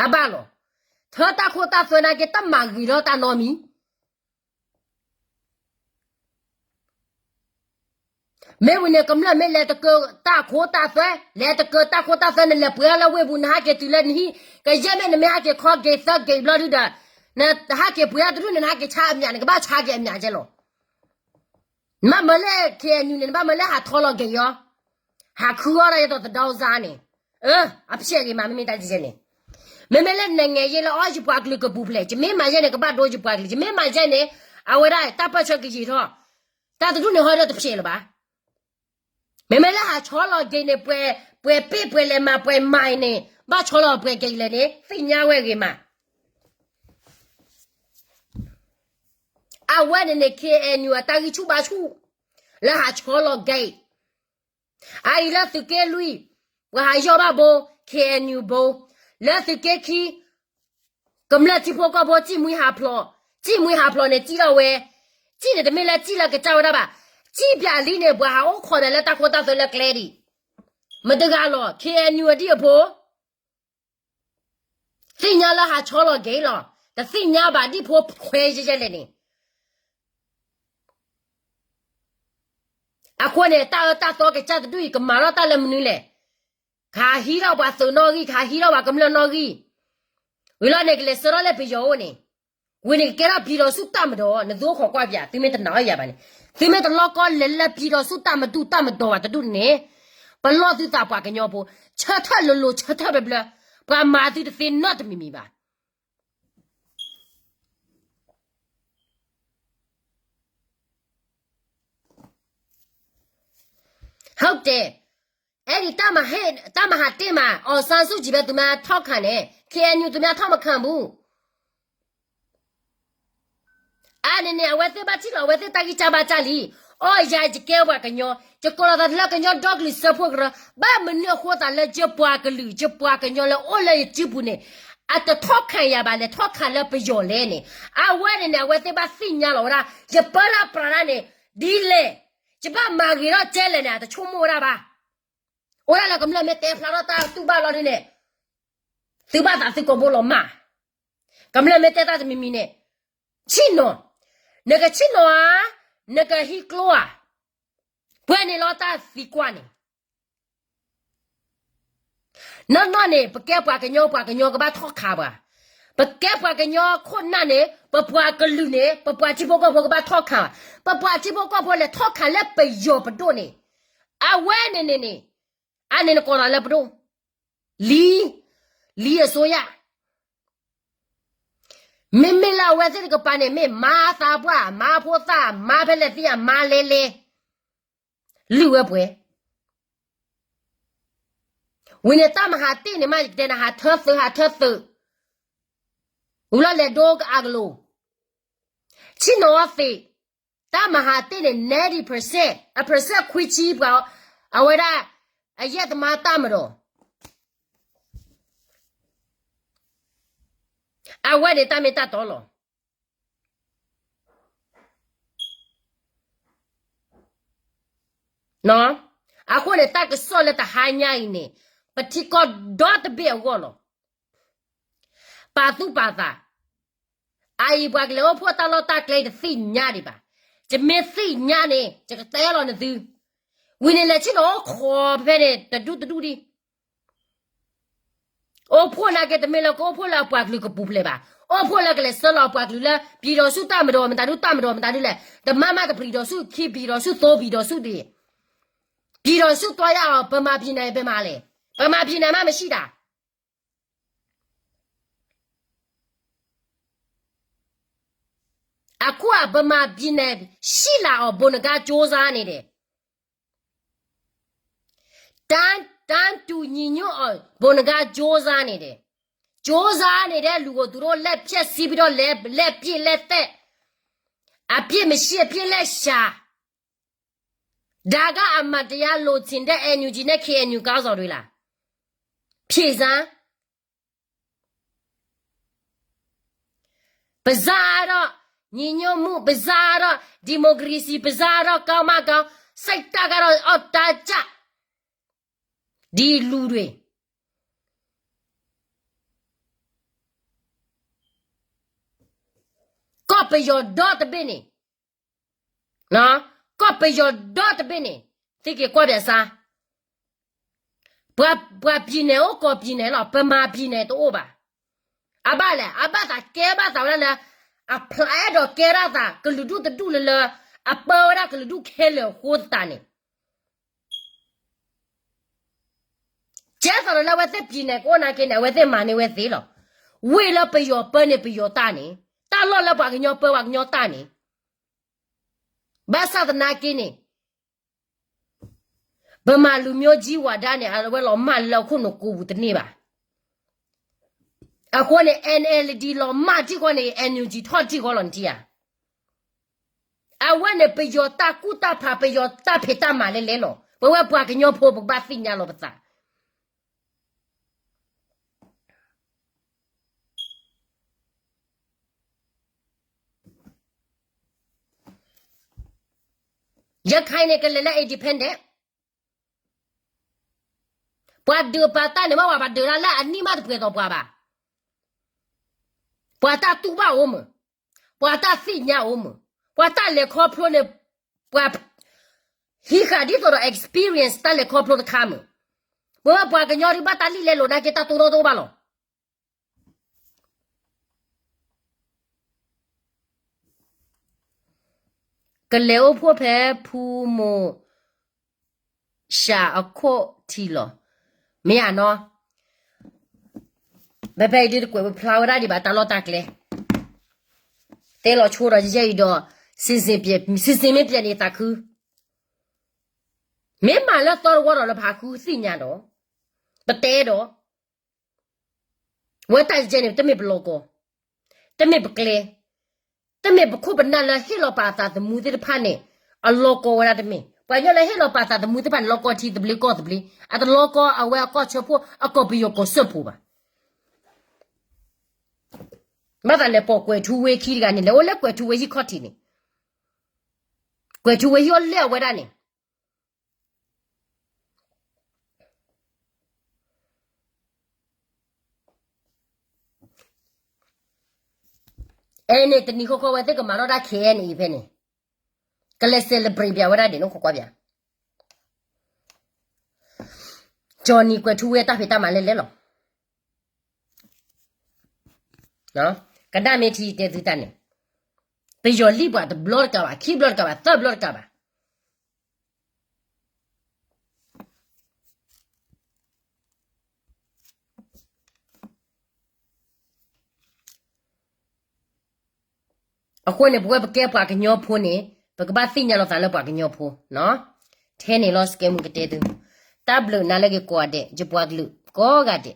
အဘၣ်လီၤ, ထၢတၢ်ခိတၢ်သွဲနာ်က့ တမၤဂ့ၤထီၣ်တၢ်နီတမံၤ မ့ၢ်ဝံၤန့ၣ် ကမျၢၢ်မ့ၢ်လဲၤတကၢတၢ်ခိတၢ်သွဲ, လဲၤတကၢတၢ်ခိတၢ်သွဲ နလဲၤပှ့ၤအီၤလၢဝ့ၢ်ပူၤ နဟးက့ၤတုၤလၢနဟံၣ် ကယဲၢ်မ့ၢ်နမ့ၢ်ဟးက့ၤခီက့ၤသၢက့ၤဘျီဒုဒီး နဟးက့ၤပှ့ၤအီၤတဒူၣ်န့ၣ် နဟးက့ၤဆါအမျးန့ၣ် ကဘၣ်ဆါက့ၤအမျးကဲလီၤ. နဘၣ်မၤလၢ ခ့ၣ်အဲၣ်ယူၣ်န့ၣ် နဘၣ်မၤလၢဟးထီလီၤက့ၤအီၤ, ဟးခုအီၤဒၣ်ယဲသိးသဒီစါန့ၣ်, အ အဖျဲၣ်ဂ့ၤမး မ့မ့ၢ်တၢ်ယဲန့ၣ်, မ့မ့ၢ်လၢနငဲၤယဲလၢအီယပှၤကလုာ်ကပူၤဖျဲး ယမ့ၢ်မၤယဲန့ၣ် ကဘၣ်ဒိယပှၤကလုာ် ယမ့ၢ်မၤယဲန့ၣ် အဝဲဒၣ်တၢ်ပၢၢ်ဆၢကယံာ်ထီၣ်, တၢ်တဒူၣ်န့ၣ်ဟီဒီးတဖျဲးလၢၤဘၣ်. မ့မ့ၢ်လၢဟးဆီလီၤက့ၤန့ၣ် ပှဲၤပ့ၣ်ပှဲၤလဲၤမၤပှဲၤမၤအံၤန့ၣ် ဘၣ်ဆီလီၤပှဲၤက့ၤလဲၣ်န့ၣ် သ့ၣ်ညါဝဲဂ့ၤမး. အဝဲန့ၣ်န့ၣ် ခ့ၣ်အဲၣ်ယူၣ် အတၢ်ဂံၢ်ဆူၣ်ဘါဆူၣ် လၢဟးဆီလီၤက့ၤ အအံၤလၢသုးက့လွံၢ် ပှၤဟးယီၢ်ဘၣ်ဘိ ခ့ၣ်အဲၣ်ယူၣ် ဘိ, လၢသုးက့ခံ ကမျၢၢ်ထံဖိကီၢ်ဖိ စံၣ်မှံဟးဖျိး, စံၣ်မှံဟးဖျိးန့ၣ် စံၣ်ထီၣ်ဝဲ, စံၣ်န့ၣ်တမ့ၢ်လၢစံၣ်လၢကစၢ်ဝဲဒၣ်ဘၣ်, စံၣ်ပၠးလံန့ၣ် ပှၤဟးအိၣ်ခိးပၠးလၢတၢ်ခိတၢ်သွဲလၢကျဲဒံး, မတဂၤလီၤ ခ့ၣ်အဲၣ်ယူၣ် အဒံၣ်အဖိ သ့ၣ်ညါလၢဟးဆီလီၤက့ၤလီၤ, တသ့ၣ်ညါဘၣ်ဒံၣ်ဖိခွဲးယဲလဲၣ်န့ၣ် အဃိန့ၣ် တၢ်အၢတၢ်သီကစၢ်တဒူၣ်အံၤ ကမၤထီၣ်တၢ်လၢမနုၤလဲၣ်, ကဟးဟံးထီၣ်ပှၤသုးနီၣ်ဂံၢ် ကဟးဟံးထီၣ်ပှၤကမျၢၢ်နီၣ်ဂံၢ်, ဝံၤလီၤန့ၣ် ကလဲၤဆှၢထီၣ်လၢပယီၤအိၣ်န့ၣ်, ဝံၤန့ၣ်ကကဲထီၣ်ပံၤဒီးဆူၣ်တၢ်မဒီး နသုအိၣ်ခိးကွၢ်ပၠး သုမ့ၢ်တနာ်အီၤယၤဘၣ်န့ၣ်, သုမ့ၢ်တလီၢ်ကီလဲၤလၢပံၤဒီးဆူၣ်တၢ်မဒူၣ်တၢ်မတီၤဘၣ်တဒူၣ်န့ၣ်, ပလီၢ်သုသးပှၤကညီဖိ, ဆၢထၢၣ်လိၤလိၤ ဆၢထၢၣ်ဘျၢဘျၢ, ပှၤမၤသုတသ့နီတမံၤမံၤဘၣ်. ဟုတ်တယ်, အဲဒံးတၢ်မၤဟးတ့ၢ်မး အောင်ဆန်းစုကြည်ပဲ သူများထောက်ခံတယ်, ခ့ၣ်အဲၣ်ယူၣ် သူများထောက်မခံဘူး. အါန့ၣ်န့ၣ် အဝဲသ့ၣ်ဘၣ်ထံၣ်လီၤ အဝဲသ့ၣ်တၢ်ဂံၢ်စၢ်ဘါစၢ်လံ, အီၣ်ယၤ ယကဲပှၤကညီ, ယကိးလီၤသးလၢကညီဒီကလုာ်စၢဖှိၣ်ကရၢ, ဘၣ်မနုၤအဃိသးလၢယပှၤကလုာ် ယပှၤကညီလၢအိၣ်လၢယစုပူၤန့ၣ် အတထောက်ခံယၤဘၣ်လဲၣ် ထောက်ခံလၢပယီၤလဲၣ်န့ၣ်, အဝဲန့ၣ်န့ၣ် အဝဲသ့ၣ်ဘၣ်သ့ၣ်ညါလီၤဝဲဒၣ် ယပၢလၢပြးဒၣ်န့ၣ် ဒ်လဲၣ်, ယဘၣ်မၤဂ့ၤထီၣ်ကဲလဲၣ်န့ၣ် အတဆိကမိၣ်ဝဲဒၣ်ဘၣ်. အိၣ်ဒၣ်လၢကမျၢၢ်မ့ၢ်တဲဖျါထီၣ်တၢ်တူၢ်ဘၣ်လီၤဒ်န့ၣ်, သုဘၣ်သးသုကိာ်ဘိလီၤမၢ်, ကမျၢၢ်မ့ၢ်တဲတၢ်တမံၤမံၤန့ၣ်, ဆ့ၣ်နီၤ, နကဆ့ၣ်နီၤဧါ, နကဟံးကျိဧါ, ပှဲၤန့ၣ်လီၤတၢ်သံကွၢ်န့ၣ် နီၢ်နီၢ်န့ၣ် ပကဲပှၤကညီ ပှၤကညီကဘၣ်ထီၣ်ခးပှၤ, ပကဲပှၤကညီခိၣ်နၢ်န့ၣ် ပပှၤကလုာ်န့ၣ် ပပှၤထံဖိကီၢ်ဖိကဘၣ်ထီၣ်ခး, ပပှၤထံဖိကီၢ်ဖိလဲၤထီၣ်ခးလၢပယီၤပဒိၣ်န့ၣ်, အဝဲန့ၣ်န့ၣ်န့ၣ်, အန့ၣ်နကိးလီၤလၢပဒိၣ်, လံ, လံအစိုးရ, မ့မ့ၢ်လၢအဝဲသ့ၣ်တကပၤန့ၣ် မ့ၢ်မါသးပှၢ် မါဖိသၣ် မါဖဲလဲၣ်သ့ၣ်ညါ မါလဲလဲ လုၢ်ဝဲပှဲၤ, ဝံၤန့ၣ်တၢ်မဟးတ့ၢ်န့ၣ်မး ယကတဲနၤ ဟးထၢသုး ဟးထၢသုး, ဝံၤလီၤလဲၤဒိကအးကလိၤ, ဆ့ၣ်နီၤအီၤသ့ၣ်, တၢ်မဟးတ့ၢ်န့ၣ် ninety percent အ percent ခွံဆံပှၤ, အဝဲဒၣ် အယဲၢ်သမါတၢ်မဒီး အဝဲန့ၣ်တၢ်မ့ၢ်တၢ်တီလီၤ. အဃိန့ၣ် တၢ်ကစီၣ်လၢတဟါညါအံၤန့ၣ် ပထံကီၢ်ဒီတဘ့ၣ်အဂီၢ်လီၤ. ပာ်သူၣ်ပာ်သး, အအံၤပှၤကလဲၤအိၣ်ဖှိၣ်တၢ်လီၢ်တၢ်ကျဲတသ့ၣ်ညါဒံးဘၣ်. ယမ့ၢ်သ့ၣ်ညါန့ၣ် ယကတဲလီၤနသု, ဝံၤန့ၣ်လဲၤဆ့ၣ်နီၤအိၣ်ခိးဖဲန့ၣ် တဒူၣ်တဒူၣ်ဒံး အိၣ်ဖှိၣ်နာ်က့ တမ့ၢ်လၢကအိၣ်ဖှိၣ်လၢအပှၤကလုာ်ကပူၤဖျဲးဘၣ်, အိၣ်ဖှိၣ်လၢကလဲၤဆှၢလီၤအပှၤကလုာ်လၢ ပြည်ထောင်စုတပ်မတော် မတၤဒု တပ်မတော် မတၤဒုလဲၣ်, တမၣ်မၣ်တ ပြည်ထောင်စု ခံ ပြည်ထောင်စု သုံး ပြည်ထောင်စု ဒံး, ပြည်ထောင်စု သွားရအောင် ဗမာပြည်နယ် ဘယ်မှာလဲ, ဗမာပြည်နယ်မှ မရှိတာ. အခုက ဗမာပြည်နယ် ရှိလာအောင် ဗိုလ်နဂါ ကြိုးစားနေတယ်. တန်းတူညီညွတ်အောင် ဗိုလ်နဂါ ကြိုးစားနေတယ်. ကြိုးစားနေတဲ့လူကို သူတို့ လက်ဖျက်ဆီးပြီးတော့ လက် လက်ပစ်လက်သတ်, အပြစ်မရှိ အပြစ်လက်ရှာ. ဒါကအမှန်တရား လိုချင်တဲ့ NUG နဲ့ KNU ခေါင်းဆောင်တွေလား။ ဖြေစမ်း။ ပါးစပ်ကတော့ ညီညွတ်မှု၊ ပါးစပ်ကတော့ ဒီမိုကရေစီ၊ ပါးစပ်ကတော့ ကောင်းမှကောင်း၊ စိတ်ဓာတ်ကတော့ အောက်တန်းကျ ဒီလူတွေ ကီၢ်ပယီၤဒီတဘ့ၣ်န့ၣ်, ကီၢ်ပယီၤဒီတဘ့ၣ်န့ၣ် သုက့ၤကွၢ်ပြးစါ, ပှၤပျံၤနဲၣ်အိၣ်ကီၢ်ပျံၤနဲၣ်လီၤ, ပမၤပျံၤနဲၣ်တအိၣ်ဘၣ်. အဘၣ်လဲၣ်, အဘၣ်သးကဲဘၣ်သးဝဲဒၣ်လၢ အဖျါအဲၣ်ဒိးကဲဒၣ်သး ကလုာ်ဒူၣ်တဒူၣ်လၢလၢ အပၢဝဲဒၣ်ကလုာ်ဒူၣ်ခဲလၢာ်အဃိသတးန့ၣ် ကဲသိးဒီးလၢအဝဲသ့ၣ်ပျံၤနဲၣ်ကအိၣ်နာ်က့န့ၣ် အဝဲသ့ၣ်မၤန့ၢ်ဝဲသ့လီၤ. ဝ့ၢ်လၢပယီၤပၢန့ၣ်ပယီၤတၢ်န့ၣ်, တၢ်လီၢ်လၢပှၤကညီပၢပှၤကညီတၢ်န့ၣ်, ဘၣ်ဆၣ်သနာ်က့န့ၣ် ဗမာလူမျိုးကြီးဝါဒန့ၣ် အဝဲလီၤမၢ်လၢအခိၣ်နူာ်ကိးပူၤတန့ၢ်ဘၣ်. အဃိန့ၣ် NLD လီၤမၢ်ထံၣ်ဃီန့ၣ် NUG ထီၣ်ထံၣ်ဃီလီၤနထံၣ်ဧါ. အဝဲန့ၣ်ပယီၤတၢ်ကူၣ်တၢ်ဖး ပယီၤတၢ်ဖံးတၢ်မၤလဲၣ်လဲၣ်လီၤ. ပဝဲပှၤကညီဖိပကဘၣ်သ့ၣ်ညါလီၤပသး ရခိုင်န့ၣ် ကလဲၤလၢ independent, ပှၤဒုးပာ်တၢ်န့ၣ်မ့ၢ်ပှၤဒုးတၢ်လၢအနံၣ်မးတပှဲၤသိးပှၤဘၣ်. ပှၤတၢ်တူၢ်ဘၣ်အိၣ်မုာ်, ပှၤတၢ်သ့ၣ်ညါအိၣ်မုာ်, ပှၤတၢ်လဲၤခီဖျိန့ၣ်, ပှၤဟံးဃာ်ဒ်သိးဒီး experience တၢ်လဲၤခီဖျိတခါမုာ်, ပဝဲပှၤကညီဒ်ဘၣ်တၢ်လံၣ်လဲလိာ်နာ်က့ တၢ်တိၢ်နီၣ်တအိၣ်ဘၣ်လီၤ. ကလဲၤအိၣ်ဖှိၣ်ဖဲဖူမိၢ်ရှးအခိၣ်ထံးလီၤ. မ့ၢ်ဧါနီၤ, ဖဲဖဲအံၤဒုးတကွဲးဝဲဖျါဝဲဒၣ်ဒံးဘၣ်တၢ်လီၢ်တၢ်ကျဲ, တဲလီၤဆိဒီးယဲအံၤဒီး, စံစ့မ့ၢ်ပျဲန့ၣ်သးခု, မ့ၢ်မၤလၢသီတဝီဒီးလၢဖးခုသ့ၣ်ညါဒီး, ပတဲဒီး ဝဲတၢ်ယဲန့ၣ် တမ့ၢ်ပလီၢ်ကီၢ်, တမ့ၢ်ပကျဲ, တမ့ၢ်ပခိၣ်ပနၢ်လၢဟ့ၣ်လီၤပာ်အသးသမူသ့ၣ်တဖၣ်န့ၣ်, အလီၢ်ကီၢ်ဝဲဒၣ်တမ့ၢ်, ပှၤကညီလၢဟ့ၣ်လီၤပာ်သးသမူသ့ၣ်တဖၣ်န့ၣ် လီၢ်ကီၢ်ထံသဘျ့ကီၢ်သဘျ့, အတလီၢ်ကီၢ်အဝဲအကီၢ်ဆၢဖှိၣ် အကီၢ်ပယီၤကီၢ်စၢဖှိၣ်ဘၣ်. ဘၣ်သးလဲၤပိာ်ကွဲးထူဝ့ခံတဂၤန့ၣ် လဲၤအိၣ်လၢကွဲးထူဝ့ဟံၣ်ခီၣ်ထံးန့ၣ်, ကွဲးထူဝ့ဟံၣ်အိၣ်လၢအဝဲဒၣ်န့ၣ် အဲန့ၣ်တနံၤဃီဃီဝဲသ့ၣ်ကမၤထီၣ်တၢ် ခဲအံၤန့ၣ်အံၤဖဲန့ၣ်, ကလဲၤ celebrate ပျးဝဲဒၣ်ဒ်န့ၣ်ခိးကွၢ်ပျး, Johnny ကွဲးထူဝ့အတၢ်ဖံးတၢ်မၤလဲၣ်လဲၣ်လီၤ. ကဒၣ်မ့ၢ်ထံတဲသုတၢ်န့ၣ်, ပယီၤလံၣ်ပှၤတဘျီတကးဘၣ်, ခံဘျီတကးဘၣ်, သၢဘျီတကးဘၣ်. အဃိန့ၣ် ပဝဲပကဲပှၤကညီဖိန့ၣ်, ပကဘၣ်သ့ၣ်ညါလီၤသးလၢပှၤကညီဖိနီၤ. ထဲန့ၣ်လီၤ စကဲမုၢ်ကတဲသု, တၢ်ဘျုးနၤလၢက့ၤကိးဂၤဒဲး, ယပှၤကလုာ်ကိးဂၤဒဲး.